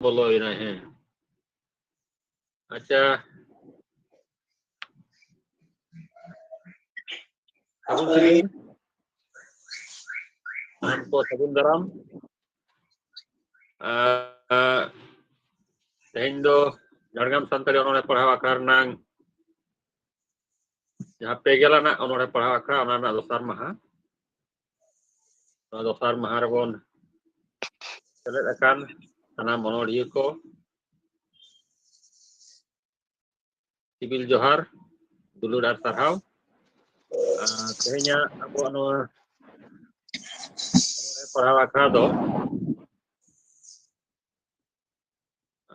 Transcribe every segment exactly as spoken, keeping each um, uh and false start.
ᱵᱚᱞᱚᱭᱮᱱᱟᱭ, ᱦᱮᱸ᱾ ᱟᱪᱪᱷᱟ, ᱥᱟᱹᱜᱩᱱ ᱥᱤᱸᱜᱟᱹᱲ᱾ ᱥᱟᱱᱟᱢ ᱠᱚ ᱥᱟᱹᱜᱩᱱ ᱫᱟᱨᱟᱢ᱾ ᱟᱨ ᱛᱮᱦᱮᱧ ᱫᱚ ᱡᱷᱟᱲᱜᱨᱟᱢ ᱥᱟᱱᱛᱟᱲᱤ ᱚᱱᱚᱬᱦᱮ ᱯᱟᱲᱦᱟᱣ ᱟᱠᱷᱲᱟ ᱨᱮᱱᱟᱝ ᱡᱟᱦᱟᱸ ᱯᱮ ᱜᱮᱞ ᱟᱱᱟᱜ ᱚᱱᱚᱬᱦᱮ ᱯᱟᱲᱦᱟᱣ ᱟᱠᱷᱲᱟ, ᱚᱱᱟ ᱨᱮᱱᱟᱜ ᱫᱚᱥᱟᱨ ᱢᱟᱦᱟ᱾ ᱱᱚᱣᱟ ᱫᱚᱥᱟᱨ ᱢᱟᱦᱟ ᱨᱮᱵᱚᱱ ᱥᱮᱞᱮᱫ ᱟᱠᱟᱱ ᱥᱟᱱᱟᱢ ᱚᱱᱚᱬᱦᱤᱭᱟᱹ ᱠᱚ ᱥᱤᱵᱤᱞ ᱡᱚᱦᱟᱨ, ᱫᱩᱞᱟᱹᱲ ᱟᱨ ᱥᱟᱨᱦᱟᱣ᱾ ᱟᱨ ᱛᱮᱦᱮᱧᱟᱜ ᱟᱵᱚᱣᱟᱜ ᱱᱚᱣᱟ ᱚᱱᱚᱬᱦᱮ ᱯᱟᱲᱦᱟᱣ ᱟᱠᱷᱲᱟ ᱫᱚ,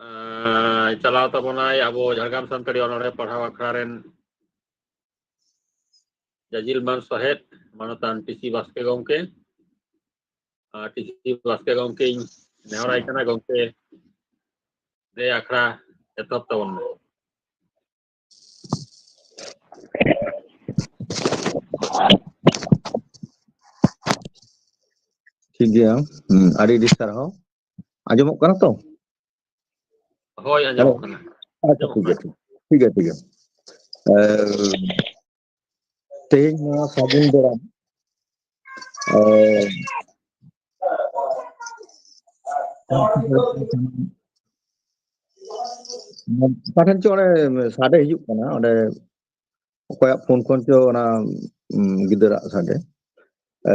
ᱟᱸ, ᱪᱟᱞᱟᱣ ᱛᱟᱵᱚᱱᱟᱭ ᱟᱵᱚ ᱡᱷᱟᱲᱜᱨᱟᱢ ᱥᱟᱱᱛᱟᱲᱤ ᱚᱱᱚᱬᱦᱮ ᱯᱟᱲᱦᱟᱣ ᱟᱠᱷᱲᱟ ᱨᱮᱱ ᱡᱟᱡᱤᱞ ᱢᱟᱱ ᱥᱚᱦᱮᱫ ᱢᱟᱱᱚᱛᱟᱱ ᱴᱤ ᱥᱤ ᱵᱟᱥᱠᱮ ᱜᱚᱢᱠᱮ᱾ ᱟᱨ ᱴᱤ ᱥᱤ ᱵᱟᱥᱠᱮ ᱜᱚᱢᱠᱮᱧ ᱱᱮᱦᱚᱨᱟᱭ ᱠᱟᱱᱟ, ᱜᱚᱢᱠᱮ, ᱫᱮ ᱟᱠᱷᱲᱟ ᱮᱛᱚᱦᱚᱵ ᱛᱟᱵᱚᱱ ᱢᱮ᱾ ᱴᱷᱤᱠ ᱜᱮᱭᱟ᱾ ᱦᱩᱸ, ᱟᱹᱰᱤ ᱟᱹᱰᱤ ᱥᱟᱨᱦᱟᱣ᱾ ᱟᱸᱡᱚᱢᱚᱜ ᱠᱟᱱᱟ ᱛᱚ? ᱦᱳᱭ, ᱟᱸᱡᱚᱢᱚᱜ ᱠᱟᱱᱟ᱾ ᱟᱪᱪᱷᱟ, ᱟᱸᱡᱚᱢᱚᱜ ᱴᱷᱤᱠ ᱜᱮᱭᱟ, ᱠᱟᱱᱟ᱾ ᱴᱷᱤᱠ ᱜᱮᱭᱟ, ᱴᱷᱤᱠ ᱜᱮᱭᱟ᱾ ᱮ, ᱛᱮᱦᱮᱧ ᱱᱚᱣᱟ ᱥᱟᱹᱜᱩᱱ ᱵᱮᱲᱟ, ᱮ, ᱚᱠᱟ ᱴᱷᱮᱱ ᱪᱚ ᱚᱸᱰᱮ ᱥᱟᱰᱮ ᱦᱤᱡᱩᱜ ᱠᱟᱱᱟ, ᱚᱸᱰᱮ ᱚᱠᱚᱭᱟᱜ ᱯᱷᱳᱱ ᱠᱷᱚᱱ ᱪᱚ ᱚᱱᱟ, ᱩᱢ, ᱜᱤᱫᱟᱹᱨᱟᱜ ᱥᱟᱰᱮ᱾ ᱮ,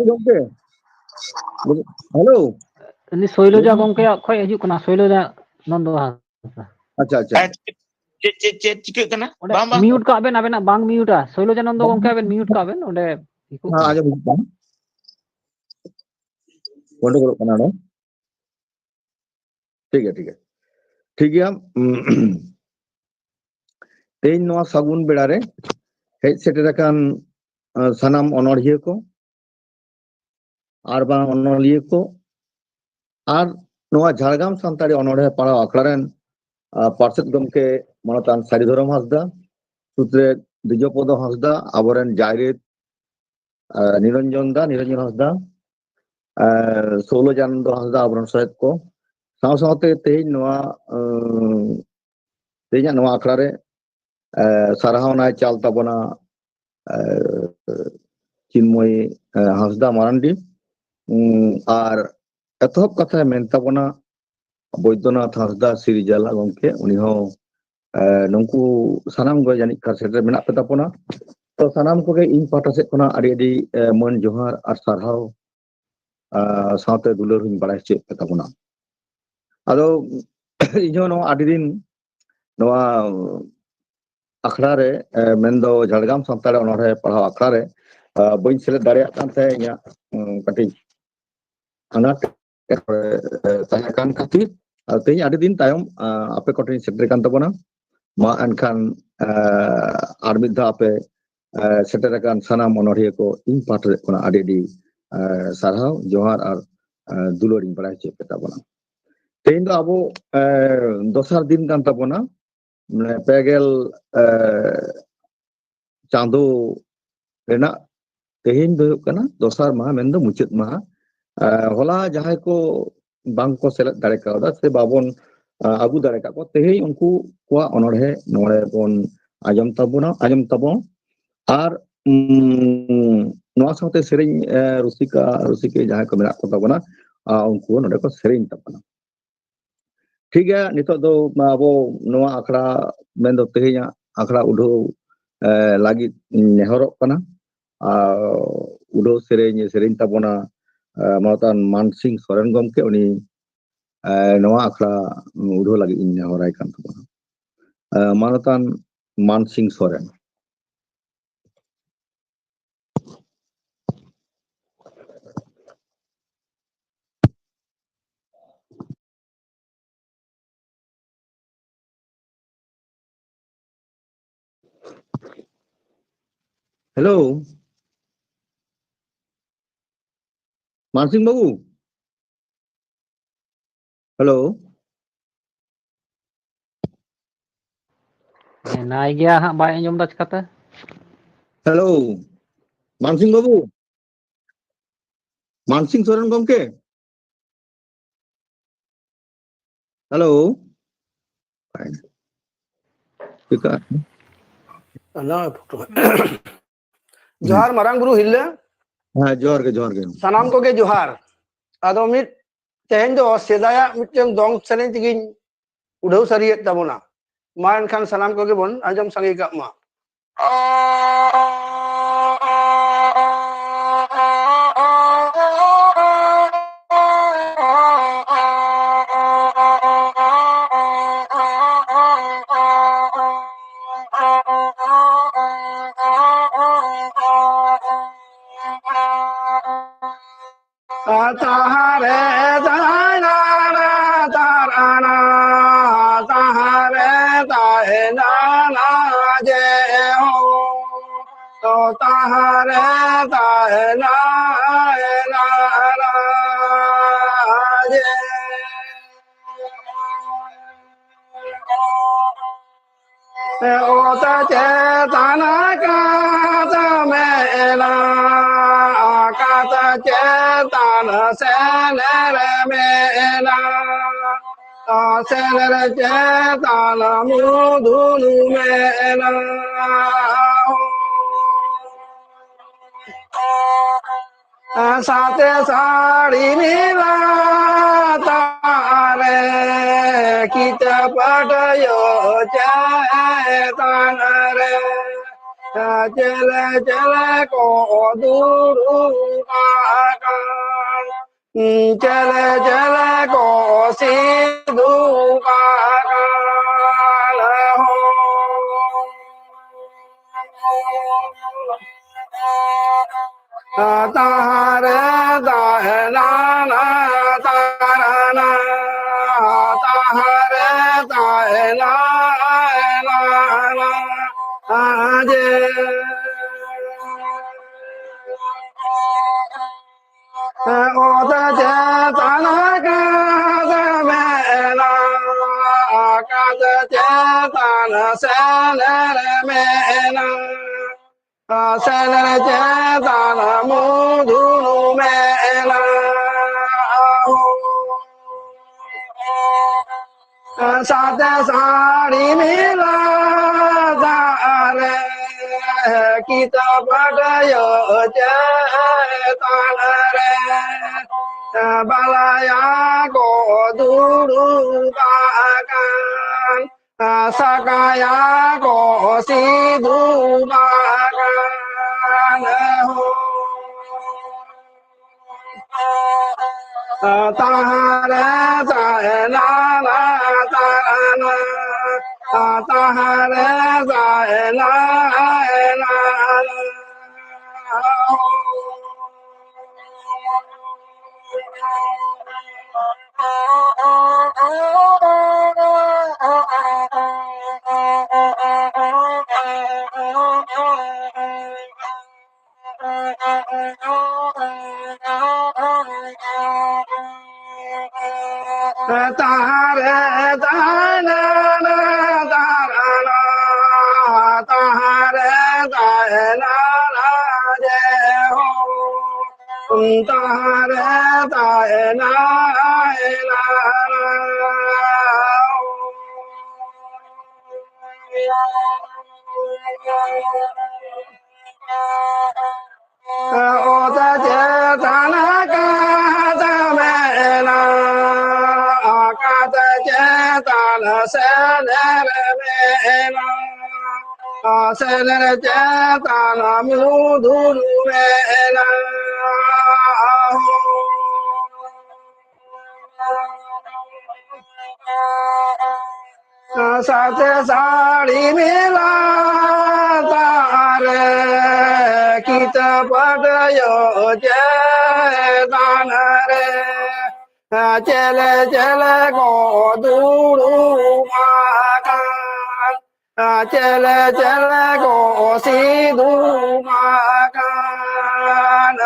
ᱜᱚᱢᱠᱮ, ᱦᱮᱞᱳ᱾ ᱩᱱᱤ ᱥᱳᱭᱞᱚᱡᱟ ᱜᱚᱢᱠᱮᱭᱟᱜ ᱠᱷᱚᱱ ᱦᱤᱡᱩᱜ ᱠᱟᱱᱟ, ᱥᱳᱭᱞᱚᱡᱟ ᱱᱚᱱᱫᱚ ᱦᱟᱸᱥᱫᱟ᱾ ᱟᱪᱪᱷᱟ, ᱟᱪᱪᱷᱟ᱾ ᱟᱨ ᱪᱮᱫ, ᱪᱮᱫ, ᱪᱮᱫ, ᱪᱮᱫ ᱪᱤᱠᱟᱹᱜ ᱠᱟᱱᱟ? ᱚᱸᱰᱮ ᱵᱟᱝ, ᱵᱟᱝ᱾ Mute ᱠᱟᱜ ᱵᱮᱱ, ᱟᱵᱮᱱᱟᱜ ᱵᱟᱝ mute ᱟ᱾ ᱥᱳᱭᱞᱚᱡᱟ ᱱᱚᱱᱫᱚ ᱵᱟᱝ᱾ ᱜᱚᱢᱠᱮ, ᱟᱵᱮᱱ mute ᱠᱟᱜ ᱵᱮᱱ, ᱚᱸᱰᱮ echo ᱦᱮᱸ, ᱠᱟᱱᱟ᱾ ᱟᱸᱡᱚᱢ ᱦᱤᱡᱩᱜ ᱠᱟᱱᱟ᱾ ᱜᱚᱱᱰᱚᱜᱳᱞᱚᱜ ᱠᱟᱱᱟ ᱚᱸᱰᱮ᱾ ᱴᱷᱤᱠ ᱜᱮᱭᱟ, ᱴᱷᱤᱠ ᱜᱮᱭᱟ᱾ ᱴᱷᱤᱠ ᱜᱮᱭᱟ᱾ ᱛᱮᱦᱮᱧ ᱱᱚᱣᱟ ᱥᱟᱹᱜᱩᱱ ᱵᱮᱲᱟ ᱨᱮ ᱦᱮᱡ ᱥᱮᱴᱮᱨ ᱟᱠᱟᱱ, ᱟ, ᱥᱟᱱᱟᱢ ᱚᱱᱚᱬᱦᱤᱭᱟᱹ ᱠᱚ ᱟᱨ ᱵᱟᱝ ᱚᱱᱚᱞᱤᱭᱟᱹ ᱠᱚ ᱟᱨ ᱱᱚᱣᱟ ᱡᱷᱟᱲᱜᱨᱟᱢ ᱥᱟᱱᱛᱟᱲᱤ ᱚᱱᱚᱬᱦᱮ ᱯᱟᱲᱦᱟᱣ ᱟᱠᱷᱲᱟ ᱨᱮᱱ, ᱟ, ᱯᱟᱨᱥᱮᱛ ᱜᱚᱢᱠᱮ ᱢᱟᱱᱚᱛᱟᱱ ᱥᱟᱹᱨᱤ ᱫᱷᱚᱨᱚᱢ ᱦᱟᱸᱥᱫᱟ, ᱥᱩᱛᱨᱮᱛ ᱫᱤᱡᱚᱯᱚᱫᱚ ᱦᱟᱸᱥᱫᱟ, ᱟᱵᱚᱨᱮᱱ ᱡᱟᱭᱨᱤᱛ, ᱟᱨ ᱱᱤᱨᱚᱧᱡᱚᱱ ᱫᱟ, ᱱᱤᱨᱚᱧᱡᱚᱱ ᱦᱟᱸᱥᱫᱟ, ᱟᱨ ᱥᱳᱞᱳ ᱪᱟᱸᱫᱚ ᱦᱟᱸᱥᱫᱟ, ᱟᱵᱚᱨᱮᱱ ᱥᱚᱦᱮᱫ ᱠᱚ᱾ ᱥᱟᱶ ᱥᱟᱶᱛᱮ ᱛᱮᱦᱮᱧ ᱱᱚᱣᱟ, ᱟᱸ, ᱛᱮᱦᱮᱧᱟᱜ ᱱᱚᱣᱟ ᱟᱠᱷᱲᱟ ᱨᱮ, ᱟᱸ, ᱥᱟᱨᱦᱟᱣᱱᱟᱭ ᱪᱟᱞ ᱛᱟᱵᱚᱱᱟ, ᱟᱸ, ᱪᱤᱱᱢᱚᱭ, ᱟᱸ, ᱦᱟᱸᱥᱫᱟ ᱢᱟᱨᱟᱱᱰᱤ᱾ ᱩᱸ, ᱟᱨ ᱮᱛᱚᱦᱚᱵ ᱠᱟᱛᱷᱟᱭ ᱢᱮᱱ ᱛᱟᱵᱚᱱᱟ ᱵᱳᱭᱫᱚᱱᱟᱛᱷ ᱦᱟᱸᱥᱫᱟ ᱥᱤᱨᱤᱡᱟᱞᱟ ᱜᱚᱢᱠᱮ, ᱩᱱᱤ ᱦᱚᱸ, ᱟᱸ, ᱱᱩᱠᱩ ᱥᱟᱱᱟᱢ ᱜᱮ ᱡᱟᱹᱱᱤᱡ ᱠᱷᱟᱱ ᱥᱮᱴᱮᱨ ᱢᱮᱱᱟᱜ ᱯᱮ ᱛᱟᱵᱚᱱᱟ᱾ ᱛᱚ ᱥᱟᱱᱟᱢ ᱠᱚᱜᱮ ᱤᱧ ᱯᱟᱦᱴᱟ ᱥᱮᱫ ᱠᱷᱚᱱᱟᱜ ᱟᱹᱰᱤ ᱟᱹᱰᱤ, ᱟᱸ, ᱢᱟᱹᱱ ᱡᱚᱦᱟᱨ ᱟᱨ ᱥᱟᱨᱦᱟᱣ, ᱟᱸ, ᱥᱟᱶᱛᱮ ᱫᱩᱞᱟᱹᱲ ᱦᱚᱸᱧ ᱵᱟᱲᱟᱭ ᱦᱚᱪᱚᱭᱮᱫ ᱯᱮ ᱛᱟᱵᱚᱱᱟ᱾ ᱟᱫᱚ ᱤᱧᱦᱚᱸ ᱱᱚᱣᱟ ᱟᱹᱰᱤ ᱫᱤᱱ ᱱᱚᱣᱟ ᱟᱠᱷᱲᱟ ᱨᱮ, ᱮ, ᱢᱮᱱᱫᱚ ᱡᱷᱟᱲᱜᱨᱟᱢ ᱥᱟᱱᱛᱟᱲ ᱚᱱᱚᱬᱦᱮ ᱯᱟᱲᱦᱟᱣ ᱟᱠᱷᱲᱟ ᱨᱮ, ᱟ, ᱵᱟᱹᱧ ᱥᱮᱞᱮᱫ ᱫᱟᱲᱮᱭᱟᱜ ᱠᱟᱱ ᱛᱟᱦᱮᱸᱫ ᱤᱧᱟᱹᱜ, ᱩᱸ, ᱠᱟᱹᱴᱤᱡ ᱟᱱᱟᱴ ᱮᱴᱠᱮᱴᱚᱬᱮ, ᱮ, ᱛᱟᱦᱮᱸ ᱠᱟᱱ ᱠᱷᱟᱹᱛᱤᱨ, ᱟ, ᱛᱮᱦᱮᱧ ᱟᱹᱰᱤ ᱫᱤᱱ ᱛᱟᱭᱚᱢ, ᱟ, ᱟᱯᱮ ᱠᱚᱴᱷᱮᱱ ᱥᱮᱴᱮᱨ ᱠᱟᱱ ᱛᱟᱵᱚᱱᱟ᱾ ᱢᱟ ᱮᱱᱠᱷᱟᱱ, ᱟ, ᱟᱨ ᱢᱤᱫ ᱫᱷᱟᱣ ᱟᱯᱮ, ᱟ, ᱥᱮᱴᱮᱨ ᱟᱠᱟᱱ ᱥᱟᱱᱟᱢ ᱚᱱᱚᱬᱦᱤᱭᱟᱹ ᱠᱚ ᱤᱧ ᱯᱟᱦᱴᱟ ᱥᱮᱫ ᱠᱷᱚᱱᱟᱜ ᱟᱹᱰᱤ ᱟᱹᱰᱤ, ᱟ, ᱥᱟᱨᱦᱟᱣ, ᱡᱚᱦᱟᱨ ᱟᱨ, ᱟ, ᱫᱩᱞᱟᱹᱲ ᱤᱧ ᱵᱟᱲᱟᱭ ᱦᱚᱪᱚᱭᱮᱫ ᱯᱮ ᱛᱟᱵᱚᱱᱟ᱾ ᱛᱮᱦᱮᱧ ᱫᱚ ᱟᱵᱚ, ᱮ, ᱫᱚᱥᱟᱨ ᱫᱤᱱ ᱠᱟᱱ ᱛᱟᱵᱚᱱᱟ, ᱢᱟᱱᱮ ᱯᱮ ᱜᱮᱞ, ᱮ, ᱪᱟᱸᱫᱚ ᱨᱮᱱᱟᱜ ᱛᱮᱦᱮᱧ ᱫᱚ ᱦᱩᱭᱩᱜ ᱠᱟᱱᱟ ᱫᱚᱥᱟᱨ ᱢᱟᱦᱟ, ᱢᱮᱱᱫᱚ ᱢᱩᱪᱟᱹᱫ ᱢᱟᱦᱟ᱾ ᱮ, ᱦᱚᱞᱟ ᱡᱟᱦᱟᱸᱭ ᱠᱚ ᱵᱟᱝ ᱠᱚ ᱥᱮᱞᱮᱫ ᱫᱟᱲᱮ ᱠᱟᱣᱫᱟ ᱥᱮ ᱵᱟᱵᱚᱱ, ᱮ, ᱟᱹᱜᱩ ᱫᱟᱲᱮ ᱠᱟᱜ ᱠᱚᱣᱟ, ᱛᱮᱦᱮᱧ ᱩᱱᱠᱩ ᱠᱚᱣᱟᱜ ᱚᱱᱚᱬᱦᱮ ᱱᱚᱰᱮ ᱵᱚᱱ ᱟᱸᱡᱚᱢ ᱛᱟᱵᱚᱱᱟ, ᱟᱸᱡᱚᱢ ᱛᱟᱵᱚᱱ᱾ ᱟᱨ, ᱩᱸ, ᱱᱚᱣᱟ ᱥᱟᱶᱛᱮ ᱥᱮᱨᱮᱧ, ᱮ, ᱨᱩᱥᱤᱠᱟ, ᱨᱩᱥᱤᱠᱤᱭᱟᱹ ᱡᱟᱦᱟᱸᱭ ᱠᱚ ᱢᱮᱱᱟᱜ ᱠᱚ ᱛᱟᱵᱚᱱᱟ, ᱟ, ᱩᱱᱠᱩ ᱱᱚᱰᱮ ᱠᱚ ᱥᱮᱨᱮᱧ ᱛᱟᱵᱚᱱᱟ᱾ ᱴᱷᱤᱠ ᱜᱮᱭᱟ, ᱱᱤᱛᱚᱜ ᱫᱚ ᱟᱵᱚ ᱱᱚᱣᱟ ᱟᱠᱷᱲᱟ, ᱢᱮᱱᱫᱚ ᱛᱮᱦᱮᱧᱟᱜ ᱟᱠᱷᱲᱟ ᱩᱰᱷᱟᱹᱣ, ᱮ, ᱞᱟᱹᱜᱤᱫ ᱤᱧ ᱱᱮᱦᱚᱨᱚᱜ ᱠᱟᱱᱟ᱾ ᱟᱨ ᱩᱰᱷᱟᱹᱣ ᱥᱮᱨᱮᱧ ᱥᱮᱨᱮᱧ ᱛᱟᱵᱚᱱᱟ, ᱮ, ᱢᱟᱱᱚᱛᱟᱱ ᱢᱟᱱᱥᱤᱝ ᱥᱚᱨᱮᱱ ᱜᱚᱢᱠᱮ, ᱩᱱᱤ, ᱮ, ᱱᱚᱣᱟ ᱟᱠᱷᱲᱟ ᱩᱰᱷᱟᱹᱣ ᱞᱟᱹᱜᱤᱫ ᱤᱧ ᱱᱮᱦᱚᱨᱟᱭ ᱠᱟᱱ ᱛᱟᱵᱚᱱᱟ᱾ ᱮ, ᱢᱟᱱᱚᱛᱟᱱ ᱢᱟᱱᱥᱤᱝ ᱥᱚᱨᱮᱱ᱾ Hello. ᱢᱟᱱᱥᱤᱝ ᱵᱟᱹᱵᱩ? Hello. ᱢᱮᱱᱟᱭ ᱜᱮᱭᱟ ᱦᱟᱸᱜ, ᱵᱟᱭ ᱟᱸᱡᱚᱢ ᱫᱟ ᱪᱤᱠᱟᱹᱛᱮ? ᱦᱮᱞᱳ, ᱢᱟᱱᱥᱤᱝ ᱵᱟᱹᱵᱩ, ᱢᱟᱱᱥᱤᱝ ᱥᱚᱨᱮᱱ ᱜᱚᱢᱠᱮ᱾ ᱦᱮᱞᱳ᱾ ᱪᱤᱠᱟ? ᱚᱱᱟ ᱯᱷᱳᱴᱳ᱾ ᱡᱚᱦᱟᱨ ᱢᱟᱨᱟᱝ ᱵᱩᱨᱩ ᱦᱤᱨᱞᱟᱹ᱾ ᱦᱮᱸ, ᱡᱚᱦᱟᱨ ᱜᱮ, ᱡᱚᱦᱟᱨ ᱜᱮ᱾ ᱥᱟᱱᱟᱢ ᱠᱚᱜᱮ ᱡᱚᱦᱟᱨ᱾ ᱟᱫᱚ ᱢᱤᱫ, ᱛᱮᱦᱮᱧ ᱫᱚ ᱥᱮᱫᱟᱭᱟᱜ ᱢᱤᱫᱴᱮᱱ ᱫᱚᱝ ᱥᱮᱨᱮᱧ ᱛᱮᱜᱮᱧ ᱩᱰᱷᱟᱹᱣ ᱥᱟᱹᱨᱤᱭᱮᱫ ᱛᱟᱵᱚᱱᱟ᱾ ᱢᱟ ᱮᱱᱠᱷᱟᱱ ᱥᱟᱱᱟᱢ ᱠᱚᱜᱮ ᱵᱚᱱ ᱟᱸᱡᱚᱢ ᱥᱟᱸᱜᱮ ᱠᱟᱜ ᱢᱟ᱾ ᱛᱟᱦᱟᱨᱮ ᱛᱟᱦᱮᱱᱟ ᱛᱟᱨᱟᱱᱟ, ᱛᱟᱦᱟᱨᱮ ᱛᱟᱦᱮᱱᱟ ᱡᱮ ᱦᱚᱸ, ᱛᱚ ᱛᱟᱦᱟᱨᱮ ᱛᱟᱦᱮᱱᱟ ᱮᱱᱟ ᱡᱮ᱾ ᱚᱛ ᱪᱮᱛᱟᱱ ᱠᱟᱛ ᱢᱮᱱᱟ, ᱠᱟᱛ ᱪᱮᱛᱟᱱ ᱥᱮᱱᱮᱨ ᱢᱮᱱᱟ, ᱥᱮᱱᱮᱨ ᱪᱮᱛᱟᱱ ᱢᱩᱫᱷᱩᱞ ᱢᱮᱱᱟ᱾ ᱥᱟᱛᱮ ᱥᱟᱹᱲᱤ ᱢᱮᱞᱟ ᱛᱟᱨᱮ, ᱠᱤᱛᱟᱹ ᱯᱟᱴᱭᱚ ᱪᱮᱛᱟᱱ ᱨᱮ, ᱪᱮᱞᱮ ᱪᱮᱞᱮ ᱠᱚ ᱫᱩᱲᱩᱵ ᱟᱠᱟᱱ, ᱪᱮᱞᱮ ᱪᱮᱞᱮ ᱠᱚ ᱥᱤᱫᱩ ᱟᱠᱟᱱ ᱦᱚᱸ᱾ ᱛᱟᱦᱟᱨᱮ ᱛᱟᱦᱮᱱᱟ ᱛᱟᱨᱟᱱᱟ, ᱛᱟᱦᱟᱨᱮ ᱛᱟᱦᱮᱱᱟ ᱡᱮ᱾ ᱚᱛ ᱪᱮᱛᱟᱱ ᱠᱟᱛ ᱢᱮᱱᱟ, ᱠᱟᱛ ᱪᱮᱛᱟᱱ ᱥᱮᱱᱮᱨ ᱢᱮᱱᱟ, ᱥᱮᱱᱮᱨ ᱪᱮᱛᱟᱱ ᱢᱩᱫᱷᱩᱱ ᱢᱮᱱᱟ᱾ ᱥᱟᱛᱮ ᱥᱟᱹᱲᱤ ᱢᱮᱞᱟ ᱫᱟᱜ ᱨᱮ, ᱠᱤᱛᱟᱹ ᱯᱟᱴᱭᱟᱹ ᱪᱮᱛᱟᱱ ᱨᱮ, ᱵᱟᱞᱟᱭᱟ ᱠᱚ ᱫᱩᱲᱩᱵ ᱟᱠᱟᱱ, ᱥᱟᱠᱟᱭᱟ ᱠᱚ ᱥᱤᱫᱩ ᱟᱠᱟᱱ᱾ ᱛᱟᱦᱟᱨᱮ ᱛᱟᱦᱮᱱᱟ ᱛᱟᱦᱟᱨᱮ ᱛᱟᱦᱮᱱᱟ᱾ ᱛᱟᱦᱟᱨᱮ ᱛᱟᱦᱮᱱᱟ ᱛᱟᱦᱟᱨᱮ ᱛᱟᱦᱮᱱᱟ ᱡᱮ ᱦᱚᱸ ᱛᱟᱦᱟᱨᱮ ᱛᱟᱦᱮᱱᱟ᱾ ᱚᱛ ᱪᱮᱛᱟᱱ ᱠᱟᱛ ᱢᱮᱱᱟ, ᱠᱟᱛ ᱪᱮᱛᱟᱱ ᱥᱮᱱᱮᱨ ᱢᱮᱱᱟ, ᱥᱮᱱᱮᱨ ᱪᱮᱛᱟᱱ ᱢᱩᱫᱷᱩᱱ ᱢᱮᱱᱟ᱾ ᱥᱟᱛᱮ ᱥᱟᱹᱲᱤ ᱢᱮᱞᱟ ᱫᱟᱜ ᱨᱮ, ᱠᱤᱛᱟᱹ ᱯᱟᱴᱭᱟᱹ ᱪᱮᱛᱟᱱ ᱨᱮ, ᱪᱮᱞᱮ ᱪᱮᱞᱮ ᱠᱚ ᱫᱩᱲᱩᱵ ᱟᱠᱟᱱ, ᱪᱮᱞᱮ ᱪᱮᱞᱮ ᱠᱚ ᱥᱤᱫᱩ ᱟᱠᱟᱱ᱾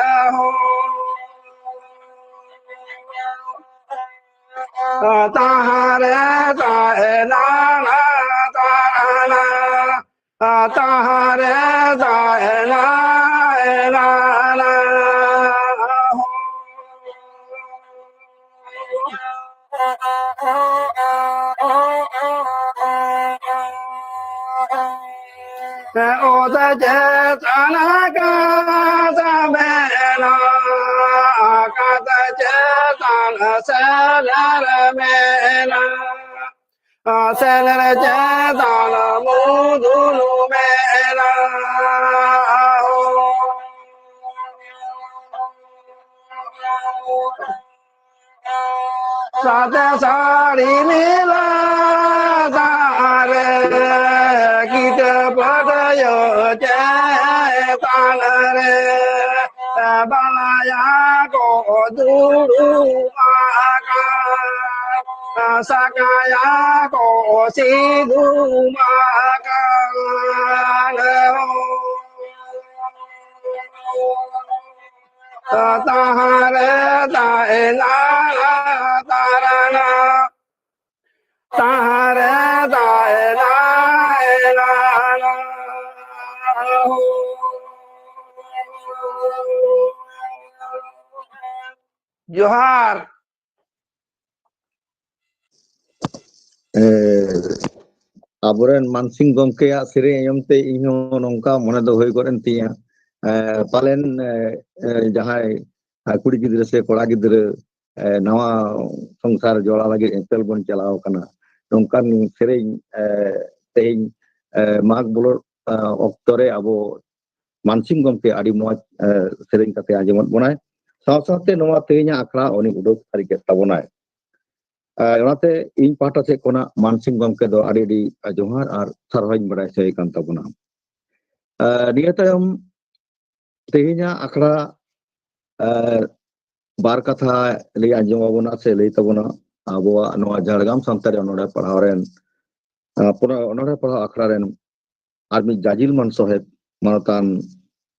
ᱛᱟᱦᱟᱨᱮ ᱛᱟᱦᱮᱱᱟ ᱛᱟᱦᱟᱨᱮ ᱛᱟᱦᱟᱨᱮ ᱛᱟᱦᱮᱱᱟ ᱮᱱᱟᱱᱟ᱾ ᱚᱛ ᱪᱮᱛᱟᱱ ᱠᱟᱛᱷᱟ ᱢᱮᱱᱟᱜ, ᱠᱟᱛᱷᱟ ᱪᱮᱛᱟᱱ ᱥᱮᱞᱮᱨ ᱢᱮᱱᱟᱜ, ᱥᱮᱞᱮᱨ ᱪᱮᱛᱟᱱ ᱢᱩᱫᱩᱞ ᱢᱮᱱᱟᱜ᱾ ᱥᱟᱛᱮ ᱥᱟᱹᱲᱤ ᱢᱮᱞᱟ ᱫᱟᱜ ᱨᱮ, ᱠᱤᱛᱟᱹ ᱯᱟᱹᱴᱭᱟᱹ ᱪᱮᱛᱟᱱ ᱨᱮ, ᱵᱟᱞᱟᱭᱟ ᱠᱚ ᱫᱩᱲᱩᱵ ᱟᱠᱟᱱ, ᱥᱟᱠᱟᱭᱟ ᱠᱚ ᱥᱤᱫᱩᱢ ᱟᱠᱟᱱ᱾ ᱛᱟᱦᱟᱨᱮ ᱛᱟᱦᱮᱱᱟ ᱛᱟᱨᱟᱱᱟ, ᱛᱟᱦᱟᱨᱮ ᱛᱟᱦᱮᱱᱟ ᱮᱱᱟᱱᱟ᱾ ᱡᱚᱦᱟᱨ᱾ ᱮ, ᱟᱵᱚᱨᱮᱱ ᱢᱟᱱᱥᱤᱝ ᱜᱚᱢᱠᱮᱭᱟᱜ ᱥᱮᱨᱮᱧ ᱟᱸᱡᱚᱢ ᱛᱮ ᱤᱧᱦᱚᱸ ᱱᱚᱝᱠᱟ ᱢᱚᱱᱮ ᱫᱚ ᱦᱩᱭ ᱜᱚᱫ ᱮᱱ ᱛᱤᱧᱟ, ᱮ, ᱯᱟᱞᱮᱱ, ᱮ, ᱮ, ᱡᱟᱦᱟᱸᱭ, ᱮ, ᱠᱩᱲᱤ ᱜᱤᱫᱽᱨᱟᱹ ᱥᱮ ᱠᱚᱲᱟ ᱜᱤᱫᱽᱨᱟᱹ, ᱮ, ᱱᱟᱣᱟ ᱥᱚᱝᱥᱟᱨ ᱡᱚᱲᱟᱣ ᱞᱟᱹᱜᱤᱫ ᱧᱮᱯᱮᱞ ᱵᱚᱱ ᱪᱟᱞᱟᱣ ᱠᱟᱱᱟ, ᱱᱚᱝᱠᱟᱱ ᱥᱮᱨᱮᱧ, ᱮ, ᱛᱮᱦᱮᱧ, ᱮ, ᱢᱟᱜᱽ ᱵᱚᱞᱚ, ᱮ, ᱚᱠᱛᱚ ᱨᱮ ᱟᱵᱚ ᱢᱟᱱᱥᱤᱝ ᱜᱚᱢᱠᱮ ᱟᱹᱰᱤ ᱢᱚᱡᱽ, ᱮ, ᱥᱮᱨᱮᱧ ᱠᱟᱛᱮ ᱟᱸᱡᱚᱢᱟᱫ ᱵᱚᱱᱟᱭ᱾ ᱥᱟᱶ ᱥᱟᱶᱛᱮ ᱱᱚᱣᱟ ᱛᱮᱦᱮᱧᱟᱜ ᱟᱠᱷᱲᱟ ᱩᱱᱤ ᱩᱰᱩᱠ ᱥᱟᱹᱨᱤ ᱠᱮᱫ ᱛᱟᱵᱚᱱᱟᱭ᱾ ᱮ, ᱚᱱᱟᱛᱮ ᱤᱧ ᱯᱟᱦᱴᱟ ᱥᱮᱫ ᱠᱷᱚᱱᱟᱜ ᱢᱟᱱᱥᱤᱝ ᱜᱚᱢᱠᱮ ᱫᱚ ᱟᱹᱰᱤ ᱟᱹᱰᱤ ᱡᱚᱦᱟᱨ ᱟᱨ ᱥᱟᱨᱦᱟᱣᱤᱧ ᱵᱟᱲᱟᱭ ᱦᱚᱪᱚᱭᱮ ᱠᱟᱱ ᱛᱟᱵᱚᱱᱟ᱾ ᱮ, ᱱᱤᱭᱟᱹ ᱛᱟᱭᱚᱢ ᱛᱮᱦᱮᱧᱟᱜ ᱟᱠᱷᱲᱟ, ᱮ, ᱵᱟᱨ ᱠᱟᱛᱷᱟ ᱞᱟᱹᱭ ᱟᱸᱡᱚᱢ ᱟᱵᱚᱱᱟ ᱥᱮ ᱞᱟᱹᱭ ᱛᱟᱵᱚᱱᱟ ᱟᱵᱚᱣᱟᱜ ᱱᱚᱣᱟ ᱡᱷᱟᱲᱜᱨᱟᱢ ᱥᱟᱱᱛᱟᱲᱤ ᱚᱱᱚᱬᱦᱮ ᱯᱟᱲᱦᱟᱣ ᱨᱮᱱ, ᱮ, ᱯᱩᱱᱟ-, ᱚᱱᱚᱬᱦᱮ ᱯᱟᱲᱦᱟᱣ ᱟᱠᱷᱲᱟ ᱨᱮᱱ ᱟᱨ ᱢᱤᱫ ᱡᱟᱡᱤᱞ ᱢᱟᱱ ᱥᱚᱦᱮᱫ ᱢᱟᱱᱚᱛᱟᱱ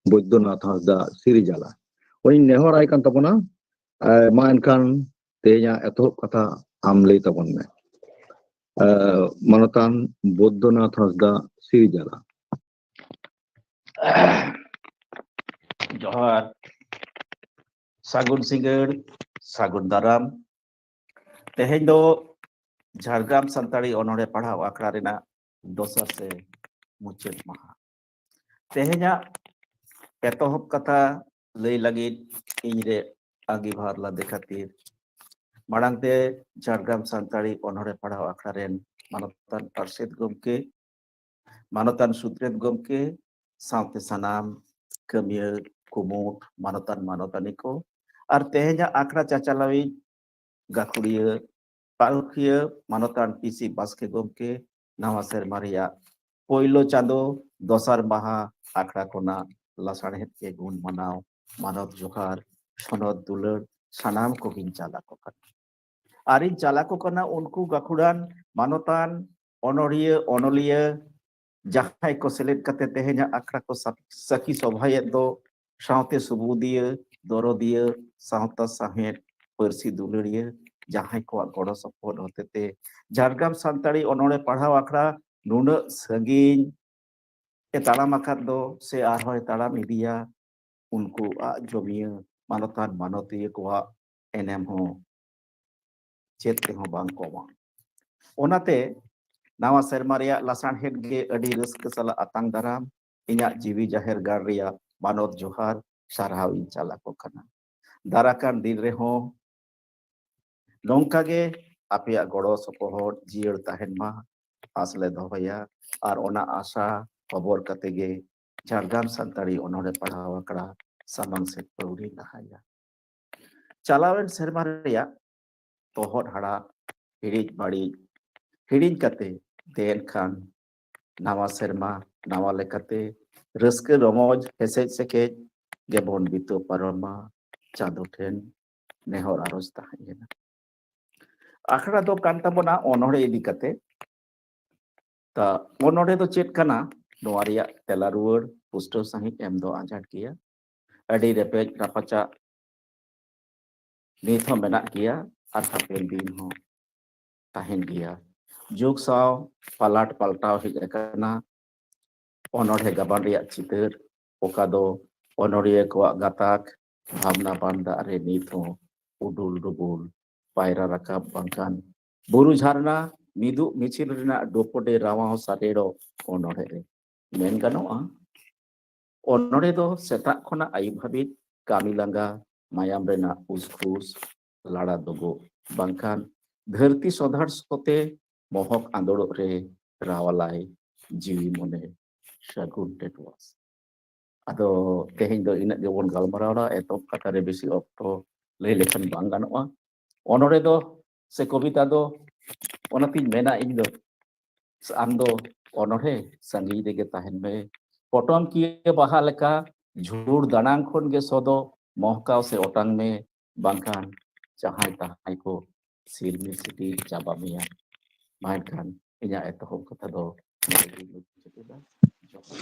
ᱵᱳᱭᱫᱚᱱᱟᱛᱷ ᱦᱟᱸᱥᱫᱟ ᱥᱤᱨᱤᱡᱟᱞᱟ᱾ ᱩᱱᱤᱧ ᱱᱮᱦᱚᱨ ᱟᱭ ᱠᱟᱱ ᱛᱟᱵᱚᱱᱟ, ᱮ, ᱢᱟ ᱮᱱᱠᱷᱟᱱ ᱛᱮᱦᱮᱧᱟᱜ ᱮᱛᱚᱦᱚᱵ ᱠᱟᱛᱷᱟ ᱟᱢ ᱞᱟᱹᱭ ᱛᱟᱵᱚᱱ ᱢᱮ᱾ ᱮ, ᱢᱟᱱᱚᱛᱟᱱ ᱵᱳᱭᱫᱚᱱᱟᱛᱷ ᱦᱟᱸᱥᱫᱟ ᱥᱤᱨᱤᱡᱟᱞᱟ᱾ ᱡᱚᱦᱟᱨ᱾ ᱥᱟᱹᱜᱩᱱ ᱥᱤᱸᱜᱟᱹᱲ, ᱥᱟᱹᱜᱩᱱ ᱫᱟᱨᱟᱢ᱾ ᱛᱮᱦᱮᱧ ᱫᱚ ᱡᱷᱟᱲᱜᱨᱟᱢ ᱥᱟᱱᱛᱟᱲᱤ ᱚᱱᱚᱬᱦᱮ ᱯᱟᱲᱦᱟᱣ ᱟᱠᱷᱲᱟ ᱨᱮᱱᱟᱜ ᱫᱚᱥᱟᱨ ᱥᱮ ᱢᱩᱪᱟᱹᱫ ᱢᱟᱦᱟ᱾ ᱛᱮᱦᱮᱧᱟᱜ ᱮᱛᱚᱦᱚᱵ ᱠᱟᱛᱷᱟ ᱞᱟᱹᱭ ᱞᱟᱹᱜᱤᱫ ᱤᱧ ᱨᱮ ᱟᱸᱜᱤᱵᱷᱟᱨ ᱞᱟᱫᱮ ᱠᱷᱟᱹᱛᱤᱨ ᱢᱟᱲᱟᱝ ᱛᱮ ᱡᱷᱟᱲᱜᱨᱟᱢ ᱥᱟᱱᱛᱟᱲᱤ ᱚᱱᱚᱬᱦᱮ ᱯᱟᱲᱦᱟᱣ ᱟᱠᱷᱲᱟ ᱨᱮᱱ ᱢᱟᱱᱚᱛᱟᱱ ᱯᱟᱨᱥᱮᱛ ᱜᱚᱢᱠᱮ, ᱢᱟᱱᱚᱛᱟᱱ ᱥᱩᱛᱨᱮᱛ ᱜᱚᱢᱠᱮ, ᱥᱟᱶᱛᱮ ᱥᱟᱱᱟᱢ ᱠᱟᱹᱢᱤᱭᱟᱹ, ᱠᱩᱢᱩᱴ, ᱢᱟᱱᱚᱛᱟᱱ ᱢᱟᱱᱚᱛᱟᱱᱤ ᱠᱚ, ᱟᱨ ᱛᱮᱦᱮᱧᱟᱜ ᱟᱠᱷᱲᱟ ᱪᱟᱪᱟᱞᱟᱣᱤᱡ ᱜᱟᱹᱠᱷᱩᱲᱤᱭᱟᱹ, ᱯᱟᱹᱨᱩᱠᱷᱤᱭᱟᱹ, ᱢᱟᱱᱚᱛᱟᱱ ᱯᱤ ᱥᱤ ᱵᱟᱥᱠᱮ ᱜᱚᱢᱠᱮ, ᱱᱟᱣᱟ ᱥᱮᱨᱢᱟ ᱨᱮᱭᱟᱜ ᱯᱳᱭᱞᱳ ᱪᱟᱸᱫᱚ, ᱫᱚᱥᱟᱨ ᱢᱟᱦᱟ ᱟᱠᱷᱲᱟ ᱠᱷᱚᱱᱟᱜ ᱞᱟᱥᱟᱲᱦᱮᱫ ᱜᱮ ᱜᱩᱱ ᱢᱟᱱᱟᱣ, ᱢᱟᱱᱚᱛ ᱡᱚᱦᱟᱨ, ᱥᱚᱱᱚᱛ ᱫᱩᱞᱟᱹᱲ ᱥᱟᱱᱟᱢ ᱠᱚᱜᱮᱧ ᱪᱟᱞ ᱟᱠᱚ ᱠᱟᱱᱟ᱾ ᱟᱨᱤᱧ ᱪᱟᱞ ᱟᱠᱚ ᱠᱟᱱᱟ ᱩᱱᱠᱩ ᱜᱟᱹᱠᱷᱩᱲᱟᱱ ᱢᱟᱱᱚᱛᱟᱱ, ᱚᱱᱚᱲᱦᱤᱭᱟᱹ, ᱚᱱᱚᱞᱤᱭᱟᱹ, ᱡᱟᱦᱟᱸᱭ ᱠᱚ ᱥᱮᱞᱮᱫ ᱠᱟᱛᱮ ᱛᱮᱦᱮᱧᱟᱜ ᱟᱠᱷᱲᱟ ᱠᱚ ᱥᱟ-, ᱥᱟᱹᱠᱷᱤ ᱥᱚᱵᱷᱟᱭᱮᱫ ᱫᱚ, ᱥᱟᱶᱛᱮ ᱥᱩᱵᱩᱫᱤᱭᱟᱹ, ᱫᱚᱨᱚᱫᱤᱭᱟᱹ, ᱥᱟᱶᱛᱟ ᱥᱟᱶᱦᱮᱫ, ᱯᱟᱹᱨᱥᱤ ᱫᱩᱞᱟᱹᱲᱤᱭᱟᱹ, ᱡᱟᱦᱟᱸᱭ ᱠᱚᱣᱟᱜ ᱜᱚᱲᱚ ᱥᱚᱯᱚᱦᱚᱫ ᱦᱚᱛᱮᱛᱮ ᱡᱷᱟᱲᱜᱨᱟᱢ ᱥᱟᱱᱛᱟᱲᱤ ᱚᱱᱚᱬᱦᱮ ᱯᱟᱲᱦᱟᱣ ᱟᱠᱷᱲᱟ ᱱᱩᱱᱟᱹᱜ ᱥᱟᱺᱜᱤᱧ ᱮ ᱛᱟᱲᱟᱢ ᱟᱠᱟᱫ ᱫᱚ ᱥᱮ ᱟᱨᱦᱚᱸᱭ ᱛᱟᱲᱟᱢ ᱤᱫᱤᱭᱟ, ᱩᱱᱠᱩᱣᱟᱜ ᱡᱚᱢᱤᱭᱟᱹ ᱢᱟᱱᱚᱛᱟᱱ ᱢᱟᱱᱚᱛᱤᱭᱟᱹ ᱠᱚᱣᱟᱜ ᱮᱱᱮᱢ ᱦᱚᱸ ᱪᱮᱫ ᱛᱮᱦᱚᱸ ᱵᱟᱝ ᱠᱚᱢᱟ᱾ ᱚᱱᱟᱛᱮ ᱱᱟᱣᱟ ᱥᱮᱨᱢᱟ ᱨᱮᱭᱟᱜ ᱞᱟᱥᱟᱲᱦᱮᱫ ᱜᱮ ᱟᱹᱰᱤ ᱨᱟᱹᱥᱠᱟᱹ ᱥᱟᱞᱟᱜ ᱟᱛᱟᱝ ᱫᱟᱨᱟᱢ, ᱤᱧᱟᱜ ᱡᱤᱣᱤ ᱡᱟᱦᱮᱨ ᱜᱟᱲ ᱨᱮᱭᱟᱜ ᱢᱟᱱᱚᱛ ᱡᱚᱦᱟᱨ, ᱥᱟᱨᱦᱟᱣ ᱤᱧ ᱪᱟᱞ ᱟᱠᱚ ᱠᱟᱱᱟ᱾ ᱫᱟᱨᱟᱠᱟᱱ ᱫᱤᱱ ᱨᱮᱦᱚᱸ ᱱᱚᱝᱠᱟ ᱜᱮ ᱟᱯᱮᱭᱟᱜ ᱜᱚᱲᱚ ᱥᱚᱯᱚᱦᱚᱫ ᱡᱤᱭᱟᱹᱲ ᱛᱟᱦᱮᱱ ᱢᱟ, ᱟᱥ ᱞᱮ ᱫᱚᱦᱚᱭᱟ᱾ ᱟᱨ ᱚᱱᱟ ᱟᱥᱟ ᱦᱚᱵᱚᱨ ᱠᱟᱛᱮ ᱜᱮ ᱡᱷᱟᱲᱜᱨᱟᱢ ᱥᱟᱱᱛᱟᱲᱤ ᱚᱱᱚᱬᱦᱮ ᱯᱟᱲᱦᱟᱣ ᱟᱠᱷᱲᱟ ᱥᱟᱢᱟᱝ ᱥᱮᱫ ᱯᱟᱹᱣᱲᱤ ᱞᱟᱦᱟᱭᱟ᱾ ᱪᱟᱞᱟᱣᱮᱱ ᱥᱮᱨᱢᱟ ᱨᱮᱭᱟᱜ ᱛᱚᱦᱚᱫ ᱦᱟᱲᱟᱜ, ᱦᱤᱲᱤᱡ ᱵᱟᱹᱲᱤᱡ ᱦᱤᱲᱤᱧ ᱠᱟᱛᱮ ᱫᱮᱱ ᱠᱷᱟᱱ ᱱᱟᱣᱟ ᱥᱮᱨᱢᱟ ᱱᱟᱣᱟ ᱞᱮᱠᱟᱛᱮ ᱨᱟᱹᱥᱠᱟᱹ ᱨᱚᱢᱚᱡᱽ ᱦᱮᱥᱮᱡ ᱥᱮᱠᱮᱡ ᱜᱮᱵᱚᱱ ᱵᱤᱛᱟᱹᱣ ᱯᱟᱨᱚᱢ ᱢᱟ, ᱪᱟᱸᱫᱚ ᱴᱷᱮᱱ ᱱᱮᱦᱚᱨ ᱟᱨᱚᱡᱽ ᱛᱟᱦᱮᱸ ᱭᱮᱱᱟ᱾ ᱟᱠᱷᱲᱟ ᱫᱚ ᱠᱟᱱ ᱛᱟᱵᱚᱱᱟ ᱚᱱᱚᱬᱦᱮ ᱤᱫᱤ ᱠᱟᱛᱮ᱾ ᱛᱟ ᱚᱱᱚᱬᱦᱮ ᱫᱚ ᱪᱮᱫ ᱠᱟᱱᱟ, ᱱᱚᱣᱟ ᱨᱮᱭᱟᱜ ᱛᱮᱞᱟ ᱨᱩᱣᱟᱹᱲ ᱯᱩᱥᱴᱟᱹᱣ ᱥᱟᱺᱦᱤᱡ ᱮᱢ ᱫᱚ ᱟᱸᱡᱷᱟᱴ ᱜᱮᱭᱟ᱾ ᱟᱹᱰᱤ ᱨᱮᱯᱮᱡ ᱨᱟᱯᱟᱪᱟᱜ ᱱᱤᱛ ᱦᱚᱸ ᱢᱮᱱᱟᱜ ᱜᱮᱭᱟ ᱟᱨ ᱦᱟᱯᱮᱱ ᱫᱤᱱ ᱦᱚᱸ ᱛᱟᱦᱮᱱ ᱜᱮᱭᱟ᱾ ᱡᱩᱜᱽ ᱥᱟᱶ ᱯᱟᱞᱟᱴ ᱯᱟᱞᱴᱟᱣ ᱦᱮᱡ ᱟᱠᱟᱱᱟ᱾ ᱚᱱᱚᱬᱦᱮ ᱜᱟᱵᱟᱱ ᱨᱮᱭᱟᱜ ᱪᱤᱛᱟᱹᱨ, ᱚᱠᱟ ᱫᱚ ᱚᱱᱚᱲᱤᱭᱟᱹ ᱠᱚᱣᱟᱜ ᱜᱟᱛᱟᱠ ᱵᱷᱟᱵᱽᱱᱟ ᱵᱟᱱ ᱫᱟᱜ ᱨᱮ ᱱᱤᱛ ᱦᱚᱸ ᱩᱰᱩᱞ ᱰᱩᱵᱩᱞ ᱯᱟᱭᱨᱟ ᱨᱟᱠᱟᱵ ᱵᱟᱝᱠᱷᱟᱱ ᱵᱩᱨᱩ ᱡᱷᱟᱨᱱᱟ ᱢᱤᱫᱩᱜ ᱢᱤᱪᱷᱤᱞ ᱨᱮᱱᱟᱜ ᱰᱳᱯᱳᱰᱮ ᱨᱟᱣᱟ ᱦᱚᱸ ᱥᱟᱰᱮᱭᱮᱱ ᱚᱱᱚᱲᱦᱮ ᱨᱮ᱾ ᱢᱮᱱ ᱜᱟᱱᱚᱜᱼᱟ, ᱚᱱᱚᱲᱦᱮ ᱫᱚ ᱥᱮᱛᱟᱜ ᱠᱷᱚᱱᱟᱜ ᱟᱹᱭᱩᱵ ᱦᱟᱹᱵᱤᱡ ᱠᱟᱹᱢᱤ ᱞᱟᱸᱜᱟ, ᱢᱟᱭᱟᱢ ᱨᱮᱱᱟᱜ ᱩᱥᱠᱷᱩᱥ, ᱞᱟᱲᱟ ᱫᱚᱜᱚᱜ, ᱵᱟᱝᱠᱷᱟᱱ ᱫᱷᱟᱹᱨᱛᱤ ᱥᱚᱸᱫᱷᱟᱲ ᱥᱚᱛᱮ ᱢᱚᱦᱚᱠ ᱟᱸᱫᱳᱲᱚᱜ ᱨᱮ ᱨᱟᱣᱟᱞᱟᱭ ᱡᱤᱣᱤ ᱢᱚᱱᱮ ᱥᱟᱹᱜᱩᱱ ᱴᱮᱴᱣᱟᱥ᱾ ᱟᱫᱚ ᱛᱮᱦᱮᱧ ᱫᱚ ᱤᱱᱟᱹᱜ ᱜᱮᱵᱚᱱ ᱜᱟᱞᱢᱟᱨᱟᱣᱟ᱾ ᱮᱛᱚᱦᱚᱵ ᱠᱟᱛᱷᱟ ᱨᱮ ᱵᱮᱥᱤ ᱚᱠᱛᱚ ᱞᱟᱹᱭ ᱞᱮᱠᱷᱟᱱ ᱵᱟᱝ ᱜᱟᱱᱚᱜᱼᱟ᱾ ᱚᱱᱚᱲᱦᱮ ᱫᱚ ᱥᱮ ᱠᱚᱵᱤᱛᱟ ᱫᱚ ᱚᱱᱟᱛᱤᱧ ᱢᱮᱱᱟ ᱤᱧ ᱫᱚ, ᱟᱢ ᱫᱚ ᱚᱱᱚᱲᱦᱮ ᱥᱟᱺᱜᱤᱧ ᱨᱮᱜᱮ ᱛᱟᱦᱮᱱ ᱢᱮ᱾ ᱯᱚᱴᱚᱢ ᱠᱤᱭᱟᱹ ᱵᱟᱦᱟ ᱞᱮᱠᱟ ᱡᱷᱩᱲ ᱫᱟᱱᱟᱝ ᱠᱷᱚᱱ ᱜᱮ ᱥᱚᱫᱚ ᱢᱚᱦᱠᱟᱣ ᱥᱮ ᱚᱴᱟᱝ ᱢᱮ, ᱵᱟᱝᱠᱷᱟᱱ ᱡᱟᱦᱟᱸᱭ ᱛᱟᱦᱟᱸᱭ ᱠᱚ ᱥᱤᱞᱢᱤ ᱥᱤᱴᱤ ᱪᱟᱵᱟ ᱢᱮᱭᱟ᱾ ᱢᱟ ᱮᱱᱠᱷᱟᱱ ᱤᱧᱟᱹᱜ ᱮᱛᱚᱦᱚᱵ ᱠᱟᱛᱷᱟ ᱫᱚ ᱱᱚᱰᱮ ᱜᱤᱧ ᱢᱩᱪᱟᱹᱫ ᱮᱫᱟ᱾ ᱡᱚᱦᱟᱨ᱾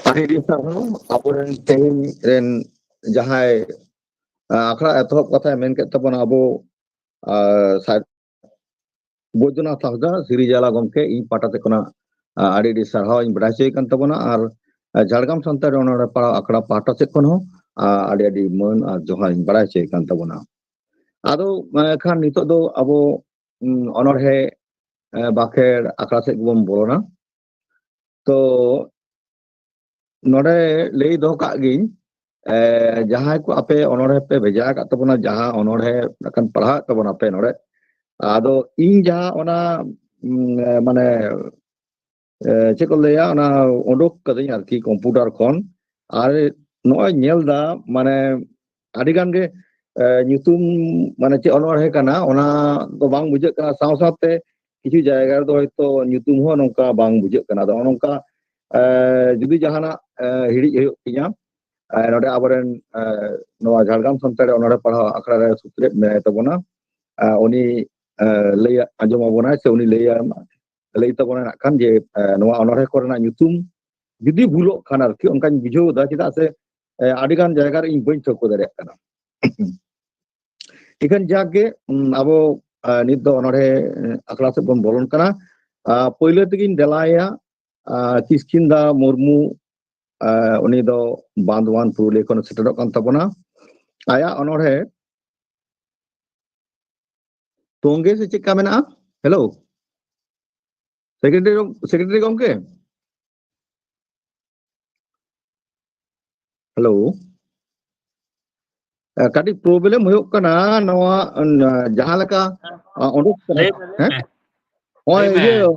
ᱟᱹᱰᱤ ᱟᱹᱰᱤ ᱥᱟᱨᱦᱟᱣ ᱟᱵᱚᱨᱮᱱ ᱛᱮᱦᱮᱧ ᱨᱮᱱ ᱡᱟᱦᱟᱸᱭ, ᱟ, ᱟᱠᱷᱲᱟ ᱮᱛᱚᱦᱚᱵ ᱠᱟᱛᱷᱟᱭ ᱢᱮᱱ ᱠᱮᱫ ᱛᱟᱵᱚᱱᱟ ᱟᱵᱚ, ᱟ, ᱥᱟ-, ᱵᱳᱭᱫᱚᱱᱟᱛᱷ ᱦᱟᱸᱥᱫᱟ ᱥᱤᱨᱤᱡᱟᱞᱟ ᱜᱚᱢᱠᱮ, ᱤᱧ ᱯᱟᱦᱴᱟ ᱥᱮᱫ ᱠᱷᱚᱱᱟᱜ, ᱟ, ᱟᱹᱰᱤ ᱟᱹᱰᱤ ᱥᱟᱨᱦᱟᱣ ᱤᱧ ᱵᱟᱰᱟᱭ ᱦᱚᱪᱚᱭᱮ ᱠᱟᱱ ᱛᱟᱵᱚᱱᱟ᱾ ᱟᱨ, ᱟ, ᱡᱷᱟᱲᱜᱨᱟᱢ ᱥᱟᱱᱛᱟᱲᱤ ᱚᱱᱚᱲᱦᱮ ᱯᱟᱲᱦᱟᱣ ᱟᱠᱷᱲᱟ ᱯᱟᱦᱴᱟ ᱥᱮᱫ ᱠᱷᱚᱱ ᱦᱚᱸ, ᱟ, ᱟᱹᱰᱤ ᱟᱹᱰᱤ ᱢᱟᱹᱱ ᱟᱨ ᱡᱚᱦᱟᱨ ᱤᱧ ᱵᱟᱰᱟᱭ ᱦᱚᱪᱚᱭᱮ ᱠᱟᱱ ᱛᱟᱵᱚᱱᱟ᱾ ᱟᱫᱚ, ᱮ, ᱠᱷᱟᱱ ᱱᱤᱛᱚᱜ ᱫᱚ ᱟᱵᱚ, ᱩᱢ, ᱚᱱᱚᱲᱦᱮ, ᱮ, ᱵᱟᱠᱷᱮᱲ ᱟᱠᱷᱲᱟ ᱥᱮᱫ ᱜᱮᱵᱚᱱ ᱵᱚᱞᱚᱱᱟ᱾ ᱛᱚ, ᱱᱚᱰᱮ ᱞᱟᱹᱭ ᱫᱚᱦᱚ ᱠᱟᱜ ᱜᱤᱧ, ᱮ, ᱡᱟᱦᱟᱸᱭ ᱠᱚ ᱟᱯᱮ ᱚᱱᱚᱲᱦᱮ ᱯᱮ ᱵᱷᱮᱡᱟ ᱟᱠᱟᱫ ᱛᱟᱵᱚᱱᱟ, ᱡᱟᱦᱟᱸ ᱚᱱᱚᱲᱦᱮ ᱱᱟᱜ ᱠᱷᱟᱱ ᱯᱟᱲᱦᱟᱣᱮᱫ ᱛᱟᱵᱚᱱᱟ ᱯᱮ ᱱᱚᱰᱮ, ᱟᱫᱚ ᱤᱧ ᱡᱟᱦᱟᱸ ᱚᱱᱟ, ᱩᱢ, ᱮ, ᱢᱟᱱᱮ, ᱮ, ᱪᱮᱫ ᱠᱚ ᱞᱟᱹᱭᱟ, ᱚᱱᱟ ᱩᱰᱩᱠ ᱠᱟᱹᱫᱟᱹᱧ ᱟᱨᱠᱤ ᱠᱚᱢᱯᱤᱭᱩᱴᱟᱨ ᱠᱷᱚᱱ᱾ ᱟᱨ ᱱᱚᱜᱼᱚᱭ ᱧᱮᱞ ᱫᱟ, ᱢᱟᱱᱮ, ᱟᱹᱰᱤ ᱜᱟᱱ ᱜᱮ, ᱮ, ᱧᱩᱛᱩᱢ, ᱢᱟᱱᱮ, ᱪᱮᱫ ᱚᱱᱚᱲᱦᱮ ᱠᱟᱱᱟ, ᱚᱱᱟ ᱫᱚ ᱵᱟᱝ ᱵᱩᱡᱷᱟᱹᱜ ᱠᱟᱱᱟ᱾ ᱥᱟᱶ ᱥᱟᱶᱛᱮ ᱠᱤᱪᱷᱩ ᱡᱟᱭᱜᱟ ᱨᱮᱫᱚ ᱦᱚᱭᱛᱳ ᱧᱩᱛᱩᱢ ᱦᱚᱸ ᱱᱚᱝᱠᱟ ᱵᱟᱝ ᱵᱩᱡᱷᱟᱹᱜ ᱠᱟᱱᱟ᱾ ᱟᱫᱚ ᱱᱚᱜᱼᱚ ᱱᱚᱝᱠᱟ, ᱮ, ᱡᱩᱫᱤ ᱡᱟᱦᱟᱱᱟᱜ, ᱮ, ᱦᱤᱲᱤᱡ ᱦᱩᱭᱩᱜ ᱛᱤᱧᱟ, ᱮ, ᱱᱚᱰᱮ ᱟᱵᱚᱨᱮᱱ, ᱮ, ᱱᱚᱣᱟ ᱡᱷᱟᱲᱜᱨᱟᱢ ᱥᱟᱱᱛᱟᱲᱤ ᱚᱱᱚᱲᱦᱮ ᱯᱟᱲᱦᱟᱣ ᱟᱠᱷᱲᱟ ᱨᱮ ᱥᱩᱛᱨᱮᱫ ᱢᱮᱱᱟᱭ ᱛᱟᱵᱚᱱᱟ᱾ ᱮ, ᱩᱱᱤ, ᱮ, ᱞᱟᱹᱭ ᱟᱸᱡᱚᱢ ᱟᱵᱚᱱᱟᱭ ᱥᱮ ᱩᱱᱤ ᱞᱟᱹᱭ ᱟᱢ-, ᱞᱟᱹᱭ ᱛᱟᱵᱚᱱᱟᱭ ᱱᱟᱜ ᱠᱷᱟᱱ ᱡᱮ, ᱮ, ᱱᱚᱣᱟ ᱚᱱᱚᱲᱦᱮ ᱠᱚᱨᱮᱱᱟᱜ ᱧᱩᱛᱩᱢ ᱡᱩᱫᱤ ᱵᱷᱩᱞᱚᱜ ᱠᱷᱟᱱ ᱟᱨᱠᱤ, ᱚᱱᱠᱟᱧ ᱵᱩᱡᱷᱟᱹᱣ ᱮᱫᱟ, ᱪᱮᱫᱟᱜ ᱥᱮ, ᱮ, ᱟᱹᱰᱤ ᱜᱟᱱ ᱡᱟᱭᱜᱟ ᱨᱮ ᱤᱧ ᱵᱟᱹᱧ ᱴᱷᱟᱹᱣᱠᱟᱹ ᱫᱟᱲᱮᱭᱟᱜ ᱠᱟᱱᱟ᱾ ᱤᱠᱷᱟᱹᱱ ᱡᱟᱠ ᱜᱮ, ᱩᱢ, ᱟᱵᱚ, ᱮ, ᱱᱤᱛ ᱫᱚ ᱚᱱᱚᱲᱦᱮ, ᱮ, ᱟᱠᱷᱲᱟ ᱥᱮᱫ ᱵᱚᱱ ᱵᱚᱞᱚᱱ ᱠᱟᱱᱟ᱾ ᱟ, ᱯᱳᱭᱞᱳ ᱛᱮᱜᱮᱧ ᱫᱮᱞᱟᱭᱟ, ᱟ, ᱠᱤᱥᱠᱤᱱᱫᱟ ᱢᱩᱨᱢᱩ, ᱟᱸ, ᱩᱱᱤ ᱫᱚ ᱵᱟᱸᱫᱷᱣᱟᱱ ᱯᱩᱨᱩᱞᱤᱭᱟᱹ ᱠᱷᱚᱱ ᱥᱮᱴᱮᱨᱚᱜ ᱠᱟᱱ ᱛᱟᱵᱚᱱᱟ᱾ ᱟᱭᱟᱜ ᱚᱱᱚᱬᱦᱮ ᱛᱚᱝᱜᱮ ᱥᱮ ᱪᱮᱫ ᱞᱮᱠᱟ ᱢᱮᱱᱟᱜᱼᱟ? ᱦᱮᱞᱳ, ᱥᱮᱠᱨᱮᱴᱟᱨᱤ ᱜᱚᱢ-, ᱥᱮᱠᱨᱮᱴᱟᱨᱤ ᱜᱚᱢᱠᱮ? ᱦᱮᱞᱳ, ᱮ, ᱠᱟᱹᱴᱤᱡ ᱯᱨᱚᱵᱞᱮᱢ ᱦᱩᱭᱩᱜ ᱠᱟᱱᱟ᱾ ᱱᱚᱣᱟ, ᱮ, ᱡᱟᱦᱟᱸ ᱞᱮᱠᱟ, ᱟ, ᱚᱰᱚᱠ ᱠᱟᱱᱟ, ᱞᱟᱹᱭ ᱢᱮ, ᱞᱟᱹᱭ ᱦᱮᱸ? ᱢᱮ᱾ ᱱᱚᱜᱼᱚᱭ ᱞᱟᱹᱭ ᱢᱮ᱾ ᱤᱭᱟᱹ,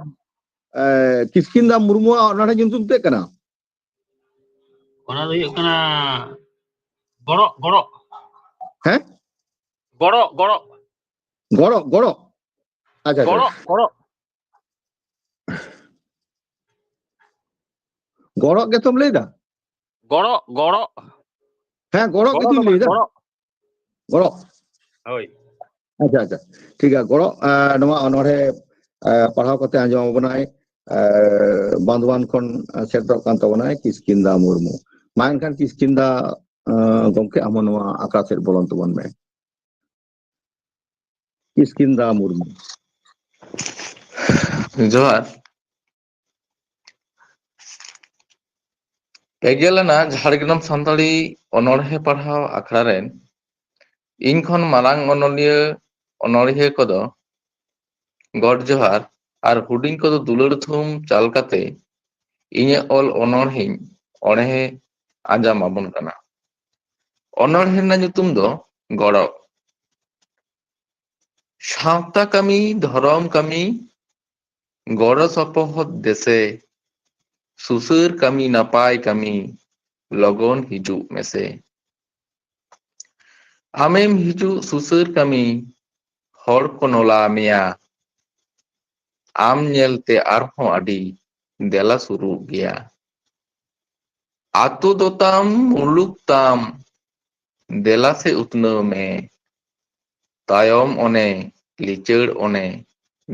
ᱮ, ᱠᱤᱥᱠᱤᱱᱫᱟ ᱢᱩᱨᱢᱩᱣᱟᱜ ᱚᱱᱚᱬᱦᱮ ᱧᱩᱛᱩᱢ ᱪᱮᱫ ᱠᱟᱱᱟ? ᱚᱱᱟ ᱫᱚ ᱦᱩᱭᱩᱜ ᱠᱟᱱᱟ ᱜᱚᱲᱚᱜ, ᱜᱚᱲᱚᱜ᱾ ᱦᱮᱸ? ᱜᱚᱲᱚᱜ, ᱜᱚᱲᱚᱜ᱾ ᱜᱚᱲᱚᱜ, ᱜᱚᱲᱚᱜ᱾ ᱟᱪᱪᱷᱟ, ᱟᱪᱪᱷᱟ᱾ ᱜᱚᱲᱚᱜ, ᱜᱚᱲᱚᱜ᱾ ᱜᱚᱲᱚᱜ ᱜᱮᱛᱚᱢ ᱞᱟᱹᱭᱫᱟ? ᱜᱚᱲᱚᱜ, ᱜᱚᱲᱚᱜ᱾ ᱦᱮᱸ, ᱜᱚᱲᱚᱜ ᱜᱚᱲᱚᱜ ᱜᱮᱛᱚᱧ ᱫᱚ ᱵᱟᱝ, ᱞᱟᱹᱭᱫᱟ᱾ ᱜᱚᱲᱚᱜ᱾ ᱜᱚᱲᱚᱜ᱾ ᱦᱳᱭ᱾ ᱟᱪᱪᱷᱟ, ᱟᱪᱪᱷᱟ᱾ ᱴᱷᱤᱠ ᱜᱮᱭᱟ, ᱜᱚᱲᱚᱜ, ᱮ, ᱱᱚᱣᱟ ᱚᱱᱚᱬᱦᱮ, ᱮ, ᱯᱟᱲᱦᱟᱣ ᱠᱟᱛᱮ ᱟᱸᱡᱚᱢ ᱟᱵᱚᱱᱟᱭ, ᱮ, ᱵᱟᱸᱫᱷᱣᱟᱱ ᱠᱷᱚᱱ, ᱮ, ᱥᱮᱴᱮᱨᱚᱜ ᱠᱟᱱ ᱛᱟᱵᱚᱱᱟᱭ ᱠᱤᱥᱠᱤᱱᱫᱟ ᱢᱩᱨᱢᱩ᱾ ᱢᱟ ᱮᱱᱠᱷᱟᱱ ᱠᱤᱥᱠᱤᱱᱫᱟ, ᱮ, ᱜᱚᱢᱠᱮ, ᱟᱢ ᱦᱚᱸ ᱱᱚᱣᱟ ᱟᱠᱷᱲᱟ ᱥᱮᱫ ᱵᱚᱞᱚᱱ ᱛᱟᱵᱚᱱ ᱢᱮ᱾ ᱠᱤᱥᱠᱤᱱᱫᱟ ᱢᱩᱨᱢᱩ᱾ ᱡᱚᱦᱟᱨ᱾ ᱯᱮᱜᱮᱞ ᱟᱱᱟᱜ ᱡᱷᱟᱲᱜᱨᱟᱢ ᱥᱟᱱᱛᱟᱲᱤ ᱚᱱᱚᱬᱦᱮ ᱯᱟᱲᱦᱟᱣ ᱟᱠᱷᱲᱟ ᱨᱮᱱ ᱤᱧ ᱠᱷᱚᱱ ᱢᱟᱨᱟᱝ ᱚᱱᱚᱞᱤᱭᱟᱹ, ᱚᱱᱚᱬᱦᱤᱭᱟᱹ ᱠᱚᱫᱚ ᱜᱚᱰ ᱡᱚᱦᱟᱨ ᱟᱨ ᱦᱩᱰᱤᱧ ᱠᱚᱫᱚ ᱫᱩᱞᱟᱹᱲ ᱛᱷᱩᱢ ᱪᱟᱞ ᱠᱟᱛᱮ ᱤᱧᱟᱹᱜ ᱚᱞ ᱚᱱᱚᱬᱦᱮᱧ ᱚᱬᱦᱮ ᱟᱸᱡᱚᱢ ᱟᱵᱚᱱ ᱠᱟᱱᱟ᱾ ᱚᱱᱚᱬᱦᱮ ᱨᱮᱱᱟᱜ ᱧᱩᱛᱩᱢ ᱫᱚ ᱜᱚᱲᱚ᱾ ᱥᱟᱶᱛᱟ ᱠᱟᱹᱢᱤ, ᱫᱷᱚᱨᱚᱢ ᱠᱟᱹᱢᱤ, ᱜᱚᱲᱚ ᱥᱚᱯᱚᱦᱚᱫ ᱫᱮᱥᱮ, ᱥᱩᱥᱟᱹᱨ ᱠᱟᱹᱢᱤ, ᱱᱟᱯᱟᱭ ᱠᱟᱹᱢᱤ, ᱞᱚᱜᱚᱱ ᱦᱤᱡᱩᱜ ᱢᱮᱥᱮ᱾ ᱟᱢᱮᱢ ᱦᱤᱡᱩᱜ ᱥᱩᱥᱟᱹᱨ ᱠᱟᱹᱢᱤ, ᱦᱚᱲ ᱠᱚ ᱱᱚᱞᱟ ᱢᱮᱭᱟ᱾ ᱟᱢ ᱧᱮᱞᱛᱮ ᱟᱨᱦᱚᱸ ᱟᱹᱰᱤ ᱫᱮᱞᱟ ᱥᱩᱨᱩᱜ ᱜᱮᱭᱟ᱾ ᱟᱛᱳ ᱫᱚ ᱛᱟᱢ, ᱢᱩᱞᱩᱠ ᱛᱟᱢ, ᱫᱮᱞᱟ ᱥᱮ ᱩᱛᱱᱟᱹᱣ ᱢᱮ᱾ ᱛᱟᱭᱚᱢ ᱚᱱᱮ, ᱞᱤᱪᱟᱹᱲ ᱚᱱᱮ,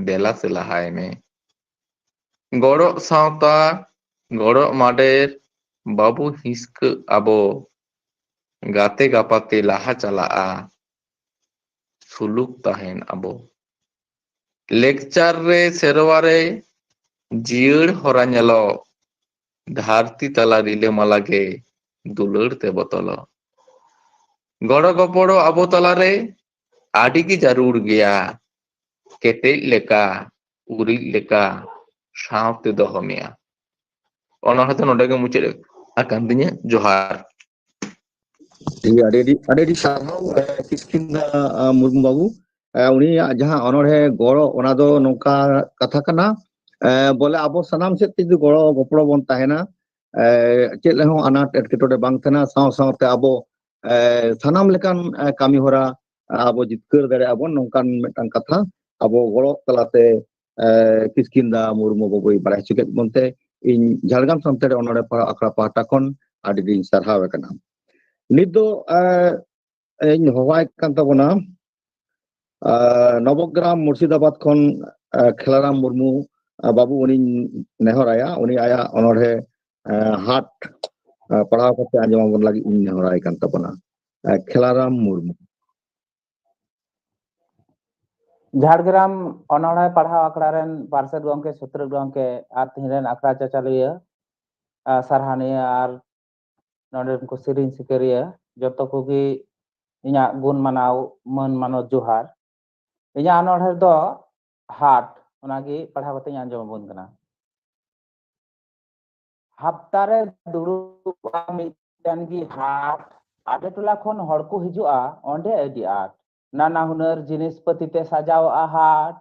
ᱫᱮᱞᱟ ᱥᱮ ᱞᱟᱦᱟᱭ ᱢᱮ᱾ ᱜᱚᱲᱚᱜ ᱥᱟᱶᱛᱟ, ᱜᱚᱲᱚᱜ ᱢᱟᱰᱮᱨ, ᱵᱟᱵᱚ ᱦᱤᱥᱠᱟᱹᱜ ᱟᱵᱚ᱾ ᱜᱟᱛᱮ ᱜᱟᱯᱟᱛᱮ ᱞᱟᱦᱟ ᱪᱟᱞᱟᱜᱼᱟ, ᱥᱩᱞᱩᱠ ᱛᱟᱦᱮᱱ ᱟᱵᱚ᱾ ᱞᱮᱠᱪᱟᱨ ᱨᱮ, ᱥᱮᱨᱣᱟ ᱨᱮ, ᱡᱤᱭᱟᱹᱲ ᱦᱚᱨᱟ ᱧᱮᱞᱚᱜ᱾ ᱫᱷᱟᱹᱨᱛᱤ ᱛᱟᱞᱟ ᱨᱤᱞᱟᱹᱢᱟᱞᱟ ᱜᱮ ᱫᱩᱞᱟᱹᱲ ᱛᱮ ᱵᱚᱛᱚᱞᱚᱜ᱾ ᱜᱚᱲᱚ ᱜᱚᱯᱚᱲᱚ ᱟᱵᱚ ᱛᱟᱞᱟᱨᱮ ᱟᱹᱰᱤ ᱜᱮ ᱡᱟᱹᱨᱩᱲ ᱜᱮᱭᱟ, ᱠᱮᱴᱮᱡ ᱞᱮᱠᱟ, ᱩᱨᱤᱡ ᱞᱮᱠᱟ ᱥᱟᱶᱛᱮ ᱫᱚᱦᱚ ᱢᱮᱭᱟ᱾ ᱚᱱᱟ ᱦᱚᱛᱮ ᱱᱚᱰᱮ ᱜᱮ ᱢᱩᱪᱟᱹᱫ ᱟᱠᱟᱱ ᱛᱤᱧᱟᱹ᱾ ᱡᱚᱦᱟᱨ᱾ ᱴᱷᱤᱠ ᱜᱮᱭᱟ, ᱟᱹᱰᱤ ᱟᱹᱰᱤ ᱟᱹᱰᱤ ᱟᱹᱰᱤ ᱥᱟᱨᱦᱟᱣ ᱮ, ᱠᱤᱥᱠᱤᱱᱫᱟ ᱟ, ᱢᱩᱨᱢᱩ ᱵᱟᱹᱵᱩ᱾ ᱮ, ᱩᱱᱤᱭᱟᱜ ᱡᱟᱦᱟᱸ ᱚᱱᱚᱬᱦᱮ ᱜᱚᱲᱚ, ᱚᱱᱟ ᱫᱚ ᱱᱚᱝᱠᱟ ᱠᱟᱛᱷᱟ ᱠᱟᱱᱟ, ᱮ, ᱵᱚᱞᱮ ᱟᱵᱚ ᱥᱟᱱᱟᱢ ᱥᱮᱫ ᱛᱮ ᱡᱩᱫᱤ ᱜᱚᱲᱚ ᱜᱚᱯᱚᱲᱚ ᱵᱚᱱ ᱛᱟᱦᱮᱱᱟ, ᱮ, ᱪᱮᱫ ᱨᱮᱦᱚᱸ ᱟᱱᱟᱴ ᱮᱴᱠᱮᱴᱚᱬᱮ ᱵᱟᱝ ᱛᱟᱦᱮᱱᱟ, ᱥᱟᱶ ᱥᱟᱶᱛᱮ ᱟᱵᱚ ᱮ, ᱥᱟᱱᱟᱢ ᱞᱮᱠᱟᱱ ᱮ, ᱠᱟᱹᱢᱤ ᱦᱚᱨᱟ ᱮ, ᱟᱵᱚ ᱡᱤᱛᱠᱟᱹᱨ ᱫᱟᱲᱮᱭᱟᱜᱼᱟ ᱵᱚᱱ, ᱱᱚᱝᱠᱟᱱ ᱢᱤᱫᱴᱟᱝ ᱠᱟᱛᱷᱟ ᱟᱵᱚ ᱜᱚᱲᱚ ᱛᱟᱞᱟᱛᱮ ᱮ, ᱠᱤᱥᱠᱤᱱᱫᱟ ᱢᱩᱨᱢᱩ ᱵᱟᱹᱵᱩᱭ ᱵᱟᱲᱟᱭ ᱦᱚᱪᱚ ᱠᱮᱫ ᱵᱚᱱᱛᱮ ᱤᱧ ᱡᱷᱟᱲᱜᱨᱟᱢ ᱥᱟᱱᱛᱟᱲᱤ ᱚᱱᱚᱲᱦᱮ ᱯᱟᱲᱦᱟᱣ ᱟᱠᱷᱲᱟ ᱯᱟᱦᱴᱟ ᱠᱷᱚᱱ ᱟᱹᱰᱤ ᱟᱹᱰᱤᱧ ᱥᱟᱨᱦᱟᱣ ᱮ ᱠᱟᱱᱟ᱾ ᱱᱤᱛ ᱫᱚ ᱮ, ᱤᱧ ᱦᱚᱦᱚᱣᱟᱭ ᱠᱟᱱ ᱛᱟᱵᱚᱱᱟ ᱟᱨ ᱱᱚᱵᱚᱜᱨᱟᱢ ᱢᱩᱨᱥᱤᱫᱟᱵᱟᱫᱽ ᱠᱷᱚᱱ ᱟᱨ ᱠᱷᱮᱞᱟᱨᱟᱢ ᱢᱩᱨᱢᱩ ᱟᱨ ᱵᱟᱹᱵᱩ ᱩᱱᱤᱧ ᱱᱮᱦᱚᱨᱟᱭᱟ, ᱩᱱᱤ ᱟᱭᱟᱜ ᱚᱱᱚᱬᱦᱮ ᱟᱨ ᱦᱟᱴ ᱟᱨ ᱯᱟᱲᱦᱟᱣ ᱠᱟᱛᱮ ᱟᱸᱡᱚᱢ ᱟᱵᱚᱱ ᱞᱟᱹᱜᱤᱫ ᱤᱧ ᱱᱮᱦᱚᱨᱟᱭ ᱠᱟᱱ ᱛᱟᱵᱚᱱᱟ᱾ ᱟᱨ ᱠᱷᱮᱞᱟᱨᱟᱢ ᱢᱩᱨᱢᱩ᱾ ᱡᱷᱟᱲᱜᱨᱟᱢ ᱚᱱᱚᱬᱦᱮ ᱯᱟᱲᱦᱟᱣ ᱟᱠᱷᱲᱟ ᱨᱮᱱ ᱯᱟᱨᱥᱮᱛ ᱜᱚᱢᱠᱮ, ᱥᱩᱛᱨᱮᱛ ᱜᱚᱢᱠᱮ ᱟᱨ ᱛᱮᱦᱮᱧ ᱨᱮᱱ ᱟᱠᱷᱲᱟ ᱪᱟᱪᱟᱞᱤᱭᱟᱹ, ᱟᱨ ᱥᱟᱨᱦᱟᱣᱱᱤᱭᱟᱹ ᱟᱨ ᱱᱚᱰᱮ ᱨᱮᱱ ᱠᱚ ᱥᱮᱨᱮᱧ ᱥᱤᱠᱟᱹᱨᱤᱭᱟᱹ, ᱡᱚᱛᱚ ᱠᱚᱜᱮ ᱤᱧᱟᱹᱜ ᱜᱩᱱ ᱢᱟᱱᱟᱣ ᱢᱟᱹᱱ ᱢᱟᱱᱚᱛ ᱡᱚᱦᱟᱨ᱾ ᱤᱧᱟᱹᱜ ᱚᱱᱚᱬᱦᱮ ᱫᱚ ᱦᱟᱴ, ᱚᱱᱟᱜᱮ ᱯᱟᱲᱦᱟᱣ ᱠᱟᱛᱮᱧ ᱟᱸᱡᱚᱢ ᱟᱵᱚᱱ ᱠᱟᱱᱟ᱾ ᱦᱟᱯᱛᱟ ᱨᱮ ᱫᱩᱲᱩᱵᱼᱟ ᱢᱤᱫᱴᱮᱱ ᱜᱮ ᱦᱟᱴ, ᱟᱰᱮ ᱴᱚᱞᱟ ᱠᱷᱚᱱ ᱦᱚᱲ ᱠᱚ ᱦᱤᱡᱩᱜᱼᱟ ᱚᱸᱰᱮ ᱟᱹᱰᱤ ᱟᱸᱴ᱾ ᱱᱟᱱᱟ ᱦᱩᱱᱟᱹᱨ ᱡᱤᱱᱤᱥ ᱯᱟᱹᱛᱤ ᱛᱮ ᱥᱟᱡᱟᱣᱚᱜᱼᱟ ᱦᱟᱴ,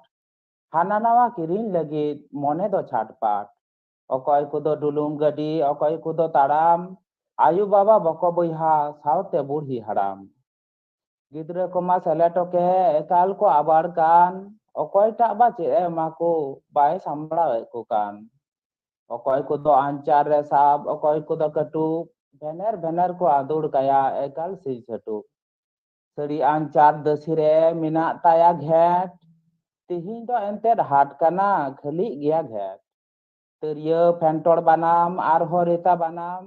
ᱦᱟᱱᱟ ᱱᱟᱣᱟ ᱠᱤᱨᱤᱧ ᱞᱟᱹᱜᱤᱫ ᱢᱚᱱᱮ ᱫᱚ ᱪᱷᱟᱴᱯᱟᱴ᱾ ᱚᱠᱚᱭ ᱠᱚᱫᱚ ᱰᱩᱞᱩᱝ ᱜᱟᱹᱰᱤ, ᱚᱠᱚᱭ ᱠᱚᱫᱚ ᱛᱟᱲᱟᱢ, ᱟᱭᱳ ᱵᱟᱵᱟ ᱵᱚᱠᱚ ᱵᱚᱭᱦᱟ ᱥᱟᱶᱛᱮ ᱵᱩᱲᱦᱤ ᱦᱟᱲᱟᱢ᱾ ᱜᱤᱫᱽᱨᱟᱹ ᱠᱚᱢᱟ ᱥᱮᱞᱮᱴᱚᱠᱮ ᱮᱠᱟᱞ ᱠᱚ ᱟᱵᱟᱲ ᱠᱟᱱ, ᱚᱠᱚᱭᱴᱟᱜ ᱵᱟ ᱪᱮᱫ ᱮ ᱮᱢᱟ ᱠᱚ ᱵᱟᱭ ᱥᱟᱢᱵᱲᱟᱣᱮᱫ ᱠᱚ ᱠᱟᱱ᱾ ᱚᱠᱚᱭ ᱠᱚᱫᱚ ᱟᱧᱪᱟᱨ ᱨᱮ ᱥᱟᱵ, ᱚᱠᱚᱭ ᱠᱚᱫᱚ ᱠᱟᱹᱴᱩᱵ, ᱵᱷᱮᱱᱮᱨ ᱵᱷᱮᱱᱮᱨ ᱠᱚ ᱟᱫᱩᱲ ᱠᱟᱭᱟ ᱮᱠᱟᱞ ᱥᱤᱡ ᱥᱟᱹᱴᱩᱵ᱾ ᱥᱟᱹᱲᱤ ᱟᱧᱪᱟᱨ ᱫᱟᱹᱥᱤ ᱨᱮ ᱢᱮᱱᱟᱜ ᱛᱟᱭᱟ ᱜᱷᱮᱸᱴ, ᱛᱤᱦᱤᱧ ᱫᱚ ᱮᱱᱛᱮᱫ ᱦᱟᱴ ᱠᱟᱱᱟ ᱠᱷᱟᱹᱞᱤᱜ ᱜᱮᱭᱟ ᱜᱷᱮᱸᱴ᱾ ᱛᱤᱨᱭᱟᱹ ᱯᱷᱮᱱᱴᱚᱲ ᱵᱟᱱᱟᱢ ᱟᱨᱦᱚᱸ ᱨᱮᱛᱟ ᱵᱟᱱᱟᱢ,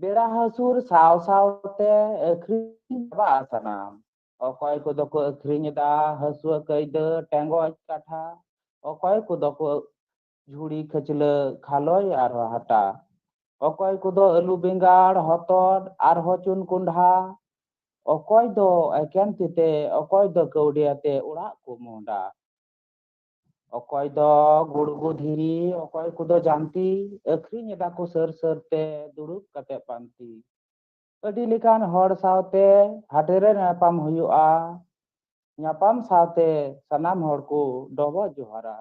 ᱵᱮᱲᱟ ᱦᱟᱹᱥᱩᱨ ᱥᱟᱶ ᱥᱟᱶᱛᱮ ᱟᱹᱠᱷᱨᱤᱧ ᱪᱟᱵᱟᱜᱼᱟ ᱥᱟᱱᱟᱢ᱾ ᱚᱠᱚᱭ ᱠᱚᱫᱚ ᱠᱚ ᱟᱹᱠᱷᱨᱤᱧ ᱮᱫᱟ ᱦᱟᱹᱥᱩᱣᱟᱹ ᱠᱟᱹᱭᱫᱟᱹ ᱴᱮᱸᱜᱚᱡ ᱠᱟᱴᱷᱟ, ᱚᱠᱚᱭ ᱠᱚᱫᱚ ᱠᱚ ᱡᱷᱩᱲᱤ ᱠᱷᱟᱹᱪᱞᱟᱹᱜ ᱠᱷᱟᱞᱚᱭ ᱟᱨᱦᱚᱸ ᱦᱟᱴᱟ᱾ ᱚᱠᱚᱭ ᱠᱚᱫᱚ ᱟᱹᱞᱩ ᱵᱮᱸᱜᱟᱲ ᱦᱚᱛᱚᱫ ᱟᱨᱦᱚᱸ ᱪᱩᱱ ᱠᱚᱸᱰᱷᱟ᱾ ᱚᱠᱚᱭ ᱫᱚ ᱮᱠᱮᱱ ᱛᱤᱛᱮ, ᱚᱠᱚᱭ ᱫᱚ ᱠᱟᱹᱣᱰᱤ ᱟᱛᱮ ᱚᱲᱟᱜ ᱠᱚ ᱢᱚᱦᱰᱟ᱾ ᱚᱠᱚᱭ ᱫᱚ ᱜᱩᱲᱜᱩ ᱫᱷᱤᱨᱤ, ᱚᱠᱚᱭ ᱠᱚᱫᱚ ᱡᱟᱱᱛᱤ, ᱟᱹᱠᱷᱨᱤᱧ ᱮᱫᱟ ᱠᱚ ᱥᱟᱹᱨ ᱥᱟᱹᱨ ᱛᱮ ᱫᱩᱲᱩᱵ ᱠᱟᱛᱮ ᱯᱟᱱᱛᱤ᱾ ᱟᱹᱰᱤ ᱞᱮᱠᱟᱱ ᱦᱚᱲ ᱥᱟᱶᱛᱮ ᱦᱟᱴᱮ ᱨᱮ ᱧᱟᱯᱟᱢ ᱦᱩᱭᱩᱜᱼᱟ᱾ ᱧᱟᱯᱟᱢ ᱥᱟᱶᱛᱮ ᱥᱟᱱᱟᱢ ᱦᱚᱲ ᱠᱚ ᱰᱚᱵᱚᱜ ᱡᱚᱦᱟᱨᱟ᱾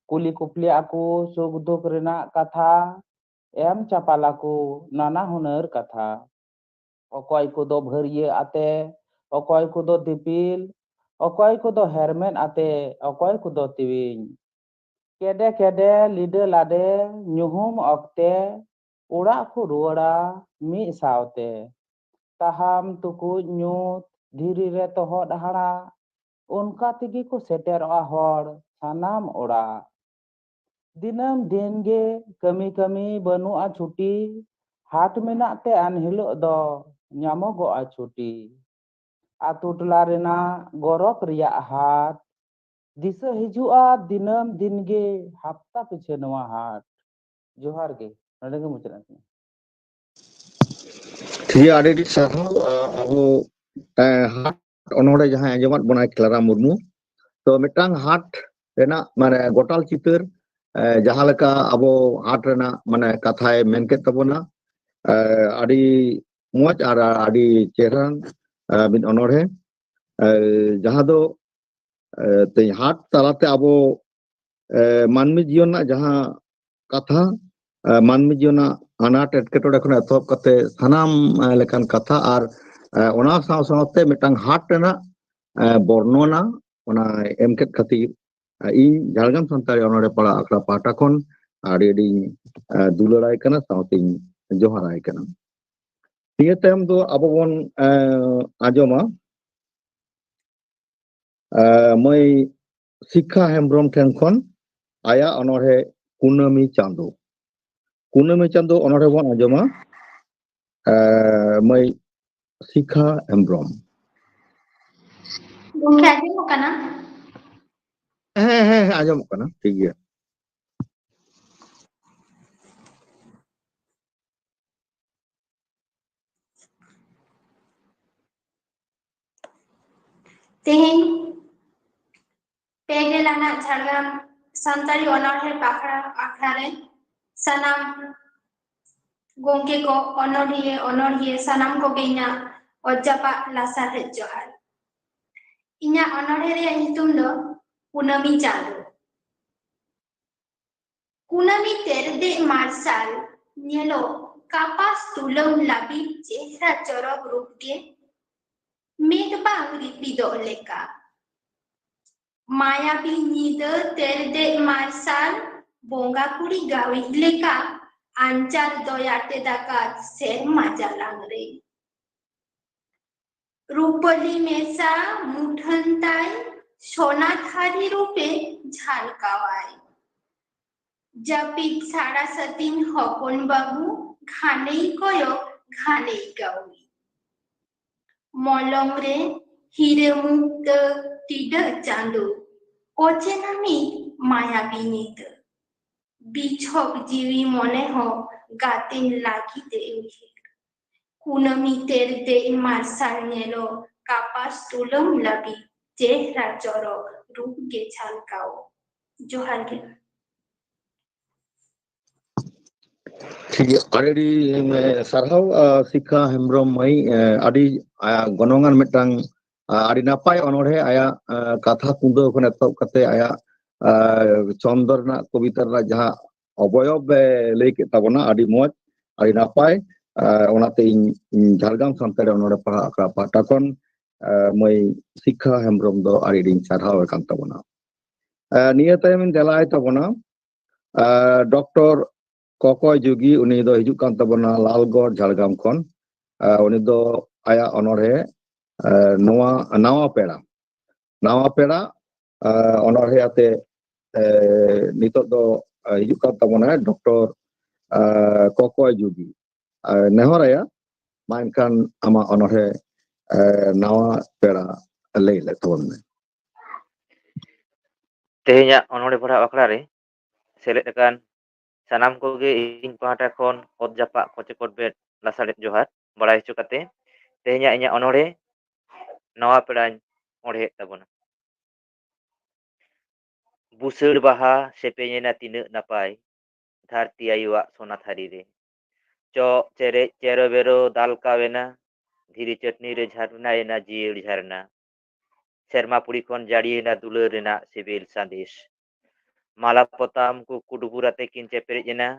ᱠᱩᱞᱤ ᱠᱩᱯᱞᱤ ᱟᱠᱚ ᱥᱩᱠ ᱫᱩᱠ ᱨᱮᱱᱟᱜ ᱠᱟᱛᱷᱟ, ᱮᱢ ᱪᱟᱯᱟᱞ ᱟᱠᱚ ᱱᱟᱱᱟ ᱦᱩᱱᱟᱹᱨ ᱠᱟᱛᱷᱟ᱾ ᱚᱠᱚᱭ ᱠᱚᱫᱚ ᱵᱷᱟᱹᱨᱭᱟᱹ ᱟᱛᱮ, ᱚᱠᱚᱭ ᱠᱚᱫᱚ ᱫᱤᱯᱤᱞ, ᱚᱠᱚᱭ ᱠᱚᱫᱚ ᱦᱮᱨᱢᱮᱫ ᱟᱛᱮ, ᱚᱠᱚᱭ ᱠᱚᱫᱚ ᱛᱤᱣᱤᱧ᱾ ᱠᱮᱰᱮ ᱠᱮᱰᱮ, ᱞᱤᱰᱟᱹ ᱞᱟᱰᱮ, ᱧᱩᱦᱩᱢ ᱚᱠᱛᱮ ᱚᱲᱟᱜ ᱠᱚ ᱨᱩᱣᱟᱹᱲᱟ ᱢᱤᱫ ᱥᱟᱶᱛᱮ᱾ ᱛᱟᱦᱟᱢ ᱴᱩᱠᱩᱡ ᱧᱩᱛ, ᱫᱷᱤᱨᱤ ᱨᱮ ᱛᱚᱦᱚᱫ ᱦᱟᱲᱟ, ᱚᱱᱠᱟ ᱛᱮᱜᱮ ᱠᱚ ᱥᱮᱴᱮᱨᱚᱜᱼᱟ ᱦᱚᱲ ᱥᱟᱱᱟᱢ ᱚᱲᱟᱜ᱾ ᱫᱤᱱᱟᱹᱢ ᱫᱤᱱ ᱜᱮ ᱠᱟᱹᱢᱤ ᱠᱟᱹᱢᱤ ᱵᱟᱹᱱᱩᱜᱼᱟ ᱪᱷᱩᱴᱤ, ᱦᱟᱴ ᱢᱮᱱᱟᱜ ᱛᱮ ᱟᱱ ᱦᱤᱞᱳᱜ ᱫᱚ ᱧᱟᱢᱚᱜᱚᱜᱼᱟ ᱪᱷᱩᱴᱤ᱾ ᱟᱛᱳ ᱴᱚᱞᱟ ᱨᱮᱱᱟᱜ ᱜᱚᱨᱚᱵᱽ ᱨᱮᱭᱟᱜ ᱦᱟᱴ, ᱫᱤᱥᱟᱹ ᱦᱤᱡᱩᱜᱼᱟ ᱫᱤᱱᱟᱹᱢ ᱫᱤᱱ ᱜᱮ ᱦᱟᱯᱛᱟ ᱯᱤᱪᱷᱟᱹ ᱱᱚᱣᱟ ᱦᱟᱴ᱾ ᱡᱚᱦᱟᱨ ᱜᱮ, ᱱᱚᱰᱮ ᱜᱮ ᱢᱩᱪᱟᱹᱫ ᱮᱱ ᱛᱤᱧᱟ᱾ ᱴᱷᱤᱠ ᱜᱮᱭᱟ, ᱟᱹᱰᱤ ᱟᱹᱰᱤ ᱥᱟᱨᱦᱟᱣ᱾ ᱟ, ᱟᱵᱚ, ᱮ, ᱦᱟᱴ ᱚᱱᱚᱬᱦᱮ ᱡᱟᱦᱟᱸᱭ ᱟᱸᱡᱚᱢᱟᱫ ᱵᱚᱱᱟᱭ ᱠᱞᱟᱨᱟ ᱢᱩᱨᱢᱩ, ᱛᱚ ᱢᱤᱫᱴᱟᱝ ᱦᱟᱴ ᱨᱮᱱᱟᱜ ᱢᱟᱱᱮ ᱜᱚᱴᱟᱞ ᱪᱤᱛᱟᱹᱨ, ᱮ, ᱡᱟᱦᱟᱸ ᱞᱮᱠᱟ ᱟᱵᱚ ᱦᱟᱴ ᱨᱮᱱᱟᱜ ᱢᱟᱱᱮ ᱠᱟᱛᱷᱟᱭ ᱢᱮᱱ ᱠᱮᱫ ᱛᱟᱵᱚᱱᱟ, ᱮ, ᱟᱹᱰᱤ ᱢᱚᱡᱽ ᱟᱨ ᱟᱹᱰᱤ ᱪᱮᱦᱨᱟ, ᱮ, ᱢᱤᱫ ᱚᱱᱚᱬᱦᱮ, ᱮ, ᱡᱟᱦᱟᱸ ᱫᱚ, ᱮ, ᱛᱮᱦᱮᱧ ᱦᱟᱴ ᱛᱟᱞᱟᱛᱮ ᱟᱵᱚ, ᱮ, ᱢᱟᱹᱱᱢᱤ ᱡᱤᱭᱚᱱ ᱨᱮᱱᱟᱜ ᱡᱟᱦᱟᱸ ᱠᱟᱛᱷᱟ, ᱮ, ᱢᱟᱹᱱᱢᱤ ᱡᱤᱭᱚᱱ ᱨᱮᱱᱟᱜ ᱟᱱᱟᱴ ᱮᱴᱠᱮᱴᱚᱬᱮ ᱠᱷᱚᱱ ᱮᱛᱚᱦᱚᱵ ᱠᱟᱛᱮ ᱥᱟᱱᱟᱢ, ᱮ, ᱞᱮᱠᱟᱱ ᱠᱟᱛᱷᱟ ᱟᱨ, ᱮ, ᱚᱱᱟ ᱥᱟᱶ ᱥᱟᱶᱛᱮ ᱢᱤᱫᱴᱟᱝ ᱦᱟᱴ ᱨᱮᱱᱟᱜ, ᱮ, ᱵᱚᱨᱱᱚᱱᱟ ᱚᱱᱟ ᱮᱢ ᱠᱮᱫ ᱠᱷᱟᱹᱛᱤᱨ, ᱮ, ᱤᱧ ᱡᱷᱟᱲᱜᱨᱟᱢ ᱥᱟᱱᱛᱟᱲᱤ ᱚᱱᱚᱬᱦᱮ ᱯᱟᱲᱟ ᱟᱠᱷᱲᱟ ᱯᱟᱦᱴᱟ ᱠᱷᱚᱱ ᱟᱹᱰᱤ ᱟᱹᱰᱤᱧ, ᱮ, ᱫᱩᱞᱟᱹᱲᱟᱭ ᱠᱟᱱᱟ, ᱥᱟᱶᱛᱮᱧ ᱡᱚᱦᱟᱨᱟᱭ ᱠᱟᱱᱟ᱾ ᱱᱤᱭᱟᱹ ᱛᱟᱭᱚᱢ ᱫᱚ ᱟᱵᱚ ᱵᱚᱱ, ᱮ, ᱟᱸᱡᱚᱢᱟ, ᱮ, ᱢᱟᱹᱭ ᱥᱤᱠᱷᱟ ᱦᱮᱢᱵᱨᱚᱢ ᱴᱷᱮᱱ ᱠᱷᱚᱱ ᱟᱭᱟᱜ ᱚᱱᱚᱬᱦᱮ ᱠᱩᱱᱟᱹᱢᱤ ᱪᱟᱸᱫᱚ᱾ ᱠᱩᱱᱟᱹᱢᱤ ᱪᱟᱸᱫᱚ ᱚᱱᱚᱬᱦᱮ ᱵᱚᱱ ᱟᱸᱡᱚᱢᱟ, ᱮ, ᱢᱟᱹᱭ ᱥᱤᱠᱷᱟ ᱦᱮᱢᱵᱨᱚᱢ᱾ ᱜᱚᱢᱠᱮ, ᱟᱸᱡᱚᱢᱚᱜ ᱠᱟᱱᱟ? ᱦᱮᱸ, ᱦᱮᱸ, ᱦᱮᱸ, ᱟᱸᱡᱚᱢᱚᱜ ᱠᱟᱱᱟ, ᱴᱷᱤᱠ ᱜᱮᱭᱟ᱾ ᱛᱮᱦᱮᱧ ᱯᱮ ᱜᱮᱞ ᱟᱱᱟᱜ ᱡᱷᱟᱲᱜᱨᱟᱢ ᱥᱟᱱᱛᱟᱲᱤ ᱚᱱᱚᱬᱦᱮ ᱟᱠᱷᱲᱟ, ᱟᱠᱷᱲᱟ ᱨᱮ ᱥᱟᱱᱟᱢ ᱜᱚᱢᱠᱮ ᱠᱚ, ᱚᱱᱚᱞᱤᱭᱟᱹ, ᱚᱱᱚᱲᱦᱤᱭᱟᱹ, ᱥᱟᱱᱟᱢ ᱠᱚᱜᱮ ᱤᱧᱟᱹᱜ ᱚᱛ ᱡᱟᱯᱟᱜ ᱞᱟᱥᱟᱲᱦᱮᱫ ᱡᱚᱦᱟᱨ᱾ ᱤᱧᱟᱹᱜ ᱚᱱᱚᱬᱦᱮ ᱨᱮᱭᱟᱜ ᱧᱩᱛᱩᱢ ᱫᱚ ᱠᱩᱱᱟᱹᱢᱤ ᱪᱟᱸᱫᱚ᱾ ᱠᱩᱱᱟᱹᱢᱤ ᱛᱮᱨᱫᱮᱡ ᱢᱟᱨᱥᱟᱞ ᱧᱮᱞᱚᱜ ᱠᱟᱯᱟᱥ ᱛᱩᱞᱟᱹᱢ ᱞᱟᱹᱵᱤᱫ ᱪᱮᱦᱨᱟ ᱪᱚᱨᱚᱠ ᱨᱩᱯ ᱜᱮ ᱢᱮᱫ ᱵᱟᱝ ᱨᱤᱯᱤᱫᱚᱜ ᱞᱮᱠᱟ᱾ ᱢᱟᱭᱟᱵᱤ ᱧᱤᱫᱟᱹ ᱛᱮᱨᱫᱮᱡ ᱢᱟᱨᱥᱟᱞ ᱵᱚᱸᱜᱟ ᱠᱩᱲᱤ ᱜᱟᱹᱣᱤᱡ ᱞᱮᱠᱟ ᱟᱧᱪᱟᱨ ᱫᱚᱭᱟ ᱛᱮ ᱫᱟᱠᱟᱫ ᱥᱮᱨᱢᱟ ᱡᱟᱞᱟᱝ ᱨᱮ᱾ ᱨᱩᱯᱟᱹᱞᱤ ᱢᱮᱥᱟ ᱢᱩᱴᱷᱟᱹᱱ ᱛᱟᱭ ᱥᱚᱱᱟ ᱛᱷᱟᱹᱨᱤ ᱨᱩᱯᱮ ᱡᱷᱟᱞᱠᱟᱣᱟᱭ᱾ ᱡᱟᱹᱯᱤᱫ ᱥᱟᱲᱟ ᱥᱟᱹᱛᱤᱧ ᱦᱚᱯᱚᱱ ᱵᱟᱹᱵᱩ ᱜᱷᱟᱱᱮᱭ ᱠᱚᱭᱚᱜ ᱜᱷᱟᱱᱮᱭ ᱜᱟᱹᱣᱤ᱾ ᱢᱚᱞᱚᱝ ᱨᱮ ᱦᱤᱨᱟᱹ ᱢᱩᱠᱛᱟᱹ ᱴᱤᱰᱟᱹᱜ ᱪᱟᱸᱫᱚ ᱚᱪᱮᱱᱟ ᱢᱤᱫ ᱢᱟᱭᱟᱵᱤ ᱧᱤᱫᱟᱹ᱾ ᱵᱤᱪᱷᱚᱠ ᱡᱤᱣᱤ ᱢᱚᱱᱮ ᱦᱚᱸ ᱜᱟᱛᱮᱧ ᱞᱟᱹᱜᱤᱫ ᱮ ᱩᱭᱦᱟᱹᱨ᱾ ᱠᱩᱱᱟᱹᱢᱤ ᱛᱮᱨᱫᱮᱡ ᱢᱟᱨᱥᱟᱞ ᱧᱮᱞᱚᱜ ᱠᱟᱯᱟᱥ ᱛᱩᱞᱟᱹᱢ ᱞᱟᱹᱵᱤᱫ ᱪᱮᱦᱨᱟ ᱪᱚᱨᱚᱠ ᱨᱩᱯ ᱜᱮ ᱡᱷᱟᱞᱠᱟᱣ᱾ ᱡᱚᱦᱟᱨ ᱜᱮ᱾ ᱴᱷᱤᱠ ᱜᱮᱭᱟ, ᱟᱹᱰᱤ ᱟᱹᱰᱤ, ᱮ, ᱥᱟᱨᱦᱟᱣ, ᱟ, ᱥᱤᱠᱷᱟ ᱦᱮᱢᱵᱨᱚᱢ ᱢᱟᱹᱭ, ᱮ, ᱟᱹᱰᱤ, ᱟ, ᱜᱚᱱᱚᱝᱟᱱ ᱢᱤᱫᱴᱟᱝ, ᱟ, ᱟᱹᱰᱤ ᱱᱟᱯᱟᱭ ᱚᱱᱚᱬᱦᱮ, ᱟᱭᱟᱜ, ᱟ, ᱠᱟᱛᱷᱟ ᱠᱩᱸᱫᱟᱹᱣ ᱠᱷᱚᱱ ᱮᱛᱚᱦᱚᱵ ᱠᱟᱛᱮ ᱟᱭᱟᱜ, ᱟ, ᱪᱷᱚᱱᱫᱚ ᱨᱮᱱᱟᱜ, ᱠᱚᱵᱤᱛᱟ ᱨᱮᱱᱟᱜ ᱡᱟᱦᱟᱸ ᱚᱵᱚᱭᱚᱵ ᱮ ᱞᱟᱹᱭ ᱠᱮᱫ ᱛᱟᱵᱚᱱᱟ, ᱟᱹᱰᱤ ᱢᱚᱡᱽ, ᱟᱹᱰᱤ ᱱᱟᱯᱟᱭ᱾ ᱟ, ᱚᱱᱟᱛᱮ ᱤᱧ, ᱤᱧ ᱡᱷᱟᱲᱜᱨᱟᱢ ᱥᱟᱱᱛᱟᱲᱤ ᱚᱱᱚᱬᱦᱮ ᱯᱟᱲᱦᱟᱣ ᱟᱠᱷᱲᱟ ᱯᱟᱦᱴᱟ ᱠᱷᱚᱱ, ᱟ, ᱢᱟᱹᱭ ᱥᱤᱠᱷᱟ ᱦᱮᱢᱵᱨᱚᱢ ᱫᱚ ᱟᱹᱰᱤ ᱟᱹᱰᱤᱧ ᱥᱟᱨᱦᱟᱣ ᱮ ᱠᱟᱱ ᱛᱟᱵᱚᱱᱟ᱾ ᱟ, ᱱᱤᱭᱟᱹ ᱛᱟᱭᱚᱢ ᱤᱧ ᱫᱮᱞᱟᱭ ᱛᱟᱵᱚᱱᱟ, ᱟ, ᱰᱚᱠᱴᱚᱨ ᱠᱚᱠᱚᱭ ᱡᱩᱜᱤ, ᱩᱱᱤ ᱫᱚ ᱦᱤᱡᱩᱜ ᱠᱟᱱ ᱛᱟᱵᱚᱱᱟ ᱞᱟᱞᱜᱚᱲ, ᱡᱷᱟᱲᱜᱨᱟᱢ ᱠᱷᱚᱱ᱾ ᱟ, ᱩᱱᱤ ᱫᱚ ᱟᱭᱟᱜ ᱚᱱᱚᱬᱦᱮ, ᱟ, ᱱᱚᱣᱟ ᱱᱟᱣᱟ ᱯᱮᱲᱟ, ᱱᱟᱣᱟ ᱯᱮᱲᱟ, ᱟ, ᱚᱱᱚᱬᱦᱮ ᱟᱛᱮ, ᱮ, ᱱᱤᱛᱚᱜ ᱫᱚ, ᱟ, ᱦᱤᱡᱩᱜ ᱠᱟᱱ ᱛᱟᱵᱚᱱᱟᱭ ᱰᱚᱠᱴᱚᱨ, ᱟ, ᱠᱚᱠᱚᱭ ᱡᱩᱜᱤ᱾ ᱟ, ᱱᱮᱦᱚᱨᱟᱭᱟ, ᱢᱟ ᱮᱱᱠᱷᱟᱱ ᱟᱢᱟᱜ ᱚᱱᱚᱬᱦᱮ, ᱟ, ᱱᱟᱣᱟ ᱯᱮᱲᱟ ᱞᱟᱹᱭ ᱞᱮ ᱛᱟᱵᱚᱱ ᱢᱮ᱾ ᱛᱮᱦᱮᱧᱟᱜ ᱚᱱᱚᱬᱦᱮ ᱯᱟᱲᱦᱟᱣ ᱟᱠᱷᱲᱟ ᱨᱮ ᱥᱮᱞᱮᱫ ᱟᱠᱟᱱ ᱥᱟᱱᱟᱢ ᱠᱚᱜᱮ ᱤᱧ ᱯᱟᱦᱴᱟ ᱠᱷᱚᱱ ᱚᱛ ᱡᱟᱯᱟᱜ ᱠᱚᱪᱮ ᱠᱚᱴᱵᱮᱫ ᱞᱟᱥᱟᱲᱦᱮᱫ ᱡᱚᱦᱟᱨ ᱵᱟᱲᱟᱭ ᱦᱚᱪᱚ ᱠᱟᱛᱮ, ᱛᱮᱦᱮᱧᱟᱜ ᱤᱧᱟᱹᱜ ᱚᱱᱚᱬᱦᱮ ᱱᱟᱣᱟ ᱯᱮᱲᱟᱧ ᱚᱬᱦᱮᱫ ᱛᱟᱵᱚᱱᱟ᱾ ᱵᱩᱥᱟᱹᱲ ᱵᱟᱦᱟ ᱥᱮᱯᱮᱧᱮᱱᱟ ᱛᱤᱱᱟᱹᱜ ᱱᱟᱯᱟᱭ, ᱫᱷᱟᱹᱨᱛᱤ ᱟᱭᱳᱣᱟᱜ ᱥᱚᱱᱟ ᱛᱷᱟᱹᱨᱤ ᱨᱮ᱾ ᱪᱚᱜ ᱪᱮᱨᱮᱡ ᱪᱮᱨᱚ ᱵᱮᱨᱚ ᱫᱟᱞᱠᱟᱣᱮᱱᱟ, ᱫᱷᱤᱨᱤ ᱪᱟᱹᱴᱱᱤ ᱨᱮ ᱡᱷᱟᱨᱱᱟᱭᱮᱱᱟ ᱡᱤᱭᱟᱹᱲ ᱡᱷᱟᱨᱱᱟ᱾ ᱥᱮᱨᱢᱟ ᱯᱩᱲᱤ ᱠᱷᱚᱱ ᱡᱟᱹᱲᱤᱭᱮᱱᱟ ᱫᱩᱞᱟᱹᱲ ᱨᱮᱱᱟᱜ ᱥᱤᱵᱤᱞ ᱥᱟᱸᱫᱮᱥ᱾ ᱢᱟᱞᱟ ᱯᱚᱛᱟᱢ ᱠᱚ ᱠᱩᱰᱵᱩᱨ ᱟᱛᱮ ᱠᱤᱱ ᱪᱮᱯᱮᱨᱮᱡ ᱮᱱᱟ᱾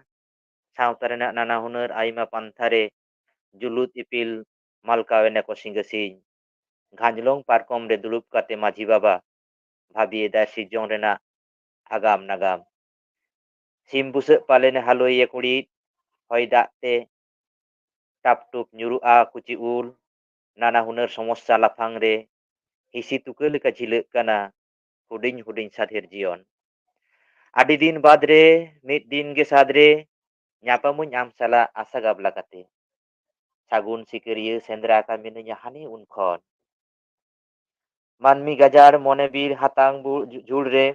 ᱥᱟᱶᱛᱟ ᱨᱮᱱᱟᱜ ᱱᱟᱱᱟ ᱦᱩᱱᱟᱹᱨ ᱟᱭᱢᱟ ᱯᱟᱱᱛᱷᱟ ᱨᱮ ᱡᱩᱞᱩᱫ ᱤᱯᱤᱞ ᱢᱟᱞᱠᱟᱣ ᱮᱱᱟ ᱠᱚ ᱥᱤᱸᱜᱟᱹ ᱥᱤᱧ᱾ ᱜᱷᱟᱸᱡᱽᱞᱚᱝ ᱯᱟᱨᱠᱚᱢ ᱨᱮ ᱫᱩᱲᱩᱵ ᱠᱟᱛᱮ ᱢᱟᱹᱡᱷᱤ ᱵᱟᱵᱟ ᱵᱷᱟᱹᱵᱤᱭᱮᱫᱟᱭ ᱥᱤᱨᱡᱚᱱ ᱨᱮᱱᱟᱜ ᱟᱜᱟᱢ ᱱᱟᱜᱟᱢ᱾ ᱥᱤᱢ ᱵᱩᱥᱟᱹᱜ ᱯᱟᱞᱮᱱᱮ ᱦᱟᱞᱚᱭᱮᱭᱟ ᱠᱩᱲᱤᱫ, ᱦᱚᱭ ᱫᱟᱜ ᱛᱮ ᱴᱟᱯ ᱴᱩᱯ ᱧᱩᱨᱩᱜᱼᱟ ᱠᱩᱪᱤ ᱩᱞ᱾ ᱱᱟᱱᱟ ᱦᱩᱱᱟᱹᱨ ᱥᱚᱢᱚᱥᱥᱟ ᱞᱟᱯᱷᱟᱝ ᱨᱮ ᱦᱤᱸᱥᱤ ᱛᱩᱠᱟᱹ ᱞᱮᱠᱟ ᱡᱷᱤᱞᱟᱹᱜ ᱠᱟᱱᱟ ᱦᱩᱰᱤᱧ ᱦᱩᱰᱤᱧ ᱥᱟᱫᱷᱮᱨ ᱡᱤᱭᱚᱱ᱾ ᱟᱹᱰᱤ ᱫᱤᱱ ᱵᱟᱫᱽ ᱨᱮ ᱢᱤᱫ ᱫᱤᱱ ᱜᱮ ᱥᱟᱫᱽ ᱨᱮ ᱧᱟᱯᱟᱢᱟᱹᱧ ᱟᱢ ᱥᱟᱞᱟᱜ ᱟᱥᱟ ᱜᱟᱵᱞᱟ ᱠᱟᱛᱮ᱾ ᱥᱟᱹᱜᱩᱱ ᱥᱤᱠᱟᱹᱨᱤᱭᱟᱹ ᱥᱮᱸᱫᱽᱨᱟ ᱟᱠᱟᱫ ᱢᱤᱱᱟᱹᱧᱟ ᱦᱟᱱᱮ ᱩᱱ ᱠᱷᱚᱱ᱾ ᱢᱟᱹᱱᱢᱤ ᱜᱟᱡᱟᱲ ᱢᱚᱱᱮ ᱵᱤᱨ ᱦᱟᱛᱟᱝ ᱵᱩ-, ᱡᱩ-, ᱡᱷᱩᱲ ᱨᱮ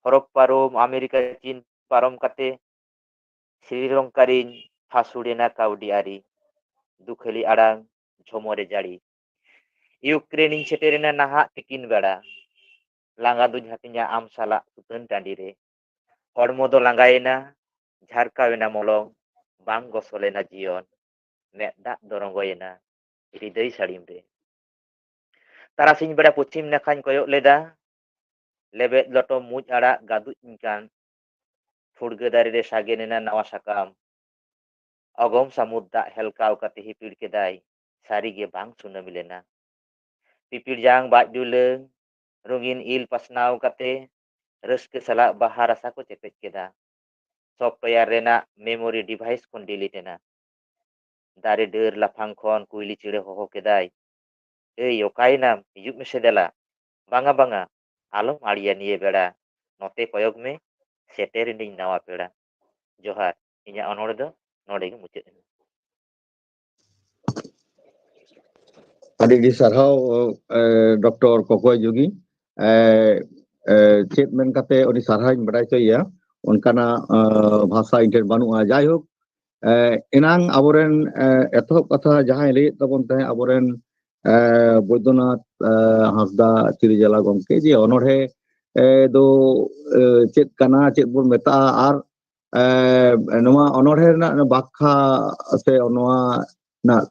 ᱦᱚᱨᱚᱯ ᱯᱟᱨᱚᱢ ᱟᱢᱮᱨᱤᱠᱟ ᱪᱤᱱ ᱯᱟᱨᱚᱢ ᱠᱟᱛᱮ ᱥᱨᱤᱞᱚᱝᱠᱟ ᱨᱤᱧ ᱯᱷᱟᱹᱥᱩᱲᱮᱱᱟ ᱠᱟᱹᱣᱰᱤ ᱟᱹᱨᱤ᱾ ᱫᱩᱠᱷᱟᱹᱞᱤ ᱟᱲᱟᱝ ᱡᱷᱚᱢᱚᱨᱮ ᱡᱟᱹᱲᱤ᱾ ᱤᱭᱩᱠᱨᱮᱱᱤᱧ ᱥᱮᱴᱮᱨᱮᱱᱟ ᱱᱟᱦᱟᱜ ᱛᱤᱠᱤᱱ ᱵᱮᱲᱟ᱾ ᱞᱟᱸᱜᱟ ᱫᱩᱧ ᱦᱟᱹᱴᱤᱧᱟ ᱟᱢ ᱥᱟᱞᱟᱜ ᱥᱩᱛᱟᱹᱱ ᱴᱟᱺᱰᱤ ᱨᱮ᱾ ᱦᱚᱲᱢᱚ ᱫᱚ ᱞᱟᱸᱜᱟᱭᱮᱱᱟ, ᱡᱷᱟᱨᱠᱟᱣᱮᱱᱟ ᱢᱚᱞᱚᱝ, ᱵᱟᱝ ᱜᱚᱥᱚᱞᱮᱱᱟ ᱡᱤᱭᱚᱱ᱾ ᱢᱮᱫ ᱫᱟᱜ ᱫᱚ ᱨᱚᱸᱜᱚᱭᱮᱱᱟ ᱦᱨᱤᱫᱟᱹᱭ ᱥᱟᱹᱲᱤᱢ ᱨᱮ᱾ ᱛᱟᱨᱟᱥᱤᱧ ᱵᱮᱲᱟ ᱯᱚᱪᱷᱤᱢ ᱱᱟᱠᱷᱟᱧ ᱠᱚᱭᱚᱜ ᱞᱮᱫᱟ᱾ ᱞᱮᱵᱮᱫ ᱞᱚᱴᱚᱢ ᱢᱩᱸᱡ ᱟᱲᱟᱜ ᱜᱟᱹᱫᱩᱡ ᱤᱧ ᱠᱟᱱ᱾ ᱯᱷᱩᱲᱜᱟᱹ ᱫᱟᱨᱮ ᱨᱮ ᱥᱟᱜᱮᱱ ᱮᱱᱟ ᱱᱟᱣᱟ ᱥᱟᱠᱟᱢ᱾ ᱚᱜᱚᱢ ᱥᱟᱹᱢᱩᱫ ᱫᱟᱜ ᱦᱮᱞᱠᱟᱣ ᱠᱟᱛᱮ ᱦᱤᱯᱤᱲ ᱠᱮᱫᱟᱭ᱾ ᱥᱟᱹᱨᱤᱜᱮ ᱵᱟᱝ ᱥᱩᱱᱟᱹᱢ ᱞᱮᱱᱟ᱾ ᱯᱤᱯᱤᱲ ᱡᱟᱝ ᱵᱟᱡ ᱰᱩᱞᱟᱹᱝ, ᱨᱚᱸᱜᱤᱱ ᱤᱞ ᱯᱟᱥᱱᱟᱣ ᱠᱟᱛᱮ ᱨᱟᱹᱥᱠᱟᱹ ᱥᱟᱞᱟᱜ ᱵᱟᱦᱟ ᱨᱟᱥᱟ ᱠᱚ ᱪᱮᱯᱮᱡ ᱠᱮᱫᱟ᱾ ᱥᱚᱯᱷᱴᱣᱮᱭᱟᱨ ᱨᱮᱱᱟᱜ ᱢᱮᱢᱳᱨᱤ ᱰᱤᱵᱷᱟᱭᱤᱥ ᱠᱷᱚᱱ ᱰᱤᱞᱤᱴ ᱮᱱᱟ᱾ ᱫᱟᱨᱮ ᱰᱟᱹᱨ ᱞᱟᱯᱷᱟᱝ ᱠᱷᱚᱱ ᱠᱩᱭᱞᱤ ᱪᱮᱬᱮ ᱦᱚᱦᱚ ᱠᱮᱫᱟᱭ, "ᱮᱭ, ᱚᱠᱟᱭᱮᱱᱟᱢ? ᱦᱤᱡᱩᱜ ᱢᱮᱥᱮ ᱫᱮᱞᱟ᱾ ᱵᱟᱝᱟ, ᱵᱟᱝᱟ, ᱟᱞᱚᱢ ᱟᱲᱤᱭᱟ ᱱᱤᱭᱟᱹ ᱵᱮᱲᱟ᱾ ᱱᱚᱛᱮ ᱠᱚᱭᱚᱜ ᱢᱮ, ᱥᱮᱴᱮᱨ ᱮᱱᱟᱹᱧ ᱱᱟᱣᱟ ᱯᱮᱲᱟ᱾" ᱡᱚᱦᱟᱨ᱾ ᱤᱧᱟᱹᱜ ᱚᱱᱚᱬᱦᱮ ᱫᱚ ᱱᱚᱰᱮ ᱜᱮ ᱢᱩᱪᱟᱹᱫ ᱮᱱᱟ᱾ ᱟᱹᱰᱤ ᱟᱹᱰᱤ ᱥᱟᱨᱦᱟᱣ, ᱮ, ᱰᱚᱠᱴᱚᱨ ᱠᱚᱠᱚᱭ ᱡᱩᱜᱤ᱾ ᱮ, ᱮ, ᱪᱮᱫ ᱢᱮᱱ ᱠᱟᱛᱮ ᱟᱹᱰᱤ ᱥᱟᱨᱦᱟᱣ ᱤᱧ ᱵᱟᱰᱟᱭ ᱦᱚᱪᱚᱭᱮᱭᱟ, ᱚᱱᱠᱟᱱᱟᱜ, ᱮ, ᱵᱷᱟᱥᱟ ᱤᱧ ᱴᱷᱮᱱ ᱵᱟᱹᱱᱩᱜᱼᱟ᱾ ᱡᱟᱭᱦᱳᱠ, ᱮ, ᱮᱱᱟᱝ ᱟᱵᱚᱨᱮᱱ, ᱮ, ᱮᱛᱚᱦᱚᱵ ᱠᱟᱛᱷᱟ ᱡᱟᱦᱟᱸᱭ ᱞᱟᱹᱭᱮᱫ ᱛᱟᱵᱚᱱ ᱛᱟᱦᱮᱸᱫ, ᱟᱵᱚᱨᱮᱱ ᱵᱳᱭᱫᱚᱱᱟᱛᱷ ᱦᱟᱸᱥᱫᱟ ᱪᱤᱨᱤᱡᱟᱞᱟ ᱜᱚᱢᱠᱮ, ᱡᱮ ᱚᱱᱚᱬᱦᱮ ᱫᱚ ᱪᱮᱫ ᱠᱟᱱᱟ, ᱪᱮᱫ ᱵᱚᱱ ᱢᱮᱛᱟᱜᱼᱟ, ᱟᱨ ᱱᱚᱣᱟ ᱚᱱᱚᱬᱦᱮ ᱨᱮᱱᱟᱜ ᱵᱟᱠᱷᱟ ᱥᱮ ᱱᱚᱣᱟ ᱨᱮᱱᱟᱜ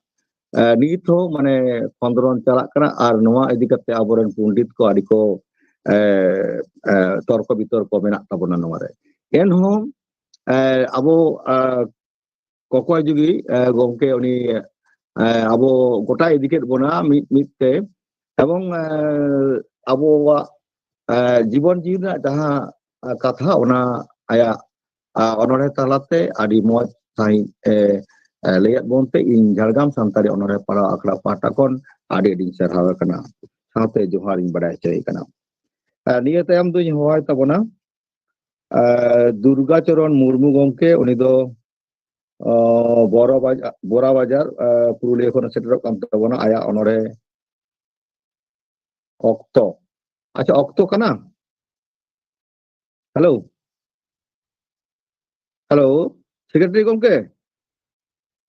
ᱱᱤᱛ ᱦᱚᱸ ᱢᱟᱱᱮ ᱠᱷᱚᱸᱫᱽᱨᱚᱱ ᱪᱟᱞᱟᱜ ᱠᱟᱱᱟ, ᱟᱨ ᱱᱚᱣᱟ ᱤᱫᱤ ᱠᱟᱛᱮ ᱟᱵᱚᱨᱮᱱ ᱯᱚᱱᱰᱤᱛ ᱠᱚ ᱟᱹᱰᱤ ᱠᱚ ᱛᱚᱨᱠᱚ ᱵᱤᱛᱚᱨᱠᱚ ᱢᱮᱱᱟᱜ ᱛᱟᱵᱚᱱᱟ ᱱᱚᱣᱟ ᱨᱮ᱾ ᱮᱱᱦᱚᱸ ᱟᱵᱚ ᱠᱚᱠᱚᱭ ᱡᱩᱜᱤ ᱜᱚᱢᱠᱮ ᱩᱱᱤ ᱟᱵᱚ ᱜᱚᱴᱟᱭ ᱤᱫᱤ ᱠᱮᱫ ᱵᱚᱱᱟ ᱢᱤᱫ ᱢᱤᱫ ᱛᱮ, ᱮᱵᱚᱝ ᱟᱵᱚᱣᱟᱜ ᱡᱤᱵᱚᱱ ᱡᱤᱣᱤ ᱨᱮᱱᱟᱜ ᱡᱟᱦᱟᱸ ᱠᱟᱛᱷᱟ, ᱚᱱᱟ ᱟᱭᱟᱜ ᱚᱱᱚᱬᱦᱮ ᱛᱟᱞᱟᱛᱮ ᱟᱹᱰᱤ ᱢᱚᱡᱽ ᱥᱟᱺᱦᱤᱡ ᱮ ᱞᱟᱹᱭᱟᱫ ᱵᱚᱱ ᱛᱮ, ᱤᱧ ᱡᱷᱟᱲᱜᱨᱟᱢ ᱥᱟᱱᱛᱟᱲᱤ ᱚᱱᱚᱬᱦᱮ ᱯᱟᱲᱦᱟᱣ ᱟᱠᱷᱲᱟ ᱯᱟᱦᱴᱟ ᱠᱷᱚᱱ ᱟᱹᱰᱤ ᱟᱹᱰᱤᱧ ᱥᱟᱨᱦᱟᱣ ᱮ ᱠᱟᱱᱟ, ᱥᱟᱶᱛᱮ ᱡᱚᱦᱟᱨ ᱤᱧ ᱵᱟᱲᱟᱭ ᱦᱚᱪᱚᱭᱮ ᱠᱟᱱᱟ᱾ ᱱᱤᱭᱟᱹ ᱛᱟᱭᱚᱢ ᱫᱚᱧ ᱦᱚᱦᱚᱣᱟᱭ ᱛᱟᱵᱚᱱᱟ ᱫᱩᱨᱜᱟᱪᱚᱨᱚᱱ ᱢᱩᱨᱢᱩ ᱜᱚᱢᱠᱮ᱾ ᱩᱱᱤ ᱫᱚ ᱵᱚᱨᱟ ᱵᱟᱡᱟᱨ, ᱯᱩᱨᱩᱞᱤᱭᱟᱹ ᱠᱷᱚᱱ ᱥᱮᱴᱮᱨᱚᱜ ᱠᱟᱱ ᱛᱟᱵᱚᱱᱟ ᱟᱭᱟᱜ ᱚᱱᱚᱬᱦᱮ ᱚᱠᱛᱚ᱾ ᱟᱪᱪᱷᱟ, ᱚᱠᱛᱚ ᱠᱟᱱᱟ᱾ ᱦᱮᱞᱳ, ᱦᱮᱞᱳ, ᱥᱮᱠᱨᱮᱴᱟᱨᱤ ᱜᱚᱢᱠᱮ,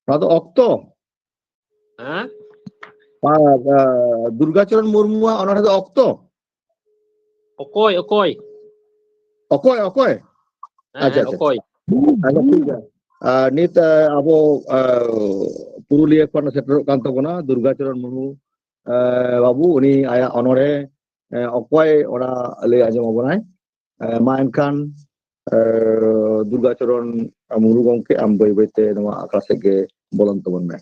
ᱱᱚᱣᱟ ᱫᱚ ᱚᱠᱛᱚ᱾ ᱦᱮᱸ? ᱫᱩᱨᱜᱟᱪᱚᱨᱚᱱ ᱢᱩᱨᱢᱩᱣᱟᱜ ᱚᱱᱚᱬᱦᱮ ᱫᱚ ᱚᱠᱛᱚ᱾ ᱚᱠᱚᱭ, ᱚᱠᱚᱭ? ᱚᱠᱚᱭ, ᱚᱠᱚᱭ? ᱦᱮᱸ, ᱟᱪᱪᱷᱟ, ᱦᱮᱸ, ᱟᱪᱪᱷᱟ᱾ ᱚᱠᱚᱭ? ᱟᱪᱪᱷᱟ, ᱴᱷᱤᱠ ᱜᱮᱭᱟ᱾ ᱱᱤᱛ ᱟᱵᱚ ᱯᱩᱨᱩᱞᱤᱭᱟᱹ ᱠᱷᱚᱱ ᱥᱮᱴᱮᱨᱚᱜ ᱠᱟᱱ ᱛᱟᱵᱚᱱᱟ ᱫᱩᱨᱜᱟᱪᱚᱨᱚᱱ ᱢᱩᱨᱢᱩ ᱵᱟᱹᱵᱩ, ᱩᱱᱤ ᱟᱭᱟᱜ ᱚᱱᱚᱬᱦᱮ ᱚᱠᱚᱭ, ᱚᱱᱟ ᱞᱟᱹᱭ ᱟᱸᱡᱚᱢ ᱟᱵᱚᱱᱟᱭ᱾ ᱢᱟ ᱮᱱᱠᱷᱟᱱ ᱫᱩᱨᱜᱟᱪᱚᱨᱚᱱ ᱢᱩᱨᱢᱩ ᱜᱚᱢᱠᱮ, ᱟᱢ ᱵᱟᱹᱭ ᱵᱟᱹᱭᱛᱮ ᱱᱚᱣᱟ ᱟᱠᱷᱲᱟ ᱥᱮᱫ ᱜᱮ ᱵᱚᱞᱚᱱ ᱛᱟᱵᱚᱱ ᱢᱮ᱾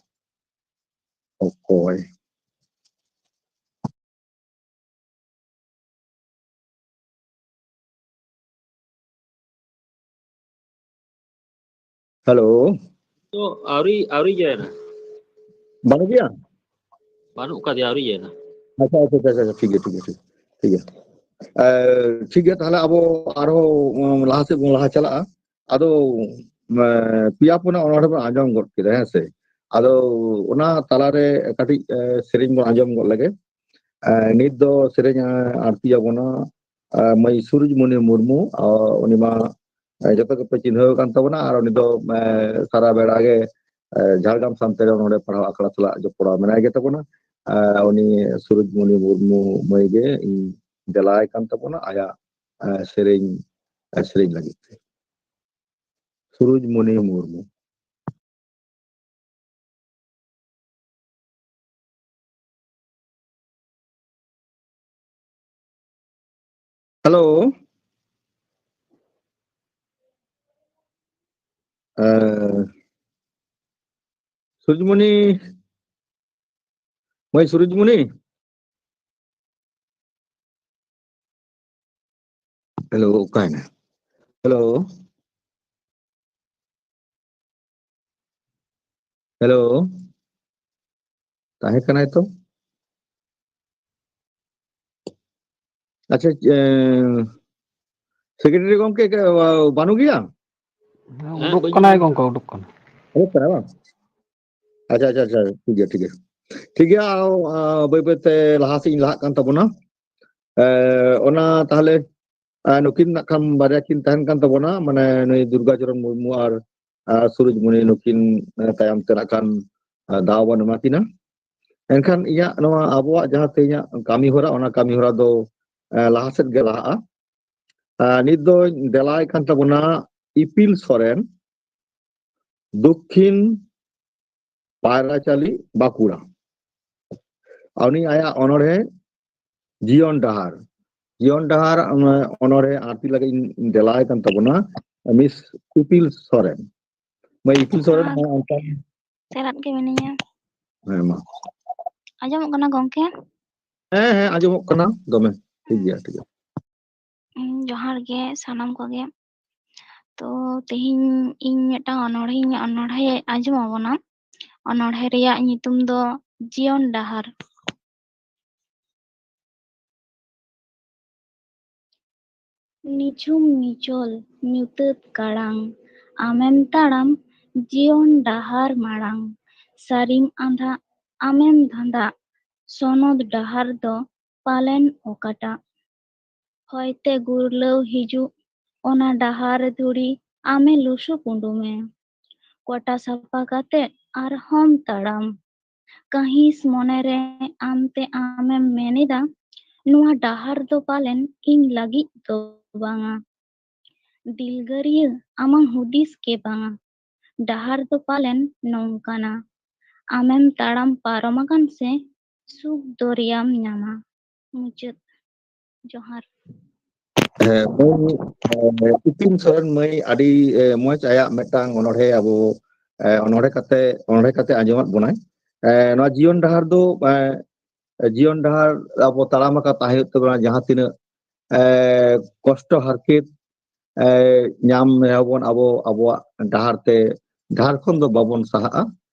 ᱚᱠᱚᱭ? ᱦᱮᱞᱳ᱾ ᱛᱚ ᱟᱹᱣᱨᱤ, ᱟᱹᱣᱨᱤ ᱡᱚᱭᱮᱱᱟ᱾ ᱵᱟᱹᱱᱩᱜ ᱜᱮᱭᱟ? ᱵᱟᱹᱱᱩᱜ ᱟᱠᱟᱫᱮᱭᱟ, ᱟᱹᱣᱨᱤ ᱡᱚᱭᱮᱱᱟ᱾ ᱟᱪᱪᱷᱟ, ᱟᱪᱪᱷᱟ, ᱟᱪᱪᱷᱟ, ᱟᱪᱪᱷᱟ, ᱴᱷᱤᱠ ᱜᱮᱭᱟ, ᱴᱷᱤᱠ ᱜᱮᱭᱟ, ᱴᱷᱤᱠ ᱜᱮᱭᱟ᱾ ᱮ, ᱴᱷᱤᱠ ᱜᱮᱭᱟ, ᱛᱟᱦᱞᱮ ᱟᱵᱚ ᱟᱨᱦᱚᱸ, ᱩᱢ, ᱞᱟᱦᱟ ᱥᱮᱫ ᱵᱚᱱ ᱞᱟᱦᱟ ᱪᱟᱞᱟᱜᱼᱟ᱾ ᱟᱫᱚ, ᱮ, ᱯᱮᱭᱟ ᱯᱩᱱᱟᱜ ᱚᱱᱚᱬᱦᱮ ᱵᱚᱱ ᱟᱸᱡᱚᱢ ᱜᱚᱫ ᱠᱮᱫᱟ, ᱦᱮᱸ ᱥᱮ? ᱟᱫᱚ ᱚᱱᱟ ᱛᱟᱞᱟᱨᱮ ᱠᱟᱹᱴᱤᱡ, ᱮ, ᱥᱮᱨᱮᱧ ᱵᱚᱱ ᱟᱸᱡᱚᱢ ᱜᱚᱫ ᱞᱮᱜᱮ᱾ ᱮ, ᱱᱤᱛ ᱫᱚ ᱥᱮᱨᱮᱧ, ᱮ, ᱟᱬᱛᱤ ᱟᱵᱚᱱᱟ, ᱮ, ᱢᱟᱹᱭ ᱥᱩᱨᱩᱡᱽᱢᱩᱱᱤ ᱢᱩᱨᱢᱩ᱾ ᱟ, ᱩᱱᱤ ᱢᱟ, ᱮ, ᱡᱚᱛᱚ ᱜᱮᱯᱮ ᱪᱤᱱᱦᱟᱹᱣ ᱟᱠᱟᱱ ᱛᱟᱵᱚᱱᱟ, ᱟᱨ ᱩᱱᱤ ᱫᱚ, ᱮ, ᱥᱟᱨᱟ ᱵᱮᱲᱟ ᱜᱮ, ᱮ, ᱡᱷᱟᱲᱜᱨᱟᱢ ᱥᱟᱱᱛᱟᱲᱤ ᱱᱚᱰᱮ ᱯᱟᱲᱦᱟᱣ ᱟᱠᱷᱲᱟ ᱥᱟᱞᱟᱜ ᱡᱚᱯᱲᱟᱣ ᱢᱮᱱᱟᱭ ᱜᱮ ᱛᱟᱵᱚᱱᱟ᱾ ᱟᱨ ᱩᱱᱤ ᱥᱩᱨᱩᱡᱽᱢᱩᱱᱤ ᱢᱩᱨᱢᱩ ᱢᱟᱹᱭ ᱜᱮ ᱤᱧ ᱫᱮᱞᱟᱭ ᱠᱟᱱ ᱛᱟᱵᱚᱱᱟ ᱟᱭᱟᱜ, ᱟᱨ, ᱥᱮᱨᱮᱧ, ᱟᱨ, ᱥᱮᱨᱮᱧ ᱞᱟᱹᱜᱤᱫ ᱛᱮ᱾ ᱥᱩᱨᱩᱡᱽᱢᱩᱱᱤ ᱢᱩᱨᱢᱩ᱾ ᱦᱮᱞᱳ᱾ ᱮᱸ, ᱥᱩᱨᱩᱡᱽᱢᱩᱱᱤ, ᱢᱟᱹᱭ ᱥᱩᱨᱩᱡᱽᱢᱩᱱᱤ᱾ ᱦᱮᱞᱳ, ᱚᱠᱟᱭᱮᱱᱟ? ᱦᱮᱞᱳ᱾ ᱦᱮᱞᱳ᱾ ᱛᱟᱦᱮᱸ ᱠᱟᱱᱟᱭ ᱛᱚ᱾ ᱟᱪᱪᱷᱟ, ᱮᱸ, ᱥᱮᱠᱨᱮᱴᱟᱨᱤ ᱜᱚᱢᱠᱮ, ᱮ, ᱵᱟᱹᱱᱩᱜ ᱜᱮᱭᱟ? ᱦᱮᱸ, ᱦᱮᱸ, ᱩᱰᱩᱠ ᱵᱟᱹᱧ ᱠᱟᱱᱟᱭ ᱟᱸᱡᱚᱢ ᱜᱚᱢᱠᱮ, ᱮᱫᱟ᱾ ᱩᱰᱩᱠ ᱠᱟᱱᱟ᱾ ᱩᱰᱩᱠ ᱠᱟᱱᱟᱭ ᱵᱟᱝ? ᱟᱪᱪᱷᱟ, ᱟᱪᱪᱷᱟ, ᱟᱪᱪᱷᱟ, ᱴᱷᱤᱠ ᱜᱮᱭᱟ, ᱴᱷᱤᱠ ᱜᱮᱭᱟ᱾ ᱴᱷᱤᱠ ᱜᱮᱭᱟ, ᱟᱨᱚ, ᱟ, ᱵᱟᱹᱭ ᱵᱟᱹᱭ ᱛᱮ ᱞᱟᱦᱟ ᱥᱮᱫ ᱤᱧ ᱞᱟᱦᱟᱜ ᱠᱟᱱ ᱛᱟᱵᱚᱱᱟ᱾ ᱮ, ᱚᱱᱟ ᱛᱟᱦᱞᱮ, ᱟ, ᱱᱩᱠᱤᱱ ᱱᱟᱜ ᱠᱷᱟᱱ ᱵᱟᱨᱭᱟ ᱠᱤᱱ ᱛᱟᱦᱮᱱ ᱠᱟᱱ ᱛᱟᱵᱚᱱᱟ, ᱢᱟᱱᱮ ᱱᱩᱭ ᱫᱩᱨᱜᱟ ᱪᱚᱨᱚᱱ ᱢᱩᱨᱢᱩ ᱟᱨ, ᱟ, ᱥᱩᱨᱩᱡᱽ ᱢᱩᱱᱤ, ᱱᱩᱠᱤᱱ, ᱟ, ᱛᱟᱭᱚᱢ ᱛᱮ ᱱᱟᱜ ᱠᱷᱟᱱ, ᱟ, ᱫᱟᱣ ᱵᱚᱱ ᱮᱢᱟ ᱠᱤᱱᱟ᱾ ᱮᱱᱠᱷᱟᱱ ᱤᱧᱟᱹᱜ ᱱᱚᱣᱟ ᱟᱵᱚᱣᱟᱜ ᱡᱟᱦᱟᱸ ᱛᱮᱦᱮᱧᱟᱜ ᱠᱟᱹᱢᱤ ᱦᱚᱨᱟ, ᱚᱱᱟ ᱠᱟᱹᱢᱤ ᱦᱚᱨᱟ ᱫᱚ, ᱟ, ᱞᱟᱦᱟ ᱥᱮᱫ ᱜᱮ ᱞᱟᱦᱟᱜᱼᱟ᱾ ᱟ, ᱱᱤᱛ ᱫᱚᱧ ᱫᱮᱞᱟᱭ ᱠᱟᱱ ᱛᱟᱵᱚᱱᱟ ᱤᱯᱤᱞ ᱥᱚᱨᱮᱱ, ᱫᱚᱠᱠᱷᱤᱱ ᱯᱟᱭᱨᱟᱪᱟᱞᱤ, ᱵᱟᱸᱠᱩᱲᱟ᱾ ᱩᱱᱤ ᱟᱭᱟᱜ ᱚᱱᱚᱬᱦᱮ ᱡᱤᱭᱚᱱ ᱰᱟᱦᱟᱨ, ᱡᱤᱭᱚᱱ ᱰᱟᱦᱟᱨ, ᱚᱱᱟ ᱚᱱᱚᱬᱦᱮ ᱟᱨᱛᱤ ᱞᱟᱹᱜᱤᱫ ᱤᱧ ᱫᱮᱞᱟᱭ ᱠᱟᱱ ᱛᱟᱵᱚᱱᱟ ᱢᱤᱥ ᱤᱯᱤᱞ ᱥᱚᱨᱮᱱ᱾ ᱢᱟᱹᱭ ᱤᱯᱤᱞ ᱥᱚᱨᱮᱱ, ᱟᱨ ᱢᱟ ᱚᱱᱠᱟ᱾ ᱪᱟᱞᱟᱜ ᱜᱮ ᱢᱤᱱᱟᱹᱧᱟ᱾ ᱦᱮᱸ, ᱢᱟ᱾ ᱟᱸᱡᱚᱢᱚᱜ ᱠᱟᱱᱟ ᱜᱚᱢᱠᱮ? ᱦᱮᱸ, ᱦᱮᱸ, ᱟᱸᱡᱚᱢᱚᱜ ᱠᱟᱱᱟ ᱫᱚᱢᱮ᱾ ᱴᱷᱤᱠ ᱜᱮᱭᱟ, ᱴᱷᱤᱠ ᱜᱮᱭᱟ᱾ ᱩᱸ, ᱡᱚᱦᱟᱨ ᱜᱮ ᱥᱟᱱᱟᱢ ᱠᱚᱜᱮ᱾ ᱛᱚ, ᱛᱮᱦᱮᱧ ᱤᱧ ᱢᱤᱫᱴᱟᱝ ᱚᱱᱚᱬᱦᱮᱧ ᱚᱱᱚᱬᱦᱮ ᱟᱸᱡᱚᱢ ᱟᱵᱚᱱᱟ᱾ ᱚᱱᱚᱬᱦᱮ ᱨᱮᱭᱟᱜ ᱧᱩᱛᱩᱢ ᱫᱚ ᱡᱤᱭᱚᱱ ᱰᱟᱦᱟᱨ᱾ ᱱᱤᱡᱷᱩᱢ ᱱᱤᱪᱚᱞ ᱧᱩᱛᱟᱹᱛ ᱠᱟᱲᱟᱝ, ᱟᱢᱮᱢ ᱛᱟᱲᱟᱢ ᱡᱤᱭᱚᱱ ᱰᱟᱦᱟᱨ ᱢᱟᱲᱟᱝ᱾ ᱥᱟᱹᱨᱤᱢ ᱟᱸᱫᱷᱟᱜ, ᱟᱢᱮᱢ ᱫᱷᱟᱸᱫᱟᱜ, ᱥᱚᱱᱚᱛ ᱰᱟᱦᱟᱨ ᱫᱚ ᱯᱟᱞᱮᱱ ᱚᱠᱟᱴᱟᱜ? ᱦᱚᱭᱛᱮ ᱜᱩᱨᱞᱟᱹᱣ ᱦᱤᱡᱩᱜ ᱚᱱᱟ ᱰᱟᱦᱟᱨ ᱫᱷᱩᱲᱤ ᱟᱢᱮ ᱞᱩᱥᱩ ᱯᱩᱸᱰᱩ ᱢᱮ᱾ ᱠᱚᱴᱟ ᱥᱟᱯᱷᱟ ᱠᱟᱛᱮ ᱟᱨᱦᱚᱸᱢ ᱛᱟᱲᱟᱢ᱾ ᱠᱟᱹᱦᱤᱥ ᱢᱚᱱᱮᱨᱮ ᱟᱢᱛᱮ ᱟᱢᱮᱢ ᱢᱮᱱᱮᱫᱟ, ᱱᱚᱣᱟ ᱰᱟᱦᱟᱨ ᱫᱚ ᱯᱟᱞᱮᱱ ᱤᱧ ᱞᱟᱹᱜᱤᱫ ᱫᱚ ᱵᱟᱝᱟ᱾ ᱫᱤᱞᱜᱟᱹᱨᱤᱭᱟᱹ, ᱟᱢᱟᱝ ᱦᱩᱫᱤᱥ ᱜᱮ ᱵᱟᱝᱟ᱾ ᱰᱟᱦᱟᱨ ᱫᱚ ᱯᱟᱞᱮᱱ ᱱᱚᱝᱠᱟᱱᱟ, ᱟᱢᱮᱢ ᱛᱟᱲᱟᱢ ᱯᱟᱨᱚᱢ ᱟᱠᱟᱱ ᱥᱮ ᱥᱩᱠ ᱫᱚᱨᱭᱟᱢ ᱧᱟᱢᱟ᱾ ᱢᱩᱪᱟᱹᱫ᱾ ᱡᱚᱦᱟᱨ᱾ ᱦᱮᱸ, ᱢᱟᱹᱭ, ᱮ, ᱤᱯᱤᱞ ᱥᱚᱨᱮᱱ ᱢᱟᱹᱭ ᱟᱹᱰᱤ, ᱮ, ᱢᱚᱡᱽ ᱟᱭᱟᱜ ᱢᱤᱫᱴᱟᱝ ᱚᱱᱚᱬᱦᱮ ᱟᱵᱚ, ᱮ, ᱚᱱᱚᱬᱦᱮ ᱠᱟᱛᱮ, ᱚᱱᱚᱬᱦᱮ ᱠᱟᱛᱮ ᱟᱸᱡᱚᱢᱟᱫ ᱵᱚᱱᱟᱭ᱾ ᱮ, ᱱᱚᱣᱟ ᱡᱤᱭᱚᱱ ᱰᱟᱦᱟᱨ ᱫᱚ, ᱮ, ᱡᱤᱭᱚᱱ ᱰᱟᱦᱟᱨ ᱟᱵᱚ ᱛᱟᱲᱟᱢ ᱟᱠᱟᱫ ᱛᱟᱦᱮᱸ ᱦᱩᱭᱩᱜ ᱛᱟᱵᱚᱱᱟ, ᱡᱟᱦᱟᱸ ᱛᱤᱱᱟᱹᱜ, ᱮ, ᱠᱚᱥᱴᱚ ᱦᱟᱨᱠᱮᱛ, ᱮ, ᱧᱟᱢ ᱨᱮᱦᱚᱸ ᱵᱚᱱ ᱟᱵᱚ ᱟᱵᱚᱣᱟᱜ ᱰᱟᱦᱟᱨ ᱛᱮ, ᱰᱟᱦᱟᱨ ᱠᱷᱚᱱ ᱫᱚ ᱵᱟᱵᱚᱱ ᱥᱟᱦᱟᱜᱼᱟ᱾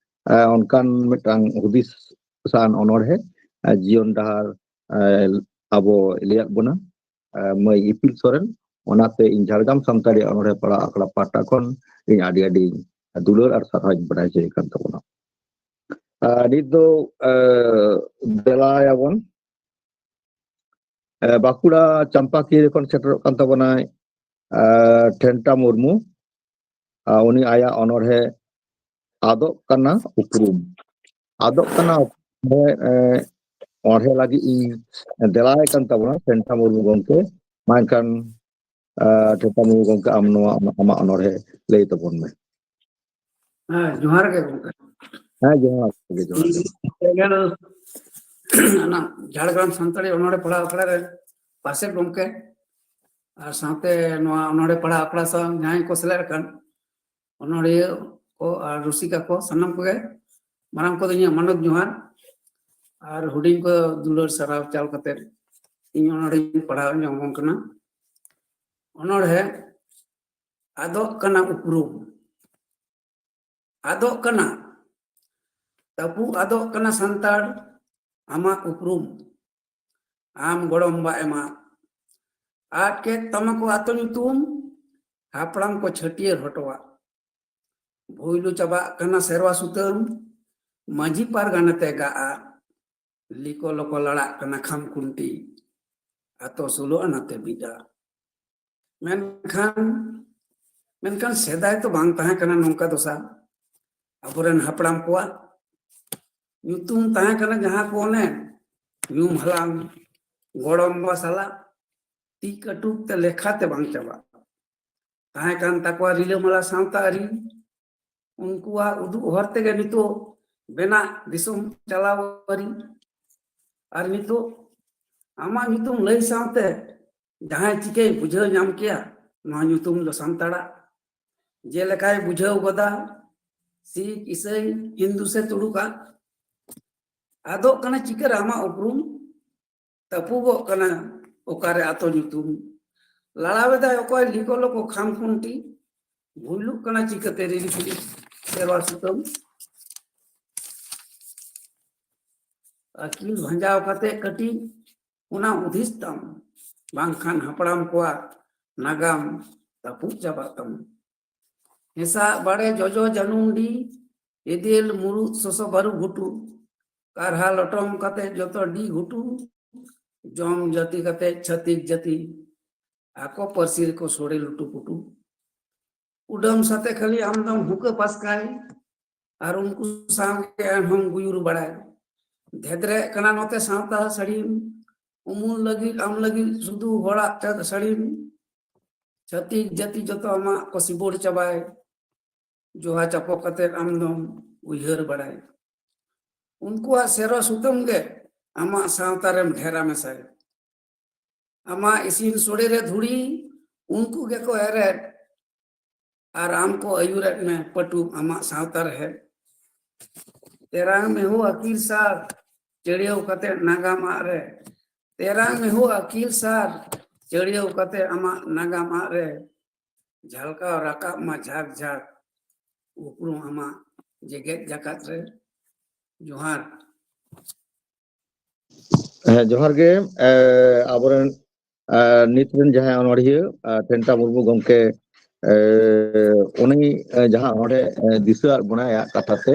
ᱮ, ᱚᱱᱠᱟᱱ ᱢᱤᱫᱴᱟᱝ ᱦᱩᱫᱤᱥ ᱥᱟᱱ ᱚᱱᱚᱬᱦᱮ, ᱮ, ᱡᱤᱭᱚᱱ ᱰᱟᱦᱟᱨ, ᱮ, ᱟᱵᱚ ᱞᱟᱹᱭᱟᱫ ᱵᱚᱱᱟ, ᱮ, ᱢᱟᱹᱭ ᱤᱯᱤᱞ ᱥᱚᱨᱮᱱ᱾ ᱚᱱᱟᱛᱮ ᱤᱧ ᱡᱷᱟᱲᱜᱨᱟᱢ ᱥᱟᱱᱛᱟᱲᱤ ᱚᱱᱚᱬᱦᱮ ᱯᱟᱲᱦᱟᱣ ᱟᱠᱷᱲᱟ ᱯᱟᱦᱴᱟ ᱠᱷᱚᱱ ᱤᱧ ᱟᱹᱰᱤ ᱟᱹᱰᱤ ᱫᱩᱞᱟᱹᱲ ᱟᱨ ᱥᱟᱨᱦᱟᱣ ᱤᱧ ᱵᱟᱲᱟᱭ ᱦᱚᱪᱚᱭᱮ ᱠᱟᱱ ᱛᱟᱵᱚᱱᱟ᱾ ᱟᱨ ᱱᱤᱛ ᱫᱚ, ᱮ, ᱫᱮᱞᱟᱭᱟᱵᱚᱱ, ᱮ, ᱵᱟᱸᱠᱩᱲᱟ ᱪᱟᱢᱯᱟᱠᱤᱭᱟᱹ ᱠᱷᱚᱱ ᱥᱮᱴᱮᱨᱚᱜ ᱠᱟᱱ ᱛᱟᱵᱚᱱᱟᱭ, ᱮ, ᱴᱷᱮᱱᱴᱟ ᱢᱩᱨᱢᱩ᱾ ᱟᱨ ᱩᱱᱤ ᱟᱭᱟᱜ ᱚᱱᱚᱬᱦᱮ ᱟᱫᱚᱜ ᱠᱟᱱᱟ ᱩᱯᱨᱩᱢ᱾ ᱟᱫᱚᱜ ᱠᱟᱱᱟ ᱩᱯᱨᱩᱢ, ᱮ, ᱚᱱᱚᱬᱦᱮ ᱞᱟᱹᱜᱤᱫ ᱤᱧ ᱫᱮᱞᱟᱭ ᱠᱟᱱ ᱛᱟᱵᱚᱱᱟ ᱴᱷᱮᱱᱴᱟ ᱢᱩᱨᱢᱩ ᱜᱚᱢᱠᱮ᱾ ᱢᱟ ᱮᱱᱠᱷᱟᱱ, ᱮ, ᱴᱷᱮᱱᱴᱟ ᱢᱩᱨᱢᱩ ᱜᱚᱢᱠᱮ, ᱟᱢ ᱱᱚᱣᱟ ᱟᱢᱟᱜ ᱚᱱᱚᱬᱦᱮ ᱞᱟᱹᱭ ᱛᱟᱵᱚᱱ ᱢᱮ᱾ ᱦᱮᱸ, ᱡᱚᱦᱟᱨ ᱜᱮ ᱜᱚᱢᱠᱮ᱾ ᱦᱮᱸ, ᱡᱚᱦᱟᱨ ᱜᱮ, ᱡᱚᱦᱟᱨ ᱜᱮ᱾ ᱥᱮᱸᱜᱮᱞ ᱚᱱᱟ ᱡᱷᱟᱲᱜᱨᱟᱢ ᱥᱟᱱᱛᱟᱲᱤ ᱚᱱᱚᱬᱦᱮ ᱯᱟᱲᱦᱟᱣ ᱟᱠᱷᱲᱟ ᱨᱮ ᱯᱟᱥᱮ ᱜᱚᱢᱠᱮ ᱟᱨ ᱥᱟᱶᱛᱮ ᱱᱚᱣᱟ ᱚᱱᱚᱬᱦᱮ ᱯᱟᱲᱦᱟᱣ ᱟᱠᱷᱲᱟ ᱥᱟᱶ ᱡᱟᱦᱟᱸᱭ ᱠᱚ ᱥᱮᱞᱮᱫ ᱟᱠᱟᱱ ᱚᱱᱚᱬᱦᱤᱭᱟᱹ ᱠᱚ ᱟᱨ ᱨᱩᱥᱤᱠᱟ ᱠᱚ ᱥᱟᱱᱟᱢ ᱠᱚᱜᱮ ᱢᱟᱨᱟᱝ ᱠᱚᱫᱚ ᱤᱧᱟᱹᱜ ᱢᱟᱱᱚᱛ ᱡᱚᱦᱟᱨ ᱟᱨ ᱦᱩᱰᱤᱧ ᱠᱚ ᱫᱩᱞᱟᱹᱲ ᱥᱟᱨᱦᱟᱣ ᱪᱟᱞ ᱠᱟᱛᱮ ᱤᱧ ᱚᱱᱚᱬᱦᱮᱧ ᱯᱟᱲᱦᱟᱣ ᱧᱚᱜ ᱟᱵᱚᱱ ᱠᱟᱱᱟ᱾ ᱚᱱᱚᱬᱦᱮ ᱟᱫᱚᱜ ᱠᱟᱱᱟ ᱩᱯᱨᱩᱢ᱾ ᱟᱫᱚᱜ ᱠᱟᱱᱟ, ᱛᱟᱹᱯᱩ ᱟᱫᱚᱜ ᱠᱟᱱᱟ ᱥᱟᱱᱛᱟᱲ ᱟᱢᱟᱜ ᱩᱯᱨᱩᱢ᱾ ᱟᱢ ᱜᱚᱲᱚᱢ ᱵᱟ ᱮᱢᱟ ᱟᱫ ᱠᱮᱫ ᱛᱟᱢᱟ ᱠᱚ ᱟᱛᱳ ᱧᱩᱛᱩᱢ, ᱦᱟᱯᱲᱟᱢ ᱠᱚ ᱪᱷᱟᱹᱴᱭᱟᱹᱨ ᱦᱚᱴᱚᱣᱟᱜ᱾ ᱵᱷᱩᱭᱞᱩ ᱪᱟᱵᱟᱜ ᱠᱟᱱᱟ ᱥᱮᱨᱣᱟ ᱥᱩᱛᱟᱹᱢ, ᱢᱟᱹᱡᱷᱤ ᱯᱟᱨᱜᱟᱱᱟ ᱛᱮ ᱜᱟᱜᱼᱟ᱾ ᱞᱤᱠᱚ ᱞᱚᱠᱚ ᱞᱟᱲᱟᱜ ᱠᱟᱱᱟ ᱠᱷᱟᱢ ᱠᱷᱩᱱᱴᱤ, ᱟᱛᱳ ᱥᱳᱞᱳ ᱟᱱᱟ ᱛᱮ ᱵᱤᱫᱟ᱾ ᱢᱮᱱᱠᱷᱟᱱ, ᱢᱮᱱᱠᱷᱟᱱ ᱥᱮᱫᱟᱭ ᱫᱚ ᱵᱟᱝ ᱛᱟᱦᱮᱸ ᱠᱟᱱᱟ ᱱᱚᱝᱠᱟ ᱫᱚᱥᱟ᱾ ᱟᱵᱚᱨᱮᱱ ᱦᱟᱯᱲᱟᱢ ᱠᱚᱣᱟᱜ ᱧᱩᱛᱩᱢ ᱛᱟᱦᱮᱸ ᱠᱟᱱᱟ ᱡᱟᱦᱟᱸ ᱠᱚ ᱚᱱᱮ ᱧᱩᱢ ᱦᱟᱞᱟᱝ, ᱜᱚᱲᱚᱢ ᱵᱟ ᱥᱟᱞᱟᱜ ᱛᱤ ᱠᱟᱹᱴᱩᱵ ᱛᱮ ᱞᱮᱠᱷᱟ ᱛᱮ ᱵᱟᱝ ᱪᱟᱵᱟᱜ ᱛᱟᱦᱮᱸ ᱠᱟᱱ ᱛᱟᱠᱚᱣᱟ ᱨᱤᱞᱟᱹᱢᱟᱞᱟ ᱥᱟᱶᱛᱟ ᱟᱹᱨᱤ᱾ ᱩᱱᱠᱩᱣᱟᱜ ᱩᱫᱩᱜ ᱦᱚᱨ ᱛᱮᱜᱮ ᱱᱤᱛᱚᱜ ᱵᱮᱱᱟᱜ ᱫᱤᱥᱚᱢ ᱪᱟᱞᱟᱣ ᱟᱹᱨᱤ᱾ ᱟᱨ ᱱᱤᱛᱚᱜ ᱟᱢᱟᱜ ᱧᱩᱛᱩᱢ ᱞᱟᱹᱭ ᱥᱟᱶᱛᱮ ᱡᱟᱦᱟᱸᱭ ᱪᱤᱠᱟᱹᱭ ᱵᱩᱡᱷᱟᱹᱣ ᱧᱟᱢ ᱠᱮᱭᱟ ᱱᱚᱣᱟ ᱧᱩᱛᱩᱢ ᱫᱚ ᱥᱟᱱᱛᱟᱲᱟᱜ, ᱡᱮᱞᱮᱠᱟᱭ ᱵᱩᱡᱷᱟᱹᱣ ᱜᱚᱫᱟ ᱥᱤᱠᱷ, ᱤᱥᱟᱹᱭ, ᱦᱤᱱᱫᱩ ᱥᱮ ᱛᱩᱲᱩᱠᱟᱜ᱾ ᱟᱫᱚᱜ ᱠᱟᱱᱟ ᱪᱤᱠᱟᱹᱨᱮ ᱟᱢᱟᱜ ᱩᱯᱨᱩᱢ, ᱛᱟᱹᱯᱩᱜᱚᱜ ᱠᱟᱱᱟ ᱚᱠᱟᱨᱮ ᱟᱛᱳ ᱧᱩᱛᱩᱢ᱾ ᱞᱟᱲᱟᱣᱮᱫᱟᱭ ᱚᱠᱚᱭ ᱞᱤᱠᱚ ᱞᱚᱠᱚ ᱠᱷᱟᱢ ᱠᱷᱩᱱᱴᱤ, ᱵᱷᱩᱞᱩᱜ ᱠᱟᱱᱟ ᱪᱤᱠᱟᱹᱛᱮ ᱨᱤᱨᱤ ᱯᱷᱤᱨᱤ ᱥᱮᱨᱣᱟ ᱥᱩᱛᱟᱹᱢ᱾ ᱟᱹᱠᱤᱞ ᱵᱷᱟᱸᱡᱟᱣ ᱠᱟᱛᱮ ᱠᱟᱹᱴᱤᱡ ᱚᱱᱟ ᱦᱩᱫᱤᱥ ᱛᱟᱢ, ᱵᱟᱝᱠᱷᱟᱱ ᱦᱟᱯᱲᱟᱢ ᱠᱚᱣᱟᱜ ᱱᱟᱜᱟᱢ ᱨᱟᱹᱯᱩᱫ ᱪᱟᱵᱟᱜ ᱛᱟᱢᱟ᱾ ᱦᱮᱸᱥᱟᱜ ᱵᱟᱲᱮ ᱡᱚᱡᱚ ᱡᱟᱹᱱᱩᱢ ᱰᱤ, ᱮᱫᱮᱞ ᱢᱩᱨᱩᱫ ᱥᱚᱥᱚ ᱵᱟᱹᱨᱩ ᱜᱷᱩᱴᱩ, ᱠᱟᱨᱦᱟ ᱞᱚᱴᱚᱢ ᱠᱟᱛᱮ ᱡᱚᱛᱚ ᱰᱤ ᱜᱷᱩᱴᱩ, ᱡᱚᱢ ᱡᱟᱹᱛᱤ ᱠᱟᱛᱮ ᱪᱷᱟᱹᱛᱤᱠ ᱡᱟᱹᱛᱤ, ᱟᱠᱚ ᱯᱟᱹᱨᱥᱤ ᱨᱮᱠᱚ ᱥᱚᱲᱮ ᱞᱩᱴᱩ ᱯᱩᱴᱩ᱾ ᱩᱰᱟᱹᱢ ᱥᱟᱛᱮ ᱠᱷᱟᱹᱞᱤ ᱟᱢᱫᱚᱢ ᱦᱩᱠᱟᱹ ᱯᱟᱥᱠᱟᱭ, ᱟᱨ ᱩᱱᱠᱩ ᱥᱟᱶᱜᱮ ᱟᱨᱦᱚᱸᱢ ᱜᱩᱭᱩᱨ ᱵᱟᱲᱟᱭ᱾ ᱫᱷᱮᱫᱨᱮᱜ ᱠᱟᱱᱟ ᱱᱚᱛᱮ ᱥᱟᱶᱛᱟ ᱥᱟᱹᱲᱤᱢ, ᱩᱢᱩᱞ ᱞᱟᱹᱜᱤᱫ ᱟᱢ ᱞᱟᱹᱜᱤᱫ ᱥᱩᱫᱷᱩ ᱦᱚᱲᱟᱜ ᱪᱟᱹᱛ ᱥᱟᱹᱲᱤᱢ᱾ ᱪᱷᱟᱹᱛᱤᱠ ᱡᱟᱹᱛᱤ ᱡᱚᱛᱚ ᱟᱢᱟᱜ ᱠᱚ ᱥᱤᱵᱚᱲ ᱪᱟᱵᱟᱭ, ᱡᱚᱦᱟ ᱪᱟᱯᱚ ᱠᱟᱛᱮ ᱟᱢ ᱫᱚᱢ ᱩᱭᱦᱟᱹᱨ ᱵᱟᱲᱟᱭ᱾ ᱩᱱᱠᱩᱣᱟᱜ ᱥᱮᱨᱣᱟ ᱥᱩᱛᱟᱹᱢ ᱜᱮ ᱟᱢᱟᱜ ᱥᱟᱶᱛᱟ ᱨᱮᱢ ᱰᱷᱮᱨᱟ ᱢᱮᱥᱟᱭ᱾ ᱟᱢᱟᱜ ᱤᱥᱤᱱ ᱥᱚᱲᱮ ᱨᱮ ᱫᱷᱩᱲᱤ ᱩᱱᱠᱩ ᱜᱮᱠᱚ ᱮᱨᱮᱫ, ᱟᱨ ᱟᱢ ᱠᱚ ᱟᱹᱭᱩᱨᱮᱫ ᱢᱮ ᱯᱟᱹᱴᱩᱵ ᱟᱢᱟᱜ ᱥᱟᱶᱛᱟ ᱨᱮᱦᱮᱫ᱾ ᱛᱮᱨᱟᱝ ᱢᱮᱦᱩ ᱟᱹᱠᱤᱞ ᱥᱟᱨ ᱪᱟᱹᱲᱭᱟᱹᱣ ᱠᱟᱛᱮ ᱱᱟᱜᱟᱢ ᱟᱜ ᱨᱮ, ᱛᱮᱨᱟᱝ ᱢᱮᱦᱩ ᱟᱹᱠᱤᱞ ᱥᱟᱨ ᱪᱟᱹᱲᱭᱟᱹᱣ ᱠᱟᱛᱮ ᱟᱢᱟᱜ ᱱᱟᱜᱟᱢ ᱟᱜ ᱨᱮ, ᱡᱷᱟᱞᱠᱟᱣ ᱨᱟᱠᱟᱵ ᱢᱟ ᱡᱷᱟᱠ ᱡᱷᱟᱠ ᱩᱯᱨᱩᱢ ᱟᱢᱟᱜ ᱡᱮᱜᱮᱛ ᱡᱟᱠᱟᱛ ᱨᱮ᱾ ᱡᱚᱦᱟᱨ᱾ ᱦᱮᱸ, ᱡᱚᱦᱟᱨ ᱜᱮ᱾ ᱮ, ᱟᱵᱚᱨᱮᱱ, ᱮ, ᱱᱤᱛ ᱨᱮᱱ ᱡᱟᱦᱟᱸᱭ ᱚᱱᱚᱲᱦᱤᱭᱟᱹ, ᱮ, ᱴᱷᱮᱱᱴᱟ ᱢᱩᱨᱢᱩ ᱜᱚᱢᱠᱮ, ᱮ, ᱩᱱᱤ, ᱮ, ᱡᱟᱦᱟᱸ ᱚᱸᱰᱮ, ᱮ, ᱫᱤᱥᱟᱹ ᱟᱫ ᱵᱚᱱᱟᱭ ᱟᱭᱟᱜ ᱠᱟᱛᱷᱟ ᱛᱮ,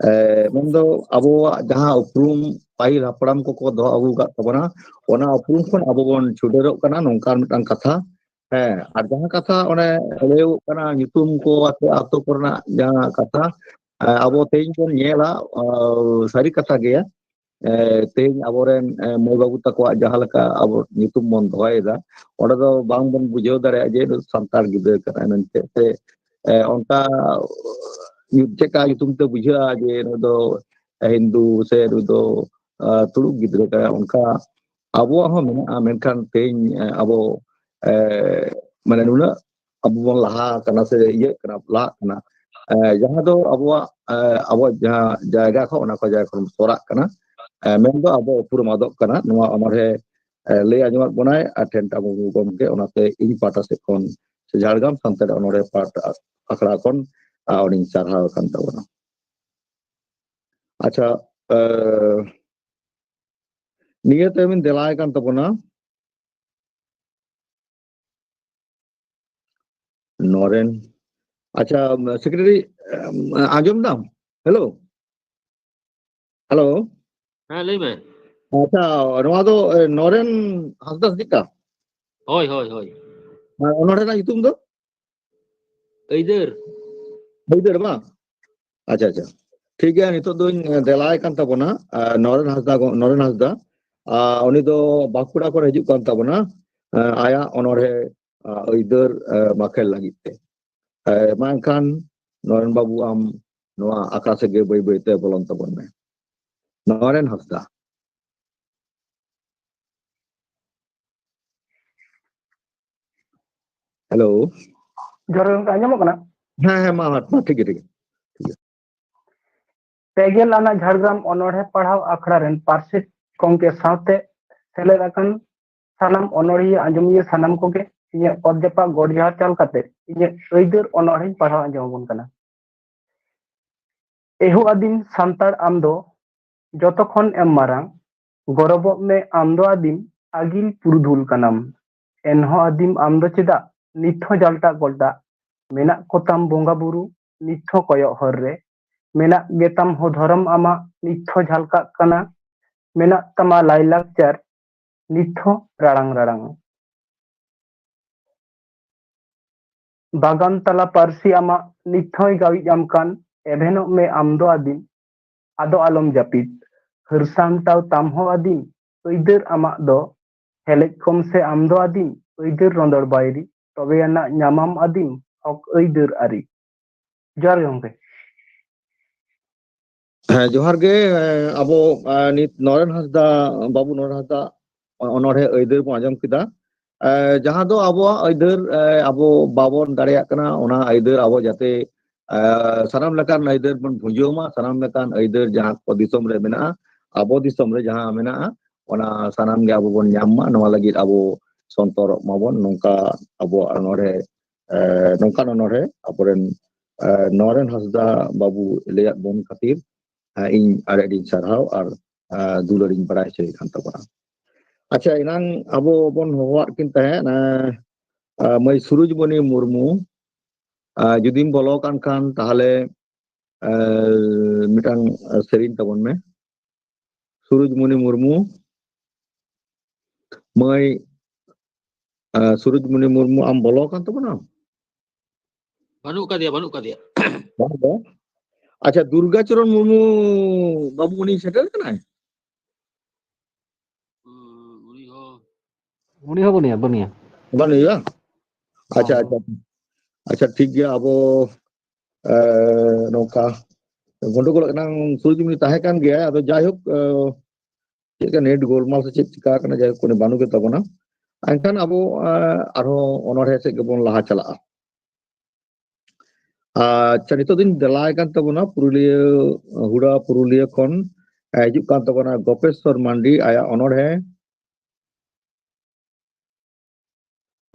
ᱮ, ᱢᱮᱱᱫᱚ ᱟᱵᱚᱣᱟᱜ ᱡᱟᱦᱟᱸ ᱩᱯᱨᱩᱢ ᱯᱟᱹᱦᱤᱞ ᱦᱟᱯᱲᱟᱢ ᱠᱚᱠᱚ ᱫᱚᱦᱚ ᱟᱹᱜᱩ ᱟᱠᱟᱫ ᱛᱟᱵᱚᱱᱟ, ᱚᱱᱟ ᱩᱯᱨᱩᱢ ᱠᱷᱚᱱ ᱟᱵᱚ ᱵᱚᱱ ᱪᱷᱩᱰᱟᱹᱨᱚᱜ ᱠᱟᱱᱟ, ᱱᱚᱝᱠᱟᱱ ᱢᱤᱫᱴᱟᱝ ᱠᱟᱛᱷᱟ᱾ ᱦᱮᱸ, ᱟᱨ ᱡᱟᱦᱟᱸ ᱠᱟᱛᱷᱟ ᱚᱱᱮ ᱞᱟᱹᱭᱚᱜ ᱠᱟᱱᱟ, ᱧᱩᱛᱩᱢ ᱠᱚ ᱟᱛᱮ ᱟᱛᱳ ᱠᱚᱨᱮᱱᱟᱜ ᱡᱟᱦᱟᱸ ᱠᱟᱛᱷᱟ, ᱟᱵᱚ ᱛᱮᱦᱮᱧ ᱵᱚᱱ ᱧᱮᱞᱟ, ᱥᱟᱹᱨᱤ ᱠᱟᱛᱷᱟ ᱜᱮ, ᱛᱮᱦᱮᱧ ᱟᱵᱚᱨᱮᱱ ᱢᱟᱹᱭ ᱵᱟᱹᱵᱩ ᱛᱟᱠᱚᱣᱟᱜ ᱡᱟᱦᱟᱸ ᱞᱮᱠᱟ ᱟᱵᱚ ᱧᱩᱛᱩᱢ ᱵᱚᱱ ᱫᱚᱦᱚᱭᱮᱫᱟ, ᱚᱸᱰᱮ ᱫᱚ ᱵᱟᱝ ᱵᱚᱱ ᱵᱩᱡᱷᱟᱹᱣ ᱫᱟᱲᱮᱭᱟᱜᱼᱟ ᱡᱮ ᱱᱩᱭ ᱥᱟᱱᱛᱟᱲ ᱜᱤᱫᱽᱨᱟᱹ ᱠᱟᱱᱟᱭ ᱢᱮᱱᱛᱮ, ᱥᱮ ᱚᱱᱠᱟ ᱪᱮᱫᱠᱟ ᱧᱩᱛᱩᱢ ᱛᱮ ᱵᱩᱡᱷᱟᱹᱜᱼᱟ ᱡᱮ ᱱᱩᱭ ᱫᱚ ᱦᱤᱱᱫᱩ ᱥᱮ ᱱᱩᱭ ᱫᱚ ᱛᱩᱲᱩᱠ ᱜᱤᱫᱽᱨᱟᱹ ᱠᱟᱱᱟᱭ, ᱚᱱᱠᱟ ᱟᱵᱚᱣᱟᱜ ᱦᱚᱸ ᱢᱮᱱᱟᱜᱼᱟ᱾ ᱢᱮᱱᱠᱷᱟᱱ ᱛᱮᱦᱮᱧ ᱟᱵᱚ ᱢᱟᱱᱮ ᱱᱩᱱᱟᱹᱜ ᱟᱵᱚ ᱵᱚᱱ ᱞᱟᱦᱟ ᱟᱠᱟᱱᱟ ᱥᱮ ᱤᱭᱟᱹᱜ ᱠᱟᱱᱟ, ᱞᱟᱦᱟᱜ ᱠᱟᱱᱟ, ᱡᱟᱦᱟᱸ ᱫᱚ ᱟᱵᱚᱣᱟᱜ ᱟᱵᱚᱣᱟᱜ ᱡᱟᱦᱟᱸ ᱡᱟᱭᱜᱟ ᱠᱷᱚᱱ, ᱚᱱᱟ ᱠᱚ ᱡᱟᱭᱜᱟ ᱠᱷᱚᱱ ᱥᱚᱨᱟᱜ ᱠᱟᱱᱟ, ᱢᱮᱱᱫᱚ ᱟᱵᱚ ᱩᱯᱨᱩᱢ ᱟᱫᱚᱜ ᱠᱟᱱᱟ᱾ ᱱᱚᱣᱟ ᱚᱱᱚᱬᱦᱮ ᱞᱟᱹᱭ ᱟᱸᱡᱚᱢᱟᱫ ᱵᱚᱱᱟᱭ ᱟᱨ ᱴᱷᱮᱱ ᱴᱟᱢᱩ ᱜᱚᱢᱠᱮ, ᱚᱱᱟᱛᱮ ᱤᱧ ᱯᱟᱦᱴᱟ ᱥᱮᱫ ᱠᱷᱚᱱ ᱥᱮ ᱡᱷᱟᱲᱜᱨᱟᱢ ᱥᱟᱱᱛᱟᱲᱤ ᱚᱱᱚᱬᱦᱮ ᱯᱟᱦᱴᱟ ᱟᱠᱷᱲᱟ ᱠᱷᱚᱱ ᱩᱱᱤᱧ ᱥᱟᱨᱦᱟᱣ ᱟᱠᱟᱱ ᱛᱟᱵᱚᱱᱟ᱾ ᱟᱪᱪᱷᱟ, ᱱᱤᱭᱟᱹ ᱛᱟᱭᱚᱢᱤᱧ ᱫᱮᱞᱟᱭ ᱠᱟᱱ ᱛᱟᱵᱚᱱᱟ ᱱᱚᱨᱮᱱ᱾ ᱟᱪᱪᱷᱟ, ᱥᱮᱠᱨᱮᱴᱟᱨᱤ, ᱟᱸᱡᱚᱢ ᱫᱟᱢ? Hello, hello. ᱦᱮᱸ, ᱞᱟᱹᱭ ᱢᱮ᱾ ᱟᱪᱪᱷᱟ, ᱱᱚᱣᱟ ᱫᱚ ᱱᱚᱨᱮᱱ ᱦᱟᱸᱥᱫᱟ ᱥᱮ ᱪᱮᱫᱠᱟ? ᱦᱳᱭ, ᱦᱳᱭ, ᱦᱳᱭ᱾ ᱚᱱᱚᱬᱦᱮ ᱨᱮᱱᱟᱜ ᱧᱩᱛᱩᱢ ᱫᱚ? ᱟᱹᱭᱫᱟᱹᱨ᱾ ᱟᱹᱭᱫᱟᱹᱨ ᱵᱟᱝ? ᱟᱪᱪᱷᱟ, ᱟᱪᱪᱷᱟ, ᱴᱷᱤᱠ ᱜᱮᱭᱟ᱾ ᱱᱤᱛᱚᱜ ᱫᱚᱧ ᱫᱮᱞᱟᱭ ᱠᱟᱱ ᱛᱟᱵᱚᱱᱟ ᱱᱚᱨᱮᱱ ᱦᱟᱸᱥᱫᱟ, ᱱᱚᱨᱮᱱ ᱦᱟᱸᱥᱫᱟ᱾ ᱩᱱᱤ ᱫᱚ ᱵᱟᱸᱠᱩᱲᱟ ᱠᱷᱚᱱ ᱦᱤᱡᱩᱜ ᱠᱟᱱ ᱛᱟᱵᱚᱱᱟ ᱟᱭᱟᱜ ᱚᱱᱚᱬᱦᱮ ᱟᱹᱭᱫᱟᱹᱨ ᱵᱟᱠᱷᱮᱲ ᱞᱟᱹᱜᱤᱫ ᱛᱮ᱾ ᱢᱟ ᱮᱱᱠᱷᱟᱱ ᱱᱚᱨᱮᱱ ᱵᱟᱹᱵᱩ, ᱟᱢ ᱱᱚᱣᱟ ᱟᱠᱷᱲᱟ ᱥᱮᱫ ᱜᱮ ᱵᱟᱹᱭ ᱵᱟᱹᱭ ᱛᱮ ᱵᱚᱞᱚᱱ ᱛᱟᱵᱚᱱ ᱢᱮ᱾ ᱱᱚᱨᱮᱱ ᱦᱟᱸᱥᱫᱟ᱾ ᱦᱮᱞᱳ᱾ ᱡᱚᱦᱟᱨ ᱜᱮ ᱜᱚᱢᱠᱮ, ᱟᱸᱡᱚᱢᱚᱜ ᱠᱟᱱᱟ? ᱦᱮᱸ, ᱦᱮᱸ, ᱢᱟ, ᱢᱟ, ᱴᱷᱤᱠ ᱜᱮᱭᱟ, ᱴᱷᱤᱠ ᱜᱮᱭᱟ᱾ ᱯᱮ ᱜᱮᱞ ᱟᱱᱟᱜ ᱡᱷᱟᱲᱜᱨᱟᱢ ᱚᱱᱚᱬᱦᱮ ᱯᱟᱲᱦᱟᱣ ᱟᱠᱷᱲᱟ ᱨᱮᱱ ᱯᱟᱨᱥᱮᱛ ᱜᱚᱢᱠᱮ ᱥᱟᱶᱛᱮ ᱥᱮᱞᱮᱫ ᱟᱠᱟᱱ ᱥᱟᱱᱟᱢ ᱚᱱᱚᱬᱦᱤᱭᱟᱹ ᱟᱸᱡᱚᱢᱤᱭᱟᱹ ᱥᱟᱱᱟᱢ ᱠᱚᱜᱮ ᱤᱧᱟᱹᱜ ᱚᱛ ᱡᱟᱯᱟᱜ ᱜᱚᱰ ᱡᱚᱦᱟᱨ ᱪᱟᱞ ᱠᱟᱛᱮ ᱤᱧᱟᱹᱜ ᱟᱹᱭᱫᱟᱹᱨ ᱚᱱᱚᱬᱦᱮᱧ ᱯᱟᱲᱦᱟᱣ ᱟᱸᱡᱚᱢ ᱟᱵᱚᱱ ᱠᱟᱱᱟ᱾ ᱮᱦᱳ ᱟᱹᱫᱤᱢ ᱥᱟᱱᱛᱟᱲ ᱟᱢ ᱫᱚ ᱡᱚᱛᱚ ᱠᱷᱚᱱ ᱮᱢ ᱢᱟᱨᱟᱝ, ᱜᱚᱨᱚᱵᱚᱜ ᱢᱮ ᱟᱢ ᱫᱚ ᱟᱹᱫᱤᱢ ᱟᱹᱜᱤᱞ ᱯᱩᱨᱩᱫᱷᱩᱞ ᱠᱟᱱᱟᱢ᱾ ᱮᱱᱦᱚᱸ ᱟᱹᱫᱤᱢ ᱟᱢ ᱫᱚ ᱪᱮᱫᱟᱜ ᱱᱤᱛ ᱦᱚᱸ ᱡᱟᱞᱴᱟᱜ ᱜᱚᱞᱴᱟᱜ? ᱢᱮᱱᱟᱜ ᱠᱚᱛᱟᱢ ᱵᱚᱸᱜᱟ ᱵᱩᱨᱩ ᱱᱤᱛ ᱦᱚᱸ ᱠᱚᱭᱚᱜ ᱦᱚᱨ ᱨᱮ, ᱢᱮᱱᱟᱜ ᱜᱮᱛᱟᱢ ᱦᱚᱸ ᱫᱷᱚᱨᱚᱢ ᱟᱢᱟᱜ ᱱᱤᱛ ᱦᱚᱸ ᱡᱷᱟᱞᱠᱟᱜ ᱠᱟᱱᱟ, ᱢᱮᱱᱟᱜ ᱛᱟᱢᱟ ᱞᱟᱭᱞᱟᱠᱪᱟᱨ ᱱᱤᱛ ᱦᱚᱸ ᱨᱟᱲᱟᱝ ᱨᱟᱲᱟᱝ᱾ ᱵᱟᱜᱟᱱ ᱛᱟᱞᱟ ᱯᱟᱹᱨᱥᱤ ᱟᱢᱟᱜ ᱱᱤᱛ ᱦᱚᱸᱭ ᱜᱟᱣᱤᱡ ᱟᱢ ᱠᱟᱱ, ᱮᱵᱷᱮᱱᱚᱜ ᱢᱮ ᱟᱢ ᱫᱚ ᱟᱹᱫᱤᱢ, ᱟᱫᱚ ᱟᱞᱚᱢ ᱡᱟᱹᱯᱤᱫ, ᱦᱟᱹᱨ ᱥᱟᱢᱴᱟᱣ ᱛᱟᱢ ᱦᱚᱸ ᱟᱹᱫᱤᱢ, ᱟᱹᱭᱫᱟᱹᱨ ᱟᱢᱟᱜ ᱫᱚ, ᱦᱮᱞᱮᱡ ᱠᱚᱢ ᱥᱮ ᱟᱢ ᱫᱚ ᱟᱹᱫᱤᱢ, ᱟᱹᱭᱫᱟᱹᱨ ᱨᱚᱸᱫᱚᱲ ᱵᱟᱭᱨᱤ, ᱛᱚᱵᱮᱭᱟᱱᱟᱜ ᱧᱟᱢᱟᱢ ᱟᱹᱫᱤᱢ, ᱦᱚᱠ ᱟᱹᱭᱫᱟᱹᱨ ᱟᱹᱨᱤ᱾ ᱡᱚᱦᱟᱨ ᱜᱮ ᱜᱚᱢᱠᱮ᱾ ᱦᱮᱸ, ᱡᱚᱦᱟᱨ ᱜᱮ᱾ ᱮᱸ, ᱟᱵᱚ, ᱮᱸ, ᱱᱤᱛ ᱱᱚᱨᱮᱱ ᱦᱟᱸᱥᱫᱟ, ᱵᱟᱹᱵᱩ ᱱᱚᱨᱮᱱ ᱦᱟᱸᱥᱫᱟ ᱚᱱᱚᱬᱦᱮ ᱟᱹᱭᱫᱟᱹᱨ ᱵᱚᱱ ᱟᱸᱡᱚᱢ ᱠᱮᱫᱟ᱾ ᱮᱸ, ᱡᱟᱦᱟᱸ ᱫᱚ ᱟᱵᱚᱣᱟᱜ ᱟᱹᱭᱫᱟᱹᱨ, ᱮᱸ, ᱟᱵᱚ ᱵᱟᱵᱚᱱ ᱫᱟᱲᱮᱭᱟᱜ ᱠᱟᱱᱟ, ᱚᱱᱟ ᱟᱹᱭᱫᱟᱹᱨ ᱟᱵᱚ ᱡᱟᱛᱮ, ᱮᱸ, ᱥᱟᱱᱟᱢ ᱞᱮᱠᱟᱱ ᱟᱹᱭᱫᱟᱹᱨ ᱵᱚᱱ ᱵᱷᱩᱸᱡᱟᱹᱣ ᱢᱟ, ᱥᱟᱱᱟᱢ ᱞᱮᱠᱟᱱ ᱟᱹᱭᱫᱟᱹᱨ ᱡᱟᱦᱟᱸ ᱠᱚ ᱫᱤᱥᱚᱢ ᱨᱮ ᱢᱮᱱᱟᱜᱼᱟ, ᱟᱵᱚ ᱫᱤᱥᱚᱢ ᱨᱮ ᱡᱟᱦᱟᱸ ᱢᱮᱱᱟᱜᱼᱟ, ᱚᱱᱟ ᱥᱟᱱᱟᱢ ᱜᱮ ᱟᱵᱚ ᱵᱚᱱ ᱧᱟᱢ ᱢᱟ, ᱱᱚᱣᱟ ᱞᱟᱹᱜᱤᱫ ᱟᱵᱚ ᱥᱚᱱᱛᱚᱨᱚᱜ ᱢᱟᱵᱚᱱ, ᱱᱚᱝᱠᱟ ᱟᱵᱚᱣᱟᱜ ᱚᱱᱚᱬᱦᱮ, ᱮᱸ, ᱱᱚᱝᱠᱟᱱ ᱚᱱᱚᱬᱦᱮ ᱟᱵᱚᱨᱮᱱ, ᱮᱸ, ᱱᱚᱨᱮᱱ ᱦᱟᱸᱥᱫᱟ ᱵᱟᱹᱵᱩ ᱞᱟᱹᱭᱟᱫ ᱵᱚᱱ ᱠᱷᱟᱹᱛᱤᱨ, ᱮᱸ, ᱤᱧ ᱟᱹᱰᱤ ᱟᱹᱰᱤᱧ ᱥᱟᱨᱦᱟᱣ ᱟᱨ, ᱮᱸ, ᱫᱩᱞᱟᱹᱲ ᱤᱧ ᱵᱟᱲᱟᱭ ᱦᱚᱪᱚᱭᱮ ᱠᱟᱱ ᱛᱟᱵᱚᱱᱟ᱾ ᱟᱪᱪᱷᱟ, ᱮᱱᱟᱝ ᱟᱵᱚ ᱵᱚᱱ ᱦᱚᱦᱚᱣᱟᱫ ᱠᱤᱱ ᱛᱟᱦᱮᱸᱫ, ᱮᱸ, ᱮᱸ, ᱢᱟᱹᱭ ᱥᱩᱨᱩᱡᱽᱢᱚᱱᱤ ᱢᱩᱨᱢᱩ, ᱮᱸ, ᱡᱩᱫᱤᱢ ᱵᱚᱞᱚ ᱠᱟᱱ ᱠᱷᱟᱱ ᱛᱟᱦᱚᱞᱮ, ᱮᱸ, ᱢᱤᱫᱴᱟᱝ ᱥᱮᱨᱮᱧ ᱛᱟᱵᱚᱱ ᱢᱮ᱾ ᱥᱩᱨᱩᱡᱽᱢᱚᱱᱤ ᱢᱩᱨᱢᱩ, ᱢᱟᱹᱭ, ᱮᱸ, ᱥᱩᱨᱩᱡᱽᱢᱚᱱᱤ ᱢᱩᱨᱢᱩ, ᱟᱢ ᱵᱚᱞᱚ ᱟᱠᱟᱱ ᱛᱟᱵᱚᱱᱟᱢ? ᱵᱟᱹᱱᱩᱜ ᱠᱟᱫᱮᱭᱟ, ᱵᱟᱹᱱᱩᱜ ᱠᱟᱫᱮᱭᱟ᱾ ᱵᱟᱝ ᱫᱚ᱾ ᱟᱪᱪᱷᱟ, ᱫᱩᱨᱜᱟᱪᱚᱨᱚᱱ ᱢᱩᱨᱢᱩ ᱵᱟᱹᱵᱩ, ᱩᱱᱤ ᱥᱮᱴᱮᱨ ᱠᱟᱱᱟᱭ? ᱩᱸ, ᱩᱱᱤ ᱦᱚᱸ ᱩᱱᱤ ᱦᱚᱸ ᱵᱟᱹᱱᱩᱭᱟ, ᱵᱟᱹᱱᱩᱭᱟ᱾ ᱵᱟᱹᱱᱩᱭᱟ? ᱟᱪᱪᱷᱟ, ᱦᱚᱸ᱾ ᱟᱪᱪᱷᱟ᱾ ᱟᱪᱪᱷᱟ, ᱴᱷᱤᱠ ᱜᱮᱭᱟ᱾ ᱟᱵᱚ, ᱮ, ᱱᱚᱝᱠᱟ ᱜᱚᱱᱰᱚᱜᱳᱞ ᱮᱱᱟᱝ ᱥᱩᱨᱡᱤᱢᱱᱤ ᱛᱟᱦᱮᱸ ᱠᱟᱱ ᱜᱮᱭᱟ᱾ ᱟᱫᱚ ᱡᱟᱭᱦᱳᱠ, ᱮ, ᱪᱮᱫ ᱞᱮᱠᱟ ᱱᱮᱴ ᱜᱳᱞᱢᱟᱞ ᱥᱮ ᱪᱮᱫ ᱪᱤᱠᱟ ᱟᱠᱟᱱᱟ, ᱡᱟᱭᱦᱳᱠ, ᱩᱱᱤ ᱵᱟᱹᱱᱩᱜ ᱜᱮ ᱛᱟᱵᱚᱱᱟ᱾ ᱮᱱᱠᱷᱟᱱ ᱟᱵᱚ, ᱮ, ᱟᱨᱦᱚᱸ ᱚᱱᱚᱬᱦᱮ ᱥᱮᱫ ᱜᱮᱵᱚᱱ ᱞᱟᱦᱟ ᱪᱟᱞᱟᱜᱼᱟ᱾ ᱟᱪᱪᱷᱟ, ᱱᱤᱛᱚᱜ ᱫᱚᱧ ᱫᱮᱞᱟᱭ ᱠᱟᱱ ᱛᱟᱵᱚᱱᱟ ᱯᱩᱨᱩᱞᱤᱭᱟᱹ, ᱦᱩᱲᱟ ᱯᱩᱨᱩᱞᱤᱭᱟᱹ ᱠᱷᱚᱱ, ᱮ, ᱦᱤᱡᱩᱜ ᱠᱟᱱ ᱛᱟᱵᱚᱱᱟ ᱜᱚᱯᱮᱥᱣᱚᱨ ᱢᱟᱱᱰᱤ, ᱟᱭᱟᱜ ᱚᱱᱚᱬᱦᱮ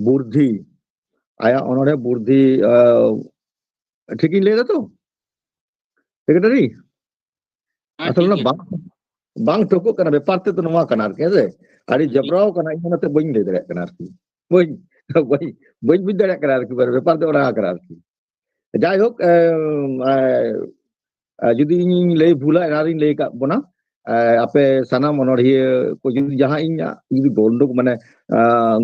ᱵᱩᱨᱫᱷᱤ, ᱟᱭᱟᱜ ᱚᱱᱚᱬᱦᱮ ᱵᱩᱨᱫᱷᱤ, ᱟ, ᱴᱷᱤᱠᱤᱧ ᱞᱟᱹᱭ ᱫᱟ ᱛᱚ? ᱥᱮᱠᱨᱮᱴᱟᱨᱤ? ᱦᱮᱸ, ᱟᱥᱚᱞ ᱴᱷᱤᱠ ᱚᱱᱟ ᱜᱮᱭᱟ᱾ ᱵᱟᱝ, ᱵᱟᱝ ᱴᱷᱟᱹᱣᱠᱟᱹᱜ ᱠᱟᱱᱟ, ᱵᱮᱯᱟᱨ ᱛᱮᱫ ᱫᱚ ᱱᱚᱣᱟ ᱠᱟᱱᱟ ᱟᱨᱠᱤ, ᱦᱮᱸ ᱥᱮ? ᱟᱹᱰᱤ ᱦᱮᱸ, ᱴᱷᱤᱠ᱾ ᱡᱟᱵᱨᱟᱣ ᱠᱟᱱᱟ, ᱤᱧ ᱚᱱᱟᱛᱮ ᱵᱟᱹᱧ ᱞᱟᱹᱭ ᱫᱟᱲᱮᱭᱟᱜ ᱠᱟᱱᱟ ᱟᱨᱠᱤ᱾ ᱵᱟᱹᱧ, ᱵᱟᱹᱧ, ᱵᱟᱹᱧ ᱵᱩᱡᱽ ᱫᱟᱲᱮᱭᱟᱜ ᱠᱟᱱᱟ ᱟᱨᱠᱤ, ᱵᱮᱯᱟᱨ ᱫᱚ ᱚᱱᱟ ᱠᱟᱱᱟ ᱟᱨᱠᱤ᱾ ᱡᱟᱭᱦᱳᱠ, ᱮ, ᱮ, ᱮ, ᱡᱩᱫᱤ ᱤᱧᱤᱧ ᱞᱟᱹᱭ ᱵᱷᱩᱞᱟ, ᱮᱱᱟ ᱨᱤᱧ ᱞᱟᱹᱭ ᱠᱟᱜ ᱵᱚᱱᱟ, ᱮ, ᱟᱯᱮ ᱥᱟᱱᱟᱢ ᱚᱱᱚᱬᱦᱤᱭᱟᱹ ᱠᱚ ᱡᱩᱫᱤ ᱡᱟᱦᱟᱸ ᱤᱧ ᱡᱩᱫᱤ ᱜᱚᱞᱰᱚ-, ᱢᱟᱱᱮ, ᱮ,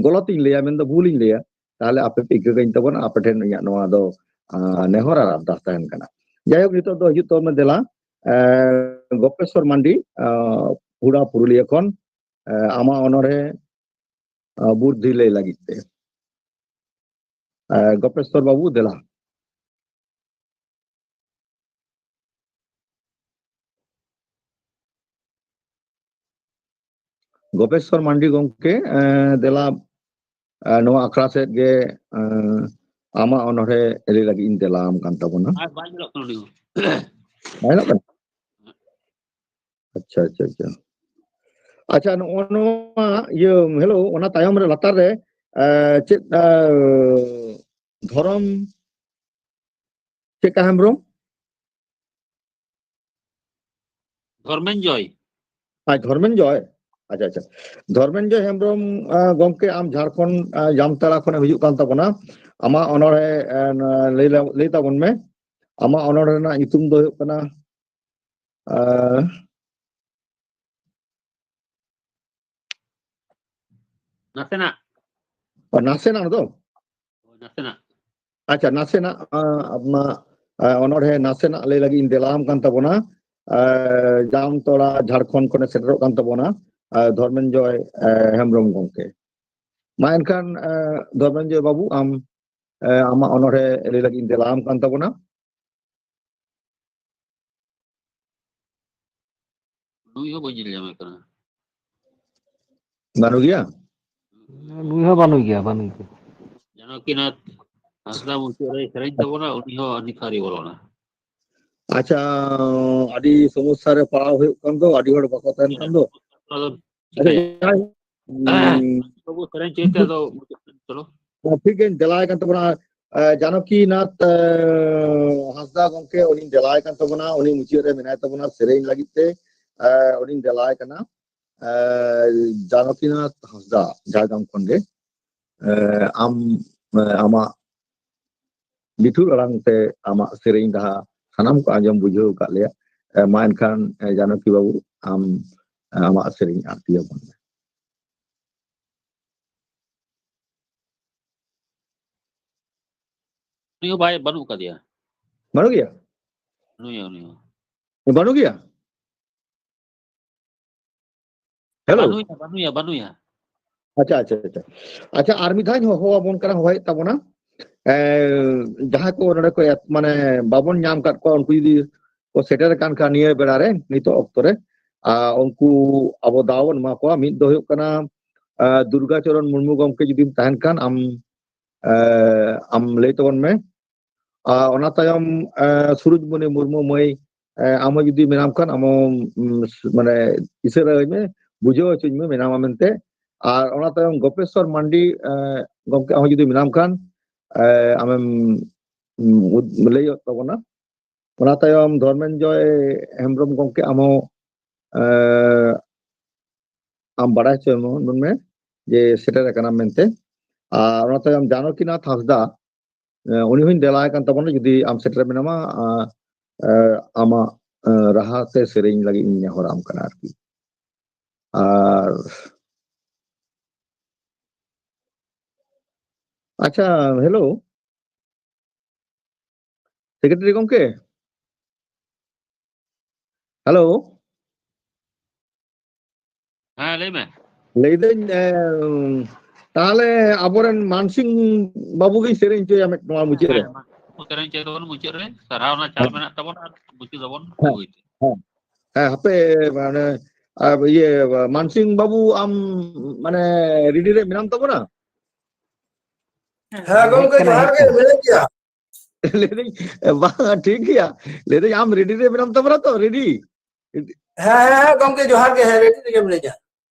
ᱜᱚᱞᱚᱛ ᱤᱧ ᱞᱟᱹᱭᱟ, ᱢᱮᱱᱫᱚ ᱵᱷᱩᱞ ᱤᱧ ᱞᱟᱹᱭᱟ, ᱛᱟᱦᱞᱮ ᱟᱯᱮ ᱯᱮ ᱤᱠᱟᱹ ᱠᱟᱹᱧ ᱛᱟᱵᱚᱱᱟ, ᱟᱯᱮ ᱴᱷᱮᱱ ᱤᱧᱟᱹᱜ ᱱᱚᱣᱟ ᱫᱚ, ᱮ, ᱱᱮᱦᱚᱨ ᱟᱨ ᱟᱨᱫᱟᱥ ᱛᱟᱦᱮᱱ ᱠᱟᱱᱟ᱾ ᱡᱟᱭᱦᱳᱠ, ᱱᱤᱛᱚᱜ ᱫᱚ ᱦᱤᱡᱩᱜ ᱛᱟᱵᱚᱱ ᱢᱮ, ᱫᱮᱞᱟ, ᱮ, ᱜᱚᱯᱮᱥᱚᱨ ᱢᱟᱱᱰᱤ, ᱮ, ᱦᱩᱲᱟ ᱯᱩᱨᱩᱞᱤᱭᱟᱹ ᱠᱷᱚᱱ, ᱮ, ᱟᱢᱟᱜ ᱚᱱᱚᱬᱦᱮ, ᱮ, ᱵᱩᱨᱫᱷᱤ ᱞᱟᱹᱭ ᱞᱟᱹᱜᱤᱫ ᱛᱮ᱾ ᱮ, ᱜᱚᱯᱮᱥᱚᱨ ᱵᱟᱹᱵᱩ, ᱫᱮᱞᱟ᱾ ᱜᱚᱯᱮᱥᱚᱨ ᱢᱟᱱᱰᱤ ᱜᱚᱢᱠᱮ, ᱮ, ᱫᱮᱞᱟ, ᱮ, ᱱᱚᱣᱟ ᱟᱠᱷᱲᱟ ᱥᱮᱫ ᱜᱮ, ᱮ, ᱟᱢᱟᱜ ᱚᱱᱚᱬᱦᱮ ᱞᱟᱹᱭ ᱞᱟᱹᱜᱤᱫ ᱤᱧ ᱫᱮᱞᱟ ᱟᱢ ᱠᱟᱱ ᱛᱟᱵᱚᱱᱟ᱾ ᱟᱨ ᱵᱟᱭ ᱧᱮᱞᱚᱜ ᱠᱟᱱᱟ ᱩᱱᱤ ᱦᱚᱸ᱾ ᱵᱟᱭ ᱧᱮᱞᱚᱜ ᱠᱟᱱᱟ? ᱟᱪᱪᱷᱟ, ᱟᱪᱪᱷᱟ, ᱟᱪᱪᱷᱟ᱾ ᱟᱪᱪᱷᱟ, ᱱᱚᱜᱼᱚ ᱱᱚᱣᱟ ᱤᱭᱟᱹ, hello, ᱚᱱᱟ ᱛᱟᱭᱚᱢ ᱨᱮ ᱞᱟᱛᱟᱨ ᱨᱮ, ᱮ, ᱪᱮᱫ, ᱮ, ᱫᱷᱚᱨᱚᱢ, ᱪᱮᱫ ᱠᱟ ᱦᱮᱢᱵᱨᱚᱢ? ᱫᱷᱚᱨᱢᱮᱱᱡᱚᱭ᱾ ᱟᱪᱪᱷᱟ, ᱫᱷᱚᱨᱢᱮᱱᱡᱚᱭ᱾ ᱟᱪᱪᱷᱟ, ᱟᱪᱪᱷᱟ᱾ ᱫᱷᱚᱨᱢᱮᱱᱡᱚᱭ ᱦᱮᱢᱵᱨᱚᱢ, ᱮ, ᱜᱚᱢᱠᱮ, ᱟᱢ ᱡᱷᱟᱲᱠᱷᱚᱸᱰ, ᱮ, ᱡᱟᱢᱛᱟᱲᱟ ᱠᱷᱚᱱᱮᱢ ᱦᱤᱡᱩᱜ ᱠᱟᱱ ᱛᱟᱵᱚᱱᱟ᱾ ᱟᱢᱟᱜ ᱚᱱᱚᱬᱦᱮ, ᱮ, ᱞᱟᱹᱭ ᱞᱟ-, ᱞᱟᱹᱭ ᱛᱟᱵᱚᱱ ᱢᱮ᱾ ᱟᱢᱟᱜ ᱚᱱᱚᱬᱦᱮ ᱨᱮᱱᱟᱜ ᱧᱩᱛᱩᱢ ᱫᱚ ᱦᱩᱭᱩᱜ ᱠᱟᱱᱟ, ᱮ, ᱱᱟᱥᱮᱱᱟᱜ᱾ ᱚ, ᱱᱟᱥᱮᱱᱟᱜ ᱫᱚ? ᱦᱳᱭ, ᱱᱟᱥᱮᱱᱟᱜ᱾ ᱟᱪᱪᱷᱟ, ᱱᱟᱥᱮᱱᱟᱜ, ᱟ, ᱟᱢᱟᱜ, ᱟ, ᱚᱱᱚᱬᱦᱮ ᱱᱟᱥᱮᱱᱟᱜ ᱞᱟᱹᱭ ᱞᱟᱹᱜᱤᱫ ᱤᱧ ᱫᱮᱞᱟ ᱟᱢ ᱠᱟᱱ ᱛᱟᱵᱚᱱᱟ᱾ ᱟ, ᱡᱟᱢᱛᱚᱲᱟ, ᱡᱷᱟᱲᱠᱷᱚᱸᱰ ᱠᱷᱚᱱᱮ ᱥᱮᱴᱮᱨᱚᱜ ᱠᱟᱱ ᱛᱟᱵᱚᱱᱟ, ᱟ, ᱫᱷᱚᱨᱢᱮᱱᱡᱚᱭ, ᱟ, ᱦᱮᱢᱵᱨᱚᱢ ᱜᱚᱢᱠᱮ᱾ ᱢᱟ ᱮᱱᱠᱷᱟᱱ, ᱟ, ᱫᱷᱚᱨᱢᱮᱱᱡᱚᱭ ᱵᱟᱹᱵᱩ, ᱟᱢ, ᱟ, ᱟᱢᱟᱜ ᱚᱱᱚᱬᱦᱮ ᱞᱟᱹᱭ ᱞᱟᱹᱜᱤᱫ ᱤᱧ ᱫᱮᱞᱟ ᱟᱢ ᱠᱟᱱ ᱛᱟᱵᱚᱱᱟ᱾ ᱱᱩᱭ ᱦᱚᱸ ᱵᱟᱹᱧ ᱧᱮᱞ ᱧᱟᱢᱮ ᱠᱟᱱᱟ᱾ ᱵᱟᱹᱱᱩᱜ ᱜᱮᱭᱟ? ᱱᱩᱭ ᱦᱚᱸ ᱵᱟᱹᱱᱩᱜ ᱜᱮᱭᱟ, ᱵᱟᱹᱱᱩᱜ ᱜᱮᱭᱟ᱾ ᱡᱟᱱᱠᱤᱱᱟᱛᱷ ᱦᱟᱸᱥᱫᱟ ᱢᱩᱪᱟᱹᱫ ᱨᱮ ᱥᱮᱨᱮᱧ ᱛᱟᱵᱚᱱᱟ, ᱩᱱᱤ ᱦᱚᱸ ᱟᱹᱰᱤ ᱠᱷᱟᱨᱤ ᱵᱚᱞᱚᱱᱟ᱾ ᱟᱪᱪᱷᱟ, ᱟᱹᱰᱤ ᱥᱚᱢᱚᱥᱥᱟ ᱨᱮ ᱯᱟᱲᱟᱣ ᱦᱩᱭᱩᱜ ᱠᱟᱱ ᱫᱚ, ᱟᱹᱰᱤ ᱦᱚᱲ ᱵᱟᱠᱚ ᱛᱟᱦᱮᱱ ᱠᱟᱱ ᱫᱚ᱾ ᱟᱫᱚ ᱟᱪᱪᱷᱟ, ᱡᱟᱭᱦᱳᱠ, ᱩᱸ, ᱵᱟᱹᱵᱩ ᱥᱮᱨᱮᱧ ᱪᱮᱫ ᱛᱮ ᱟᱫᱚ ᱢᱩᱪᱟᱹᱫ ᱥᱮᱱ ᱪᱚᱞᱚ᱾ ᱴᱷᱤᱠ ᱜᱮᱧ ᱫᱮᱞᱟᱭ ᱠᱟᱱ ᱛᱟᱵᱚᱱᱟ, ᱮ, ᱡᱟᱱᱚᱠᱤᱱᱟᱛᱷ, ᱮ, ᱦᱟᱸᱥᱫᱟ ᱜᱚᱢᱠᱮ, ᱩᱱᱤᱧ ᱫᱮᱞᱟᱭ ᱠᱟᱱ ᱛᱟᱵᱚᱱᱟ, ᱩᱱᱤ ᱢᱩᱪᱟᱹᱫ ᱨᱮ ᱢᱮᱱᱟᱭ ᱛᱟᱵᱚᱱᱟ ᱥᱮᱨᱮᱧ ᱞᱟᱹᱜᱤᱫ ᱛᱮ, ᱮ, ᱩᱱᱤᱧ ᱫᱮᱞᱟᱭ ᱠᱟᱱᱟ, ᱮ, ᱡᱟᱱᱚᱠᱤᱱᱟᱛᱷ ᱦᱟᱸᱥᱫᱟ ᱡᱷᱟᱲᱜᱨᱟᱢ ᱠᱷᱚᱱ ᱜᱮ, ᱮ, ᱟᱢ, ᱮ, ᱟᱢᱟᱜ ᱢᱤᱴᱷᱩ ᱟᱲᱟᱝ ᱛᱮ ᱟᱢᱟᱜ ᱥᱮᱨᱮᱧ ᱨᱟᱦᱟ ᱥᱟᱱᱟᱢ ᱠᱚ ᱟᱸᱡᱚᱢ ᱵᱩᱡᱷᱟᱹᱣ ᱟᱠᱟᱫ ᱞᱮᱭᱟ᱾ ᱮ, ᱢᱟ ᱮᱱᱠᱷᱟᱱ, ᱮ, ᱡᱟᱱᱚᱠᱤ ᱵᱟᱹᱵᱩ, ᱟᱢ, ᱮ, ᱟᱢᱟᱜ ᱥᱮᱨᱮᱧ ᱟᱨᱛᱤ ᱟᱵᱚᱱ ᱢᱮ᱾ ᱩᱱᱤ ᱦᱚᱸ ᱵᱟᱭ, ᱵᱟᱹᱱᱩᱜ ᱟᱠᱟᱫᱮᱭᱟ᱾ ᱵᱟᱹᱱᱩᱜ ᱜᱮᱭᱟ? ᱵᱟᱹᱱᱩᱭᱟ, ᱵᱟᱹᱱᱩᱭᱟ᱾ ᱵᱟᱹᱱᱩᱜ ᱜᱮᱭᱟ? ᱦᱮᱞᱳ᱾ ᱵᱟᱹᱱᱩᱭᱟ, ᱵᱟᱹᱱᱩᱭᱟ, ᱵᱟᱹᱱᱩᱭᱟ᱾ ᱟᱪᱪᱷᱟ, ᱟᱪᱪᱷᱟ, ᱟᱪᱪᱷᱟ᱾ ᱟᱪᱪᱷᱟ, ᱟᱨ ᱢᱤᱫ ᱫᱷᱟᱣ ᱦᱚᱦᱚ ᱟᱵᱚᱱ ᱠᱟᱱᱟ, ᱦᱚᱦᱚᱭᱮᱫ ᱛᱟᱵᱚᱱᱟ᱾ ᱮ, ᱡᱟᱦᱟᱸᱭ ᱠᱚ ᱱᱚᱰᱮ ᱠᱚ ᱮᱛ-, ᱢᱟᱱᱮ ᱵᱟᱵᱚᱱ ᱧᱟᱢ ᱟᱠᱟᱫ ᱠᱚᱣᱟ, ᱩᱱᱠᱩ ᱡᱩᱫᱤ ᱠᱚ ᱥᱮᱴᱮᱨ ᱟᱠᱟᱱ ᱠᱷᱟᱱ ᱱᱤᱭᱟᱹ ᱵᱮᱲᱟ ᱨᱮ, ᱱᱤᱛᱚᱜ ᱚᱠᱛᱚ ᱨᱮ, ᱟᱨ ᱩᱱᱠᱩ ᱟᱵᱚ ᱫᱟᱣ ᱵᱚᱱ ᱮᱢᱟ ᱠᱚᱣᱟ᱾ ᱢᱤᱫ ᱫᱚ ᱦᱩᱭᱩᱜ ᱠᱟᱱᱟ, ᱮ, ᱫᱩᱨᱜᱟ ᱪᱚᱨᱚᱱ ᱢᱩᱨᱢᱩ ᱜᱚᱢᱠᱮ ᱡᱩᱫᱤᱢ ᱛᱟᱦᱮᱱ ᱠᱷᱟᱱ ᱟᱢ, ᱮ, ᱟᱢ ᱞᱟᱹᱭ ᱛᱟᱵᱚᱱ ᱢᱮ᱾ ᱟᱨ ᱚᱱᱟ ᱛᱟᱭᱚᱢ, ᱮ, ᱥᱩᱨᱩᱡᱽᱢᱩᱱᱤ ᱢᱩᱨᱢᱩ ᱢᱟᱹᱭ, ᱮ, ᱟᱢ ᱦᱚᱸ ᱡᱩᱫᱤ ᱢᱮᱱᱟᱢ ᱠᱷᱟᱱ, ᱟᱢ ᱦᱚᱸ, ᱩᱢ, ᱢᱟᱱᱮ, ᱤᱥᱟᱹᱨᱟ ᱟᱹᱧ ᱢᱮ, ᱵᱩᱡᱷᱟᱹᱣ ᱦᱚᱪᱚᱧ ᱢᱮ, ᱢᱮᱱᱟᱢᱟ ᱢᱮᱱᱛᱮ᱾ ᱟᱨ ᱚᱱᱟ ᱛᱟᱭᱚᱢ ᱜᱳᱯᱮᱥᱣᱚᱨ ᱢᱟᱱᱰᱤ, ᱮ, ᱜᱚᱢᱠᱮ, ᱟᱢ ᱦᱚᱸ ᱡᱩᱫᱤ ᱢᱮᱱᱟᱢ ᱠᱷᱟᱱ, ᱮ, ᱟᱢᱮᱢ, ᱩᱢ, ᱩᱫ-, ᱞᱟᱹᱭᱚᱜ ᱛᱟᱵᱚᱱᱟ᱾ ᱚᱱᱟ ᱛᱟᱭᱚᱢ ᱫᱷᱚᱨᱢᱮᱱᱡᱚᱭ ᱦᱮᱢᱵᱨᱚᱢ ᱜᱚᱢᱠᱮ, ᱟᱢ ᱦᱚᱸ, ᱮ, ᱟᱢ ᱵᱟᱲᱟᱭ ᱦᱚᱪᱚᱭ ᱢᱮ, ᱢᱮ ᱡᱮ ᱥᱮᱴᱮᱨ ᱟᱠᱟᱱᱟᱢ ᱢᱮᱱᱛᱮ᱾ ᱟᱨ ᱚᱱᱟ ᱛᱟᱭᱚᱢ ᱡᱟᱱᱚᱠᱤᱱᱟᱛᱷ ᱦᱟᱸᱥᱫᱟ, ᱮ, ᱩᱱᱤ ᱦᱚᱸᱧ ᱫᱮᱞᱟᱭ ᱠᱟᱱ ᱛᱟᱵᱚᱱᱟ, ᱡᱩᱫᱤ ᱟᱢ ᱥᱮᱴᱮᱨ ᱢᱮᱱᱟᱢᱟ, ᱟ, ᱮ, ᱟᱢᱟᱜ, ᱮ, ᱨᱟᱦᱟ ᱥᱮ ᱥᱮᱨᱮᱧ ᱞᱟᱹᱜᱤᱫ ᱤᱧ ᱱᱮᱦᱚᱨᱟᱢ ᱠᱟᱱᱟ ᱟᱨᱠᱤ᱾ ᱟᱨ ᱟᱪᱪᱷᱟ, ᱦᱮᱞᱳ, ᱥᱮᱠᱨᱮᱴᱟᱨᱤ ᱜᱚᱢᱠᱮ, ᱦᱮᱞᱳ᱾ ᱦᱮᱸ, ᱞᱟᱹᱭ ᱢᱮ᱾ ᱞᱟᱹᱭᱫᱟᱹᱧ, ᱮ, ᱛᱟᱦᱞᱮ ᱟᱵᱚᱨᱮᱱ ᱢᱟᱱᱥᱤᱝ ᱵᱟᱹᱵᱩ ᱜᱮ ᱥᱮᱨᱮᱧ ᱦᱚᱪᱚᱭᱟ ᱢᱤᱫ ᱱᱚᱣᱟ ᱢᱩᱪᱟᱹᱫ ᱨᱮ᱾ ᱦᱮᱸ, ᱢᱟ, ᱥᱮᱨᱮᱧ ᱦᱚᱪᱚᱭ ᱛᱟᱵᱚᱱ ᱢᱩᱪᱟᱹᱫ ᱨᱮ᱾ ᱥᱟᱨᱦᱟᱣ ᱨᱮᱱᱟᱜ ᱪᱟᱞ ᱦᱮᱸ᱾ ᱢᱮᱱᱟᱜ ᱛᱟᱵᱚᱱᱟ, ᱟᱨ ᱢᱩᱪᱟᱹᱫ ᱟᱵᱚᱱ ᱦᱮᱸ᱾ ᱵᱟᱹᱭ ᱵᱟᱹᱭ ᱛᱮ᱾ ᱦᱮᱸ, ᱦᱮᱸ, ᱦᱟᱯᱮ, ᱢᱟᱱᱮ, ᱟ, ᱤᱭᱟᱹ, ᱢᱟᱱᱥᱤᱝ ᱵᱟᱹᱵᱩ, ᱟᱢ, ᱢᱟᱱᱮ, ᱨᱮᱰᱤ ᱨᱮ ᱢᱮᱱᱟᱢ ᱛᱟᱵᱚᱱᱟ? ᱦᱮᱸ ᱜᱚᱢᱠᱮ, ᱡᱚᱦᱟᱨ ᱜᱮ, ᱢᱮᱱᱟᱜ ᱜᱮᱭᱟ᱾ ᱞᱟᱹᱭᱫᱟᱹᱧ, ᱵᱟᱝ, ᱴᱷᱤᱠ ᱜᱮᱭᱟ᱾ ᱞᱟᱹᱭᱫᱟᱹᱧ, ᱟᱢ ᱨᱮᱰᱤ ᱨᱮ ᱢᱮᱱᱟᱢ ᱛᱟᱵᱚᱱᱟ ᱛᱚ, ᱨᱮᱰᱤ? ᱦᱮᱸ, ᱦᱮᱸ, ᱦᱮᱸ, ᱜᱚᱢᱠᱮ, ᱡᱚᱦᱟᱨ ᱜᱮ, ᱦᱮᱸ, ᱨᱮᱰᱤ ᱨᱮᱜᱮ ᱢᱤᱱᱟᱹᱧᱟ᱾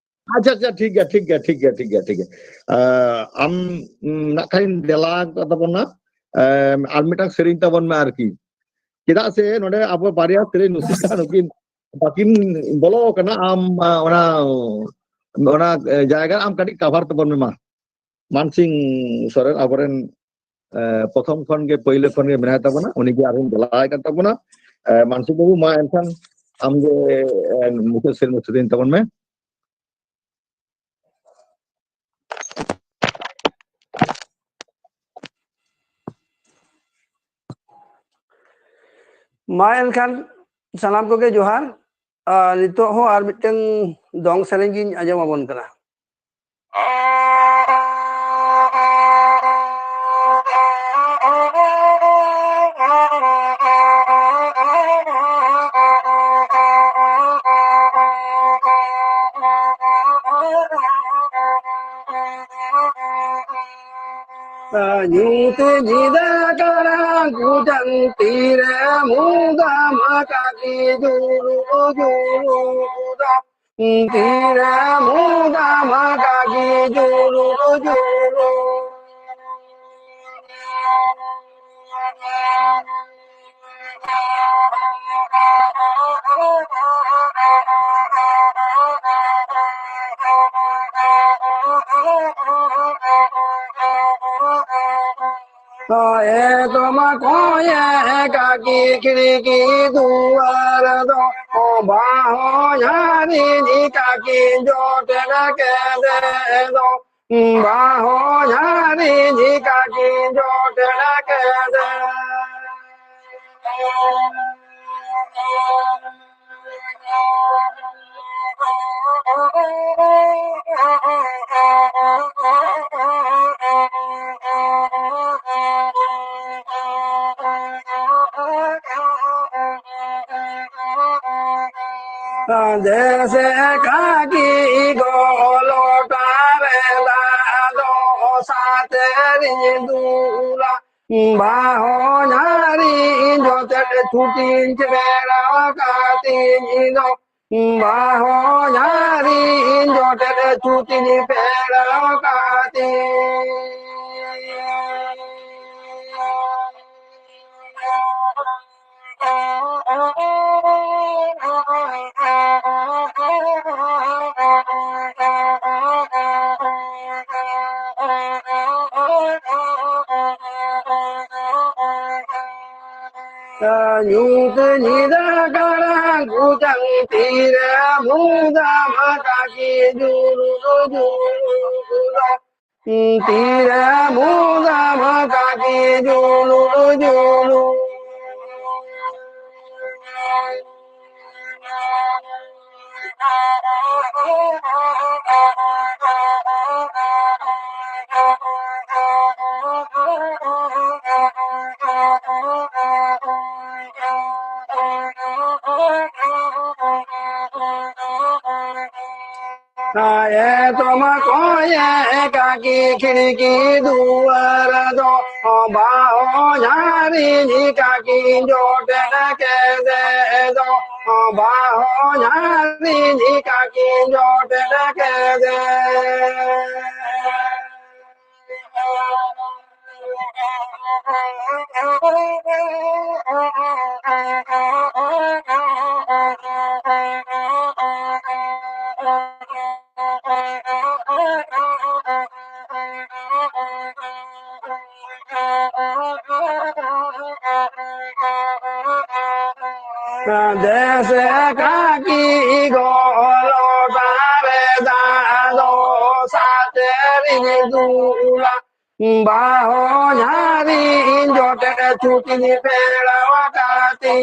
ᱟᱪᱪᱷᱟ, ᱟᱪᱪᱷᱟ, ᱴᱷᱤᱠ ᱜᱮᱭᱟ, ᱴᱷᱤᱠ ᱜᱮᱭᱟ, ᱴᱷᱤᱠ ᱜᱮᱭᱟ, ᱴᱷᱤᱠ ᱜᱮᱭᱟ, ᱴᱷᱤᱠ ᱜᱮᱭᱟ᱾ ᱟᱸ, ᱟᱢ, ᱩᱢ, ᱱᱟᱜ ᱠᱷᱟᱱ ᱫᱮᱞᱟ ᱛᱟᱵᱚᱱᱟ, ᱟᱢ, ᱟᱨ ᱢᱤᱫᱴᱟᱝ ᱥᱮᱨᱮᱧ ᱛᱟᱵᱚᱱ ᱢᱮ ᱟᱨᱠᱤ᱾ ᱪᱮᱫᱟᱜ ᱥᱮ ᱱᱚᱰᱮ ᱟᱵᱚ ᱵᱟᱨᱭᱟ ᱥᱮᱨᱮᱧ ᱨᱩᱥᱤᱠᱟ ᱱᱩᱠᱤᱱ ᱵᱟᱹᱠᱤᱱ ᱵᱚᱞᱚ ᱟᱠᱟᱱᱟ, ᱟᱢ, ᱟ, ᱚᱱᱟ, ᱚᱱᱟ, ᱮ, ᱡᱟᱭᱜᱟ ᱨᱮ ᱟᱢ ᱠᱟᱹᱴᱤᱡ ᱠᱟᱵᱷᱟᱨ ᱛᱟᱵᱚᱱ ᱢᱮ ᱢᱟ᱾ ᱢᱟᱱᱥᱤᱝ ᱥᱚᱨᱮᱱ ᱟᱵᱚᱨᱮᱱ, ᱮ, ᱯᱨᱚᱛᱷᱚᱢ ᱠᱷᱚᱱ ᱜᱮ, ᱯᱳᱭᱞᱳ ᱠᱷᱚᱱ ᱜᱮ ᱢᱮᱱᱟᱭ ᱛᱟᱵᱚᱱᱟ, ᱩᱱᱤ ᱜᱮ ᱟᱨᱦᱚᱸ ᱫᱮᱞᱟᱭ ᱠᱟᱱ ᱛᱟᱵᱚᱱᱟ᱾ ᱮ, ᱢᱟᱱᱥᱤᱝ ᱵᱟᱹᱵᱩ, ᱢᱟ ᱮᱱᱠᱷᱟᱱ ᱟᱢ ᱜᱮ, ᱮ, ᱢᱩᱪᱟᱹᱫ ᱥᱮᱨᱮᱧ ᱥᱮᱨᱮᱧ ᱛᱟᱵᱚᱱ ᱢᱮ᱾ ᱢᱟ ᱮᱱᱠᱷᱟᱱ ᱥᱟᱱᱟᱢ ᱠᱚᱜᱮ ᱡᱚᱦᱟᱨ᱾ ᱟᱨ ᱱᱤᱛᱚᱜ ᱦᱚᱸ ᱟᱨ ᱢᱤᱫᱴᱟᱝ ᱫᱚᱝ ᱥᱮᱨᱮᱧ ᱜᱤᱧ ᱟᱸᱡᱚᱢ ᱟᱵᱚᱱ ᱠᱟᱱᱟ᱾ ᱧᱩᱛ ᱧᱤᱫᱟᱹ ᱠᱟᱲᱟᱝ ᱠᱩᱴᱟᱹᱝ ᱛᱤᱨᱮ ᱢᱩᱫᱟᱢ ᱠᱟᱹᱠᱤ ᱡᱩᱞᱩ ᱡᱩᱞᱩ ᱫᱟ᱾ ᱛᱤᱨᱮ ᱢᱩᱫᱟᱢ ᱠᱟᱹᱠᱤ ᱡᱩᱞᱩ ᱡᱩᱞᱩ᱾ ᱮ ᱛᱚᱢᱟ ᱠᱚᱭᱮ ᱠᱟᱹᱠᱤ ᱠᱷᱤᱲᱠᱤ ᱫᱩᱣᱟᱹᱨ ᱫᱚ, ᱵᱟᱦᱚᱧᱦᱟᱨᱤᱧ ᱠᱟᱹᱠᱤ ᱡᱚᱴᱮᱫ ᱠᱮᱫᱮ ᱫᱚ᱾ ᱵᱟᱦᱚᱧᱦᱟᱨᱤᱧ ᱠᱟᱹᱠᱤ ᱡᱚᱴᱮᱫ ᱠᱮᱫᱮ᱾ ᱫᱮᱥᱮ ᱠᱟᱹᱠᱤ ᱜᱚᱞᱚᱴᱟ ᱨᱮ ᱫᱟᱜ ᱫᱚ ᱥᱟᱛᱮᱨᱤᱧ ᱫᱩᱞᱟ᱾ ᱵᱟᱦᱚᱧᱦᱟᱨᱤᱧ ᱡᱚᱴᱮᱫ ᱪᱷᱩᱴᱤᱧ ᱪᱮᱵᱮᱲᱟ ᱠᱟᱹᱛᱤᱧ ᱫᱚ᱾ ᱵᱟᱦᱚᱧᱦᱟᱨᱤᱧ ᱡᱚᱴᱮᱫ ᱪᱷᱩᱴᱤᱧ ᱯᱮᱲᱟ ᱠᱟᱹᱛᱤᱧ᱾ ᱧᱩᱛ ᱧᱤᱫᱟᱹ ᱠᱟᱲᱟᱝ ᱠᱩᱴᱟᱹᱝ ᱛᱤᱨᱮ ᱢᱩᱫᱟᱢ ᱠᱟᱹᱠᱤ ᱡᱩᱞᱩ ᱡᱩᱞᱩ᱾ ᱛᱤᱨᱮ ᱢᱩᱫᱟᱢ ᱠᱟᱹᱠᱤ ᱡᱩᱞᱩ ᱡᱩᱞᱩ᱾ ᱮᱛᱚᱢ ᱠᱚᱭᱮ ᱠᱟᱹᱠᱤ ᱠᱷᱤᱲᱠᱤ ᱫᱩᱣᱟᱹᱨ ᱫᱚ, ᱵᱟᱦᱚ ᱡᱟᱹᱨᱤ ᱠᱟᱹᱠᱤ ᱡᱚᱴᱮᱫ ᱠᱮᱫᱮ ᱫᱚ, ᱵᱟᱦᱚ ᱡᱟᱹᱨᱤ ᱠᱟᱹᱠᱤ ᱡᱚᱴᱮᱫ ᱠᱮᱫᱮ᱾ ᱫᱮᱥᱮ ᱠᱟᱹᱠᱤ ᱜᱚᱞᱚ ᱫᱟᱨᱮ ᱫᱟᱜ ᱫᱚ ᱥᱟᱛᱮᱨᱤᱧ ᱫᱩᱞᱟ᱾ ᱵᱟᱦᱚ ᱡᱟᱹᱨᱤ ᱡᱚᱴᱮᱫ ᱪᱩᱴᱤ ᱵᱮᱲᱟᱣ ᱠᱟᱛᱮ,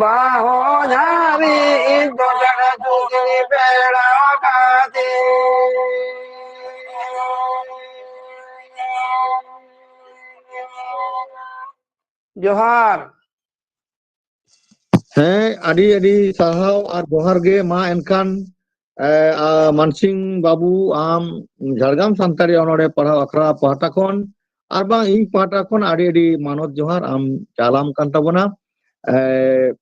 ᱵᱟᱦᱚ ᱡᱟᱹᱨᱤ ᱡᱚᱴᱮᱫ ᱪᱩᱴᱤ ᱵᱮᱲᱟᱣ ᱠᱟᱛᱮ᱾ ᱡᱚᱦᱟᱨ᱾ ᱦᱮᱸ, ᱟᱹᱰᱤ ᱟᱹᱰᱤ ᱥᱟᱨᱦᱟᱣ ᱟᱨ ᱡᱚᱦᱟᱨ ᱜᱮ᱾ ᱢᱟ ᱮᱱᱠᱷᱟᱱ, ᱮ, ᱟ, ᱢᱟᱱᱥᱤᱝ ᱵᱟᱹᱵᱩ, ᱟᱢ ᱡᱷᱟᱲᱜᱨᱟᱢ ᱥᱟᱱᱛᱟᱲᱤ ᱚᱱᱚᱲᱦᱮ ᱯᱟᱲᱦᱟᱣ ᱟᱠᱷᱲᱟ ᱯᱟᱦᱴᱟ ᱠᱷᱚᱱ ᱟᱨ ᱵᱟᱝ ᱤᱧ ᱯᱟᱦᱴᱟ ᱠᱷᱚᱱ ᱟᱹᱰᱤ ᱟᱹᱰᱤ ᱢᱟᱱᱚᱛ ᱡᱚᱦᱟᱨ ᱟᱢ ᱪᱟᱞᱟᱢ ᱠᱟᱱ ᱛᱟᱵᱚᱱᱟ᱾ ᱮ,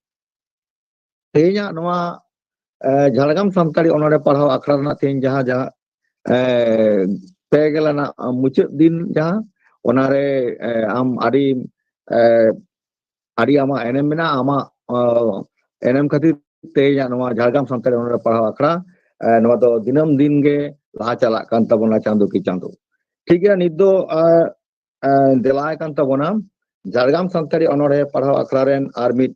ᱛᱮᱦᱮᱧᱟᱜ ᱱᱚᱣᱟ, ᱮ, ᱡᱷᱟᱲᱜᱨᱟᱢ ᱥᱟᱱᱛᱟᱲᱤ ᱚᱱᱚᱲᱦᱮ ᱯᱟᱲᱦᱟᱣ ᱟᱠᱷᱲᱟ ᱨᱮᱱᱟᱜ ᱛᱮᱦᱮᱧ ᱡᱟᱦᱟᱸ, ᱡᱟᱦᱟᱸ, ᱮ, ᱯᱮ ᱜᱮᱞ ᱟᱱᱟᱜ ᱢᱩᱪᱟᱹᱫ ᱫᱤᱱ ᱡᱟᱦᱟᱸ, ᱚᱱᱟᱨᱮ, ᱮ, ᱟᱢ ᱟᱹᱰᱤ, ᱮ, ᱟᱹᱰᱤ ᱟᱢᱟᱜ ᱮᱱᱮᱢ ᱢᱮᱱᱟᱜᱼᱟ᱾ ᱟᱢᱟᱜ, ᱚ, ᱮᱱᱮᱢ ᱠᱷᱟᱹᱛᱤᱨ ᱛᱮᱦᱮᱧᱟᱜ ᱱᱚᱣᱟ ᱡᱷᱟᱲᱜᱨᱟᱢ ᱥᱟᱱᱛᱟᱲᱤ ᱚᱱᱚᱲᱦᱮ ᱯᱟᱲᱦᱟᱣ ᱟᱠᱷᱲᱟ, ᱮ, ᱱᱚᱣᱟ ᱫᱚ ᱫᱤᱱᱟᱹᱢ ᱫᱤᱱ ᱜᱮ ᱞᱟᱦᱟ ᱪᱟᱞᱟᱜ ᱠᱟᱱ ᱛᱟᱵᱚᱱᱟ ᱪᱟᱸᱫᱚ ᱠᱤ ᱪᱟᱸᱫᱚ᱾ ᱴᱷᱤᱠ ᱜᱮᱭᱟ, ᱱᱤᱛ ᱫᱚ, ᱮ, ᱮ, ᱫᱮᱞᱟᱭ ᱠᱟᱱ ᱛᱟᱵᱚᱱᱟ ᱡᱷᱟᱲᱜᱨᱟᱢ ᱥᱟᱱᱛᱟᱲᱤ ᱚᱱᱚᱲᱦᱮ ᱯᱟᱲᱦᱟᱣ ᱟᱠᱷᱲᱟ ᱨᱮᱱ ᱟᱨ ᱢᱤᱫ,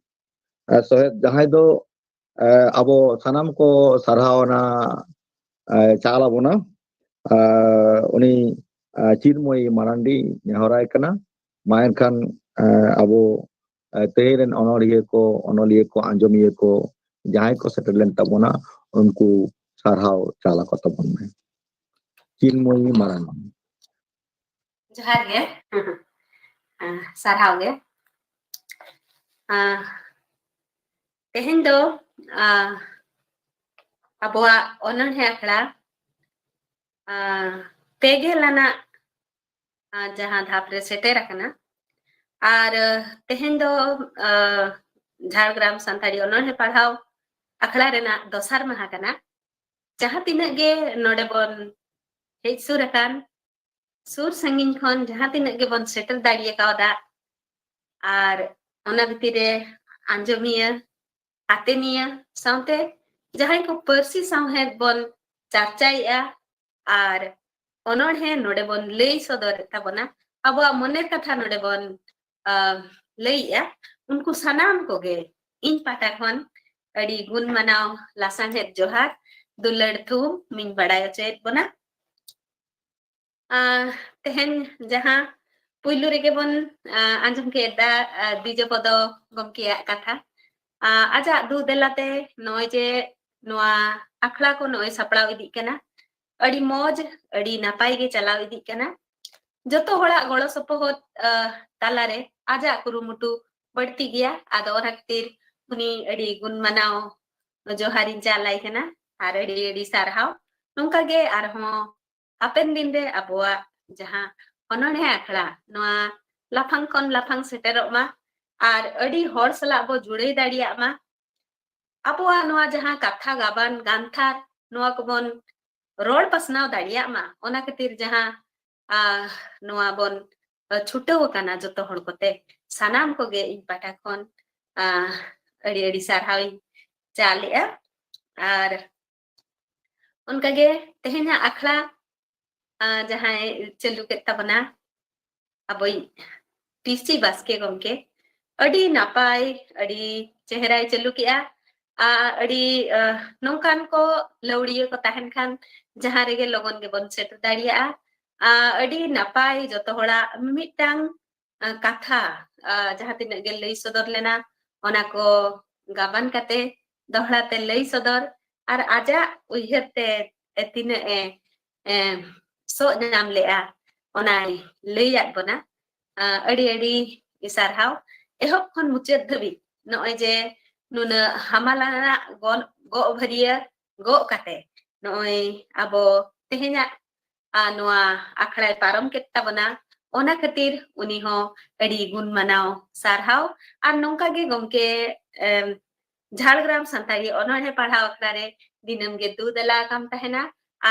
ᱮ, ᱥᱚᱦᱮᱫ, ᱡᱟᱦᱟᱸᱭ ᱫᱚ, ᱮ, ᱟᱵᱚ ᱥᱟᱱᱟᱢ ᱠᱚ ᱥᱟᱨᱦᱟᱣ ᱟᱱᱟ, ᱮ, ᱪᱟᱞ ᱟᱵᱚᱱᱟ᱾ ᱮ, ᱩᱱᱤ, ᱮ, ᱪᱤᱱᱢᱚᱭᱤ ᱢᱟᱨᱟᱱᱰᱤ ᱱᱮᱦᱚᱨᱟᱭ ᱠᱟᱱᱟ᱾ ᱢᱟ ᱮᱱᱠᱷᱟᱱ, ᱮ, ᱟᱵᱚ, ᱮ, ᱛᱮᱦᱮᱧ ᱨᱮᱱ ᱚᱱᱚᱲᱦᱤᱭᱟᱹ ᱠᱚ, ᱚᱱᱚᱞᱤᱭᱟᱹ ᱠᱚ, ᱟᱸᱡᱚᱢᱤᱭᱟᱹ ᱠᱚ, ᱡᱟᱦᱟᱸᱭ ᱠᱚ ᱥᱮᱴᱮᱨ ᱞᱮᱱ ᱛᱟᱵᱚᱱᱟ, ᱩᱱᱠᱩ ᱥᱟᱨᱦᱟᱣ ᱪᱟᱞ ᱟᱠᱚ ᱛᱟᱵᱚᱱ ᱢᱮ᱾ ᱪᱤᱱᱢᱚᱭᱤ ᱢᱟᱨᱟᱱᱰᱤ᱾ ᱡᱚᱦᱟᱨ ᱜᱮ᱾ ᱟᱸ, ᱥᱟᱨᱦᱟᱣ ᱜᱮ᱾ ᱟᱸ, ᱛᱮᱦᱮᱧ ᱫᱚ ᱟᱵᱚᱣᱟᱜ ᱚᱱᱚᱬᱦᱮ ᱟᱠᱷᱲᱟ ᱯᱮ ᱜᱮᱞ ᱟᱱᱟᱜ ᱡᱟᱦᱟᱸ ᱫᱷᱟᱯ ᱨᱮ ᱥᱮᱴᱮᱨ ᱟᱠᱟᱱᱟ᱾ ᱟᱨ ᱛᱮᱦᱮᱧ ᱫᱚ ᱡᱷᱟᱲᱜᱨᱟᱢ ᱥᱟᱱᱛᱟᱲᱤ ᱚᱱᱚᱬᱦᱮ ᱯᱟᱲᱦᱟᱣ ᱟᱠᱷᱲᱟ ᱨᱮᱱᱟᱜ ᱫᱚᱥᱟᱨ ᱢᱟᱦᱟ ᱠᱟᱱᱟ᱾ ᱡᱟᱦᱟᱸ ᱛᱤᱱᱟᱹᱜ ᱜᱮ ᱱᱚᱰᱮ ᱵᱚᱱ ᱦᱮᱡ ᱥᱩᱨ ᱟᱠᱟᱱ, ᱥᱩᱨ ᱥᱟᱺᱜᱤᱧ ᱠᱷᱚᱱ ᱡᱟᱦᱟᱸ ᱛᱤᱱᱟᱹᱜ ᱜᱮᱵᱚᱱ ᱥᱮᱴᱮᱨ ᱫᱟᱲᱮ ᱠᱟᱣᱫᱟ, ᱟᱨ ᱚᱱᱟ ᱵᱷᱤᱛᱤᱨ ᱨᱮ ᱟᱸᱡᱚᱢᱤᱭᱟᱹ, ᱟᱛᱮᱱᱤᱭᱟᱹ ᱥᱟᱶᱛᱮ ᱡᱟᱦᱟᱸᱭ ᱠᱚ ᱯᱟᱹᱨᱥᱤ ᱥᱟᱶᱦᱮᱫ ᱵᱚᱱ ᱪᱟᱨᱪᱟᱭᱮᱫᱼᱟ ᱟᱨ ᱚᱱᱚᱬᱦᱮ ᱱᱚᱰᱮ ᱵᱚᱱ ᱞᱟᱹᱭ ᱥᱚᱫᱚᱨᱮᱫ ᱛᱟᱵᱚᱱᱟ, ᱟᱵᱚᱣᱟᱜ ᱢᱚᱱᱮᱨ ᱠᱟᱛᱷᱟ ᱱᱚᱰᱮ ᱵᱚᱱ ᱞᱟᱹᱭᱮᱫᱼᱟ, ᱩᱱᱠᱩ ᱥᱟᱱᱟᱢ ᱠᱚᱜᱮ ᱤᱧ ᱯᱟᱦᱴᱟ ᱠᱷᱚᱱ ᱟᱹᱰᱤ ᱜᱩᱱ ᱢᱟᱱᱟᱣ ᱞᱟᱥᱟᱲᱦᱮᱫ ᱡᱚᱦᱟᱨ, ᱫᱩᱞᱟᱹᱲ ᱛᱷᱩᱢ ᱤᱧ ᱵᱟᱲᱟᱭ ᱦᱚᱪᱚᱭᱮᱫ ᱵᱚᱱᱟ᱾ ᱛᱮᱦᱮᱧ ᱡᱟᱦᱟᱸ ᱯᱩᱭᱞᱩ ᱨᱮᱜᱮ ᱵᱚᱱ ᱟᱸᱡᱚᱢ ᱠᱮᱫᱟ ᱫᱤᱡᱚᱯᱚᱫᱚ ᱜᱚᱢᱠᱮᱭᱟᱜ ᱠᱟᱛᱷᱟ, ᱟᱡᱟᱜ ᱫᱩ ᱫᱮᱞᱟᱛᱮ ᱱᱚᱜᱼᱚᱭ ᱡᱮ ᱱᱚᱣᱟ ᱟᱠᱷᱲᱟ ᱠᱚ ᱱᱚᱜᱼᱚᱭ ᱥᱟᱯᱲᱟᱣ ᱤᱫᱤᱜ ᱠᱟᱱᱟ, ᱟᱹᱰᱤ ᱢᱚᱡᱽ, ᱟᱹᱰᱤ ᱱᱟᱯᱟᱭ ᱜᱮ ᱪᱟᱞᱟᱣ ᱤᱫᱤᱜ ᱠᱟᱱᱟ᱾ ᱡᱚᱛᱚ ᱦᱚᱲᱟᱜ ᱜᱚᱲᱚ ᱥᱚᱯᱚᱦᱚᱫ ᱛᱟᱞᱟᱨᱮ ᱟᱡᱟᱜ ᱠᱩᱨᱩᱢᱩᱴᱩ ᱵᱟᱹᱲᱛᱤ ᱜᱮᱭᱟ᱾ ᱟᱫᱚ ᱚᱱᱟ ᱠᱷᱟᱹᱛᱤᱨ ᱩᱱᱤ ᱟᱹᱰᱤ ᱜᱩᱱ ᱢᱟᱱᱟᱣ ᱡᱚᱦᱟᱨᱤᱧ ᱪᱟᱞ ᱟᱭ ᱠᱟᱱᱟ ᱟᱨ ᱟᱹᱰᱤ ᱟᱹᱰᱤ ᱥᱟᱨᱦᱟᱣ᱾ ᱱᱚᱝᱠᱟ ᱜᱮ ᱟᱨᱦᱚᱸ ᱦᱟᱯᱮᱱ ᱫᱤᱱ ᱨᱮ ᱟᱵᱚᱣᱟᱜ ᱡᱟᱦᱟᱸ ᱚᱱᱚᱬᱦᱮ ᱟᱠᱷᱲᱟ ᱱᱚᱣᱟ ᱞᱟᱯᱷᱟᱝ ᱠᱷᱚᱱ ᱞᱟᱯᱷᱟᱝ ᱥᱮᱴᱮᱨᱚᱜ ᱢᱟ ᱟᱨ ᱟᱹᱰᱤ ᱦᱚᱲ ᱥᱟᱞᱟᱜ ᱵᱚ ᱡᱩᱲᱟᱹᱣ ᱫᱟᱲᱮᱭᱟᱜ ᱢᱟ᱾ ᱟᱵᱚᱣᱟᱜ ᱱᱚᱣᱟ ᱡᱟᱦᱟᱸ ᱠᱟᱛᱷᱟ ᱜᱟᱵᱟᱱ ᱜᱟᱱᱛᱷᱟᱨ ᱱᱚᱣᱟ ᱠᱚᱵᱚᱱ ᱨᱚᱲ ᱯᱟᱥᱱᱟᱣ ᱫᱟᱲᱮᱭᱟᱜ ᱢᱟ, ᱚᱱᱟ ᱠᱷᱟᱹᱛᱤᱨ ᱡᱟᱦᱟᱸ ᱱᱚᱣᱟ ᱵᱚᱱ ᱪᱷᱩᱴᱟᱹᱣ ᱟᱠᱟᱱᱟ ᱡᱚᱛᱚ ᱦᱚᱲ ᱠᱚᱛᱮ, ᱥᱟᱱᱟᱢ ᱠᱚᱜᱮ ᱤᱧ ᱯᱟᱦᱴᱟ ᱠᱷᱚᱱ ᱟᱹᱰᱤ ᱟᱹᱰᱤ ᱥᱟᱨᱦᱟᱣ ᱤᱧ ᱪᱟᱞᱮᱜᱼᱟ᱾ ᱟᱨ ᱚᱱᱠᱟᱜᱮ ᱛᱮᱦᱮᱧᱟᱜ ᱟᱠᱷᱲᱟ ᱡᱟᱦᱟᱸᱭ ᱪᱟᱹᱞᱩ ᱠᱮᱫ ᱛᱟᱵᱚᱱᱟ ᱟᱵᱚᱭᱤᱡ ᱯᱤᱥᱤ ᱵᱟᱥᱠᱮ ᱜᱚᱢᱠᱮ, ᱟᱹᱰᱤ ᱱᱟᱯᱟᱭ, ᱟᱹᱰᱤ ᱪᱮᱦᱨᱟᱭ ᱪᱟᱹᱞᱩ ᱠᱮᱜᱼᱟ᱾ ᱟᱹᱰᱤ ᱱᱚᱝᱠᱟᱱ ᱠᱚ ᱞᱟᱹᱣᱲᱤᱭᱟᱹ ᱠᱚ ᱛᱟᱦᱮᱱ ᱠᱷᱟᱱ ᱡᱟᱦᱟᱸ ᱨᱮᱜᱮ ᱞᱚᱜᱚᱱ ᱜᱮᱵᱚᱱ ᱥᱮᱴᱮᱨ ᱫᱟᱲᱮᱭᱟᱜᱼᱟ᱾ ᱟᱹᱰᱤ ᱱᱟᱯᱟᱭ ᱡᱚᱛᱚ ᱦᱚᱲᱟᱜ ᱢᱤᱢᱤᱫᱴᱟᱝ ᱠᱟᱛᱷᱟ ᱡᱟᱦᱟᱸ ᱛᱤᱱᱟᱹᱜ ᱜᱮ ᱞᱟᱹᱭ ᱥᱚᱫᱚᱨ ᱞᱮᱱᱟ, ᱚᱱᱟ ᱠᱚ ᱜᱟᱵᱟᱱ ᱠᱟᱛᱮ ᱫᱚᱦᱲᱟ ᱛᱮ ᱞᱟᱹᱭ ᱥᱚᱫᱚᱨ ᱟᱨ ᱟᱡᱟᱜ ᱩᱭᱦᱟᱹᱨ ᱛᱮ ᱛᱤᱱᱟᱹᱜ ᱮ ᱥᱚᱜ ᱧᱟᱢ ᱞᱮᱜᱼᱟ, ᱚᱱᱟᱭ ᱞᱟᱹᱭᱟᱫ ᱵᱚᱱᱟ᱾ ᱟᱹᱰᱤ ᱟᱹᱰᱤ ᱥᱟᱨᱦᱟᱣ᱾ ᱮᱦᱚᱵ ᱠᱷᱚᱱ ᱢᱩᱪᱟᱹᱫ ᱫᱷᱟᱹᱵᱤᱡ ᱱᱚᱜᱼᱚᱭ ᱡᱮ ᱱᱩᱱᱟᱹᱜ ᱦᱟᱢᱟᱞ ᱟᱱᱟᱜ ᱜᱚᱜ ᱵᱷᱟᱹᱨᱭᱟᱹ ᱜᱚᱜ ᱠᱟᱛᱮ ᱱᱚᱜᱼᱚᱭ ᱟᱵᱚ ᱛᱮᱦᱮᱧᱟᱜ ᱱᱚᱣᱟ ᱟᱠᱷᱲᱟᱭ ᱯᱟᱨᱚᱢ ᱠᱮᱫ ᱛᱟᱵᱚᱱᱟ᱾ ᱚᱱᱟ ᱠᱷᱟᱹᱛᱤᱨ ᱩᱱᱤ ᱦᱚᱸ ᱟᱹᱰᱤ ᱜᱩᱱ ᱢᱟᱱᱟᱣ ᱥᱟᱨᱦᱟᱣ᱾ ᱟᱨ ᱱᱚᱝᱠᱟ ᱜᱮ ᱜᱚᱢᱠᱮ ᱡᱷᱟᱲᱜᱨᱟᱢ ᱥᱟᱱᱛᱟᱲᱤ ᱚᱱᱚᱬᱦᱮ ᱯᱟᱲᱦᱟᱣ ᱟᱠᱷᱲᱟ ᱨᱮ ᱫᱤᱱᱟᱹᱢ ᱜᱮ ᱫᱩ ᱫᱮᱞᱟ ᱟᱠᱟᱢ ᱛᱟᱦᱮᱱᱟ᱾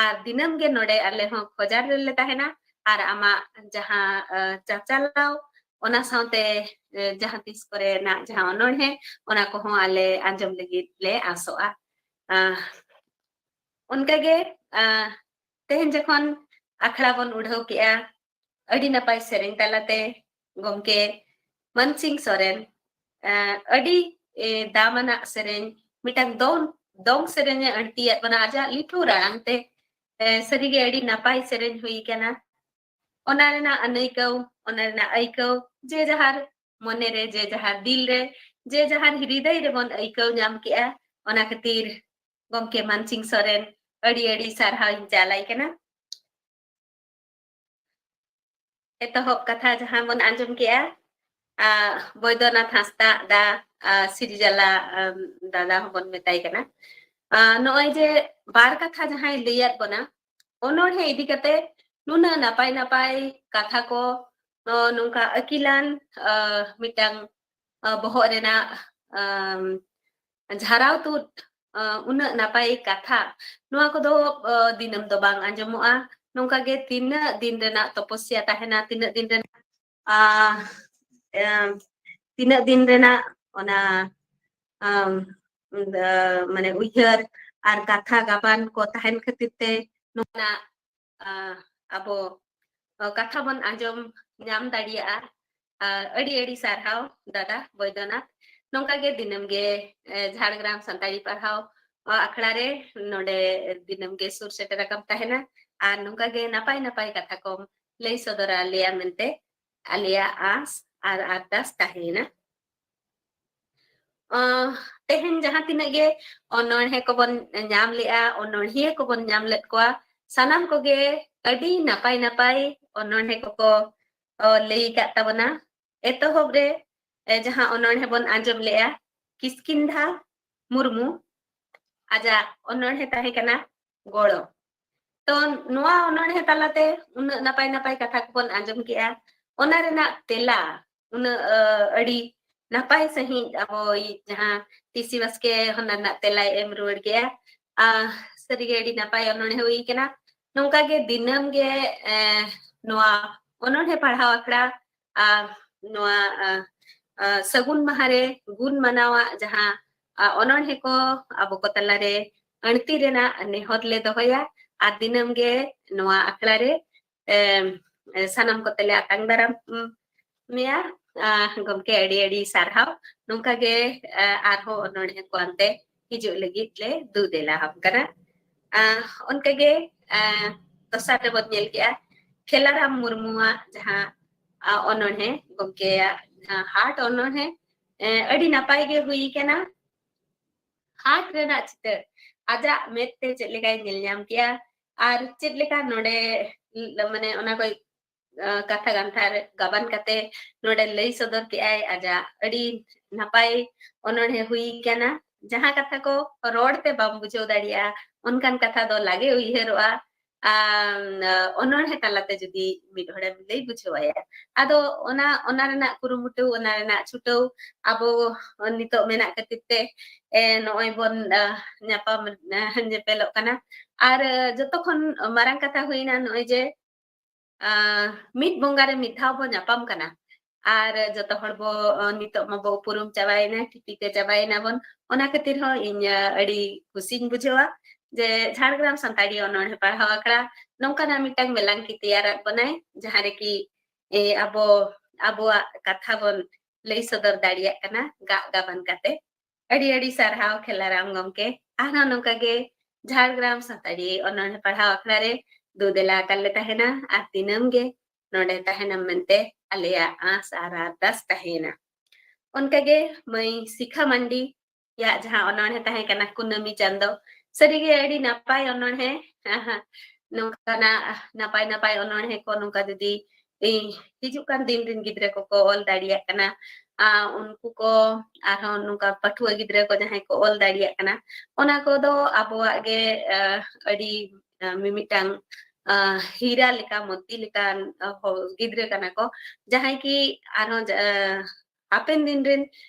ᱟᱨ ᱫᱤᱱᱟᱹᱢ ᱜᱮ ᱱᱚᱰᱮ ᱟᱞᱮ ᱦᱚᱸ ᱠᱷᱚᱡᱟᱨ ᱨᱮᱞᱮ ᱛᱟᱦᱮᱱᱟ᱾ ᱟᱨ ᱟᱢᱟᱜ ᱡᱟᱦᱟᱸ ᱪᱟᱪᱟᱞᱟᱣ, ᱚᱱᱟ ᱥᱟᱶᱛᱮ ᱡᱟᱦᱟᱸ ᱛᱤᱥ ᱠᱚᱨᱮᱱᱟᱜ ᱡᱟᱦᱟᱸ ᱚᱱᱚᱬᱦᱮ, ᱚᱱᱟ ᱠᱚᱦᱚᱸ ᱟᱞᱮ ᱟᱸᱡᱚᱢ ᱞᱟᱹᱜᱤᱫ ᱞᱮ ᱟᱥᱚᱜᱼᱟ᱾ ᱚᱱᱠᱟᱜᱮ ᱛᱮᱦᱮᱧ ᱡᱚᱠᱷᱚᱱ ᱟᱠᱷᱲᱟ ᱵᱚᱱ ᱩᱰᱷᱟᱹᱣ ᱠᱮᱜᱼᱟ, ᱟᱹᱰᱤ ᱱᱟᱯᱟᱭ ᱥᱮᱨᱮᱧ ᱛᱟᱞᱟᱛᱮ ᱜᱚᱢᱠᱮ ᱢᱟᱱᱥᱤᱝ ᱥᱚᱨᱮᱱ ᱟᱹᱰᱤ ᱫᱟᱢᱟᱱᱟᱜ ᱥᱮᱨᱮᱧ, ᱢᱤᱫᱴᱟᱝ ᱫᱚᱝ, ᱫᱚᱝ ᱥᱮᱨᱮᱧ ᱮ ᱟᱹᱲᱛᱤᱭᱟᱫ ᱵᱚᱱᱟ ᱟᱡᱟᱜ ᱞᱤᱴᱷᱩ ᱟᱲᱟᱝ ᱛᱮ᱾ ᱥᱟᱹᱨᱤᱜᱮ ᱟᱹᱰᱤ ᱱᱟᱯᱟᱭ ᱥᱮᱨᱮᱧ ᱦᱩᱭ ᱠᱟᱱᱟ᱾ ᱚᱱᱟ ᱨᱮᱱᱟᱜ ᱟᱹᱱᱟᱹᱭᱠᱟᱹᱣ, ᱚᱱᱟ ᱨᱮᱱᱟᱜ ᱟᱹᱭᱠᱟᱹᱣ ᱡᱮ ᱡᱟᱦᱟᱨ ᱢᱚᱱᱮᱨᱮ, ᱡᱮ ᱡᱟᱦᱟᱨ ᱫᱤᱞ ᱨᱮ, ᱡᱮ ᱡᱟᱦᱟᱨ ᱦᱨᱤᱫᱟᱹᱭ ᱨᱮᱵᱚᱱ ᱟᱹᱭᱠᱟᱹᱣ ᱧᱟᱢ ᱠᱮᱜᱼᱟ᱾ ᱚᱱᱟ ᱠᱷᱟᱹᱛᱤᱨ ᱜᱚᱢᱠᱮ ᱢᱟᱱᱥᱤᱝ ᱥᱚᱨᱮᱱ ᱟᱹᱰᱤ ᱟᱹᱰᱤ ᱥᱟᱨᱦᱟᱣ ᱤᱧ ᱪᱟᱞᱟᱭ ᱠᱟᱱᱟ᱾ ᱮᱛᱚᱦᱚᱵ ᱠᱟᱛᱷᱟ ᱡᱟᱦᱟᱸ ᱵᱚᱱ ᱟᱸᱡᱚᱢ ᱠᱮᱜᱼᱟ, ᱵᱳᱭᱫᱚᱱᱟᱛᱷ ᱦᱟᱸᱥᱫᱟ ᱫᱟ, ᱥᱤᱨᱤᱡᱟᱞᱟ ᱫᱟᱫᱟ ᱦᱚᱸᱵᱚᱱ ᱢᱮᱛᱟᱭ ᱠᱟᱱᱟ᱾ ᱱᱚᱜᱼᱚᱭ ᱡᱮ ᱵᱟᱨ ᱠᱟᱛᱷᱟ ᱡᱟᱦᱟᱸᱭ ᱞᱟᱹᱭᱟᱫ ᱵᱚᱱᱟ, ᱚᱱᱚᱬᱦᱮ ᱤᱫᱤ ᱠᱟᱛᱮ ᱱᱩᱱᱟᱹᱜ ᱱᱟᱯᱟᱭ ᱱᱟᱯᱟᱭ ᱠᱟᱛᱷᱟ ᱠᱚ, ᱱᱚᱝᱠᱟ ᱟᱹᱠᱤᱞᱟᱱ ᱢᱤᱫᱴᱟᱝ ᱵᱚᱦᱚᱜ ᱨᱮᱱᱟᱜ ᱡᱷᱟᱨᱟᱣ ᱛᱩᱫ, ᱩᱱᱟᱹᱜ ᱱᱟᱯᱟᱭ ᱠᱟᱛᱷᱟ, ᱱᱚᱣᱟ ᱠᱚᱫᱚ ᱫᱤᱱᱟᱹᱢ ᱫᱚ ᱵᱟᱝ ᱟᱸᱡᱚᱢᱚᱜᱼᱟ᱾ ᱱᱚᱝᱠᱟ ᱜᱮ ᱛᱤᱱᱟᱹᱜ ᱫᱤᱱ ᱨᱮᱱᱟᱜ ᱛᱚᱯᱚᱥᱭᱟ ᱛᱟᱦᱮᱱᱟ, ᱛᱤᱱᱟᱹᱜ ᱫᱤᱱ ᱨᱮᱱᱟᱜ ᱛᱤᱱᱟᱹᱜ ᱫᱤᱱ ᱨᱮᱱᱟᱜ ᱚᱱᱟ ᱢᱟᱱᱮ ᱩᱭᱦᱟᱹᱨ ᱟᱨ ᱠᱟᱛᱷᱟ ᱜᱟᱵᱟᱱ ᱠᱚ ᱛᱟᱦᱮᱱ ᱠᱷᱟᱹᱛᱤᱨ ᱛᱮ ᱱᱚᱣᱟ ᱟᱵᱚ ᱠᱟᱛᱷᱟ ᱵᱚᱱ ᱟᱸᱡᱚᱢ ᱧᱟᱢ ᱫᱟᱲᱮᱭᱟᱜᱼᱟ᱾ ᱟᱹᱰᱤ ᱟᱹᱰᱤ ᱥᱟᱨᱦᱟᱣ ᱫᱟᱫᱟ ᱵᱚᱭᱫᱚᱱᱟᱛᱷ᱾ ᱱᱚᱝᱠᱟ ᱜᱮ ᱫᱤᱱᱟᱹᱢ ᱜᱮ ᱡᱷᱟᱲᱜᱨᱟᱢ ᱥᱟᱱᱛᱟᱲᱤ ᱯᱟᱲᱦᱟᱣ ᱟᱠᱷᱲᱟ ᱨᱮ ᱱᱚᱰᱮ ᱫᱤᱱᱟᱹᱢ ᱜᱮ ᱥᱩᱨ ᱥᱮᱴᱮᱨ ᱟᱠᱟᱢ ᱛᱟᱦᱮᱱᱟ ᱟᱨ ᱱᱚᱝᱠᱟ ᱜᱮ ᱱᱟᱯᱟᱭ ᱱᱟᱯᱟᱭ ᱠᱟᱛᱷᱟ ᱠᱚᱢ ᱞᱟᱹᱭ ᱥᱚᱫᱚᱨ ᱟᱞᱮᱭᱟ ᱢᱮᱱᱛᱮ ᱟᱞᱮᱭᱟᱜ ᱟᱸᱥ ᱟᱨ ᱟᱨᱫᱟᱥ ᱛᱟᱦᱮᱸᱭᱮᱱᱟ᱾ ᱛᱮᱦᱮᱧ ᱡᱟᱦᱟᱸ ᱛᱤᱱᱟᱹᱜ ᱜᱮ ᱚᱱᱚᱬᱦᱮ ᱠᱚᱵᱚᱱ ᱧᱟᱢ ᱞᱮᱜᱼᱟ, ᱚᱱᱚᱬᱦᱤᱭᱟᱹ ᱠᱚᱵᱚᱱ ᱧᱟᱢ ᱞᱮᱫ ᱠᱚᱣᱟ, ᱥᱟᱱᱟᱢ ᱠᱚᱜᱮ ᱟᱹᱰᱤ ᱱᱟᱯᱟᱭ ᱱᱟᱯᱟᱭ ᱚᱱᱚᱬᱦᱮ ᱠᱚᱠᱚ ᱞᱟᱹᱭ ᱟᱠᱟᱫ ᱛᱟᱵᱚᱱᱟ᱾ ᱮᱛᱚᱦᱚᱵ ᱨᱮ ᱡᱟᱦᱟᱸ ᱚᱱᱚᱬᱦᱮ ᱵᱚᱱ ᱟᱸᱡᱚᱢ ᱞᱮᱜᱼᱟ, ᱠᱤᱥᱠᱤᱱᱫᱷᱟ ᱢᱩᱨᱢᱩ, ᱟᱡᱟᱜ ᱚᱱᱚᱬᱦᱮ ᱛᱟᱦᱮᱸ ᱠᱟᱱᱟ ᱜᱚᱲᱚ᱾ ᱛᱚ ᱱᱚᱣᱟ ᱚᱱᱚᱬᱦᱮ ᱛᱟᱞᱟᱛᱮ ᱩᱱᱟᱹᱜ ᱱᱟᱯᱟᱭ ᱱᱟᱯᱟᱭ ᱠᱟᱛᱷᱟ ᱠᱚᱵᱚᱱ ᱟᱸᱡᱚᱢ ᱠᱮᱜᱼᱟ, ᱚᱱᱟ ᱨᱮᱱᱟᱜ ᱛᱮᱞᱟ ᱩᱱᱟᱹᱜ ᱟᱹᱰᱤ ᱱᱟᱯᱟᱭ ᱥᱟᱺᱦᱤᱡ ᱟᱵᱚᱭᱤᱡ ᱡᱟᱦᱟᱸ ᱴᱤ ᱥᱤ ᱵᱟᱥᱠᱮ ᱚᱱᱟ ᱨᱮᱱᱟᱜ ᱛᱮᱞᱟᱭ ᱮᱢ ᱨᱩᱣᱟᱹᱲ ᱠᱮᱜᱼᱟ᱾ ᱥᱟᱹᱨᱤᱜᱮ ᱟᱹᱰᱤ ᱱᱟᱯᱟᱭ ᱚᱱᱚᱬᱦᱮ ᱦᱩᱭ ᱠᱟᱱᱟ᱾ ᱱᱚᱝᱠᱟ ᱜᱮ ᱫᱤᱱᱟᱹᱢ ᱜᱮ ᱱᱚᱣᱟ ᱚᱱᱚᱬᱦᱮ ᱯᱟᱲᱦᱟᱣ ᱟᱠᱷᱲᱟ ᱟᱨ ᱱᱚᱣᱟ ᱥᱟᱹᱜᱩᱱ ᱢᱟᱦᱟ ᱨᱮ ᱜᱩᱱ ᱢᱟᱱᱟᱣᱟᱜ ᱡᱟᱦᱟᱸ ᱚᱱᱚᱬᱦᱮ ᱠᱚ ᱟᱵᱚ ᱠᱚ ᱛᱟᱞᱟᱨᱮ ᱟᱹᱲᱛᱤ ᱨᱮᱱᱟᱜ ᱱᱮᱦᱚᱨ ᱞᱮ ᱫᱚᱦᱚᱭᱟ᱾ ᱟᱨ ᱫᱤᱱᱟᱹᱢ ᱜᱮ ᱱᱚᱣᱟ ᱟᱠᱷᱲᱟ ᱨᱮ ᱥᱟᱱᱟᱢ ᱠᱚᱛᱮ ᱞᱮ ᱟᱛᱟᱝ ᱫᱟᱨᱟᱢ ᱢᱮᱭᱟ᱾ ᱜᱚᱢᱠᱮ, ᱟᱹᱰᱤ ᱟᱹᱰᱤ ᱥᱟᱨᱦᱟᱣ᱾ ᱱᱚᱝᱠᱟ ᱜᱮ ᱟᱨᱦᱚᱸ ᱚᱱᱚᱬᱦᱮ ᱠᱚ ᱟᱱᱛᱮ ᱦᱤᱡᱩᱜ ᱞᱟᱹᱜᱤᱫ ᱞᱮ ᱫᱩ ᱫᱮᱞᱟ ᱟᱢ ᱠᱟᱱᱟ᱾ ᱚᱱᱠᱟ ᱜᱮ ᱫᱚᱥᱟᱨ ᱨᱮᱵᱚᱱ ᱧᱮᱞ ᱠᱮᱜᱼᱟ ᱠᱷᱮᱞᱟᱨᱟᱢ ᱢᱩᱨᱢᱩᱣᱟᱜ ᱡᱟᱦᱟᱸ ᱚᱱᱚᱬᱦᱮ, ᱜᱚᱢᱠᱮᱭᱟᱜ ᱡᱟᱦᱟᱸ ᱦᱟᱴ ᱚᱱᱚᱬᱦᱮ, ᱟᱹᱰᱤ ᱱᱟᱯᱟᱭ ᱜᱮ ᱦᱩᱭ ᱠᱟᱱᱟ᱾ ᱦᱟᱴ ᱨᱮᱱᱟᱜ ᱪᱤᱛᱟᱹᱨ ᱟᱡᱟᱜ ᱢᱮᱫ ᱛᱮ ᱪᱮᱫ ᱞᱮᱠᱟᱭ ᱧᱮᱞ ᱧᱟᱢ ᱠᱮᱜᱼᱟ ᱟᱨ ᱪᱮᱫ ᱞᱮᱠᱟ ᱱᱚᱰᱮ ᱢᱟᱱᱮ ᱚᱱᱟ ᱠᱚ ᱠᱟᱛᱷᱟ ᱜᱟᱱᱛᱷᱟᱨ ᱜᱟᱵᱟᱱ ᱠᱟᱛᱮ ᱱᱚᱰᱮ ᱞᱟᱹᱭ ᱥᱚᱫᱚᱨ ᱠᱮᱜᱼᱟᱭ ᱟᱡᱟᱜ ᱟᱹᱰᱤ ᱱᱟᱯᱟᱭ ᱚᱱᱚᱬᱦᱮ ᱦᱩᱭ ᱠᱟᱱᱟ᱾ ᱡᱟᱦᱟᱸ ᱠᱟᱛᱷᱟ ᱠᱚ ᱨᱚᱲ ᱛᱮ ᱵᱟᱢ ᱵᱩᱡᱷᱟᱹᱣ ᱫᱟᱲᱮᱭᱟᱜᱼᱟ, ᱚᱱᱠᱟᱱ ᱠᱟᱛᱷᱟ ᱫᱚ ᱞᱟᱜᱮ ᱩᱭᱦᱟᱹᱨᱚᱜᱼᱟ᱾ ᱟᱨ ᱚᱱᱚᱬᱦᱮ ᱛᱟᱞᱟᱛᱮ ᱡᱩᱫᱤ ᱢᱤᱫ ᱦᱚᱲᱮᱢ ᱞᱟᱹᱭ ᱵᱩᱡᱷᱟᱹᱣ ᱟᱭᱟ, ᱟᱫᱚ ᱚᱱᱟ, ᱚᱱᱟ ᱨᱮᱱᱟᱜ ᱠᱩᱨᱩᱢᱩᱴᱩ, ᱚᱱᱟ ᱨᱮᱱᱟᱜ ᱪᱷᱩᱴᱟᱹᱣ ᱟᱵᱚ ᱱᱤᱛᱚᱜ ᱢᱮᱱᱟᱜ ᱠᱷᱟᱹᱛᱤᱨ ᱛᱮ ᱱᱚᱜᱼᱚᱭ ᱵᱚᱱ ᱧᱟᱯᱟᱢ ᱧᱮᱯᱮᱞᱚᱜ ᱠᱟᱱᱟ᱾ ᱟᱨ ᱡᱚᱛᱚ ᱠᱷᱚᱱ ᱢᱟᱨᱟᱝ ᱠᱟᱛᱷᱟ ᱦᱩᱭᱱᱟ ᱱᱚᱜᱼᱚᱭ ᱡᱮ ᱢᱤᱫ ᱵᱚᱸᱜᱟ ᱨᱮ ᱢᱤᱫ ᱫᱷᱟᱣ ᱵᱚ ᱧᱟᱯᱟᱢ ᱠᱟᱱᱟ᱾ ᱟᱨ ᱡᱚᱛᱚ ᱦᱚᱲ ᱵᱚ ᱱᱤᱛᱚᱜ ᱢᱟᱵᱚ ᱩᱯᱨᱩᱢ ᱪᱟᱵᱟᱭᱮᱱᱟ, ᱴᱷᱤᱠ ᱴᱷᱤᱠ ᱛᱮ ᱪᱟᱵᱟᱭᱮᱱᱟ ᱵᱚᱱ᱾ ᱚᱱᱟ ᱠᱷᱟᱹᱛᱤᱨ ᱦᱚᱸ ᱤᱧ ᱟᱹᱰᱤ ᱠᱩᱥᱤᱧ ᱵᱩᱡᱷᱟᱹᱣᱟ ᱡᱮ ᱡᱷᱟᱲᱜᱨᱟᱢ ᱥᱟᱱᱛᱟᱲᱤ ᱚᱱᱚᱬᱦᱮ ᱯᱟᱲᱦᱟᱣ ᱟᱠᱷᱲᱟ ᱱᱚᱝᱠᱟᱱᱟᱜ ᱢᱤᱫᱴᱟᱝ ᱢᱮᱞᱟᱝᱠᱤ ᱛᱮᱭᱟᱨᱟᱫ ᱵᱚᱱᱟᱭ, ᱡᱟᱦᱟᱸ ᱨᱮᱠᱤ ᱟᱵᱚ ᱟᱵᱚᱣᱟᱜ ᱠᱟᱛᱷᱟ ᱵᱚᱱ ᱞᱟᱹᱭ ᱥᱚᱫᱚᱨ ᱫᱟᱲᱮᱭᱟᱜ ᱠᱟᱱᱟ ᱜᱟᱜ ᱜᱟᱵᱟᱱ ᱠᱟᱛᱮ᱾ ᱟᱹᱰᱤ ᱟᱹᱰᱤ ᱥᱟᱨᱦᱟᱣ ᱠᱷᱮᱞᱟᱨᱟᱢ ᱜᱚᱢᱠᱮ᱾ ᱟᱨᱦᱚᱸ ᱱᱚᱝᱠᱟ ᱜᱮ ᱡᱷᱟᱲᱜᱨᱟᱢ ᱥᱟᱱᱛᱟᱲᱤ ᱚᱱᱚᱬᱦᱮ ᱯᱟᱲᱦᱟᱣ ᱟᱠᱷᱲᱟ ᱨᱮ ᱫᱩ ᱫᱮᱞᱟ ᱟᱠᱟᱱ ᱞᱮ ᱛᱟᱦᱮᱱᱟ ᱟᱨ ᱫᱤᱱᱟᱹᱢ ᱜᱮ ᱱᱚᱰᱮ ᱛᱟᱦᱮᱱᱟᱢ ᱢᱮᱱᱛᱮ ᱟᱞᱮᱭᱟᱜ ᱟᱸᱥ ᱟᱨ ᱟᱨᱫᱟᱥ ᱛᱟᱦᱮᱸᱭᱮᱱᱟ᱾ ᱚᱱᱠᱟᱜᱮ ᱢᱟᱹᱭ ᱥᱤᱠᱷᱟ ᱢᱟᱱᱰᱤ ᱭᱟᱜ ᱡᱟᱦᱟᱸ ᱚᱱᱚᱬᱦᱮ ᱛᱟᱦᱮᱸ ᱠᱟᱱᱟ ᱠᱩᱱᱟᱹᱢᱤ ᱪᱟᱸᱫᱚ, ᱥᱟᱹᱨᱤᱜᱮ ᱟᱹᱰᱤ ᱱᱟᱯᱟᱭ ᱚᱱᱚᱬᱦᱮ᱾ ᱱᱚᱝᱠᱟᱱᱟᱜ ᱱᱟᱯᱟᱭ ᱱᱟᱯᱟᱭ ᱚᱱᱚᱬᱦᱮ ᱠᱚ ᱱᱚᱝᱠᱟ ᱡᱩᱫᱤ ᱦᱤᱡᱩᱜ ᱠᱟᱱ ᱫᱤᱱ ᱨᱤᱱ ᱜᱤᱫᱽᱨᱟᱹ ᱠᱚᱠᱚ ᱚᱞ ᱫᱟᱲᱮᱭᱟᱜ ᱠᱟᱱᱟ, ᱟᱨ ᱩᱱᱠᱩ ᱠᱚ ᱟᱨᱦᱚᱸ ᱱᱚᱝᱠᱟ ᱯᱟᱹᱴᱷᱩᱣᱟᱹ ᱜᱤᱫᱽᱨᱟᱹ ᱠᱚ ᱡᱟᱦᱟᱸᱭ ᱠᱚ ᱚᱞ ᱫᱟᱲᱮᱭᱟᱜ ᱠᱟᱱᱟ, ᱚᱱᱟ ᱠᱚᱫᱚ ᱟᱵᱚᱣᱟᱜ ᱜᱮ, ᱟᱸ, ᱟᱹᱰᱤ, ᱟᱸ, ᱢᱤᱢᱤᱫᱴᱟᱝ, ᱟᱸ, ᱦᱤᱨᱟ ᱞᱮᱠᱟ, ᱢᱚᱛᱤ ᱞᱮᱠᱟᱱ, ᱟᱸ, ᱦᱚ-, ᱜᱤᱫᱽᱨᱟᱹ ᱠᱟᱱᱟ ᱠᱚ, ᱡᱟᱦᱟᱸᱭ ᱠᱤ ᱟᱨᱦᱚᱸ ᱡᱟ-, ᱟᱸ, ᱦᱟᱯᱮᱱ ᱫᱤᱱ ᱨᱮᱱ,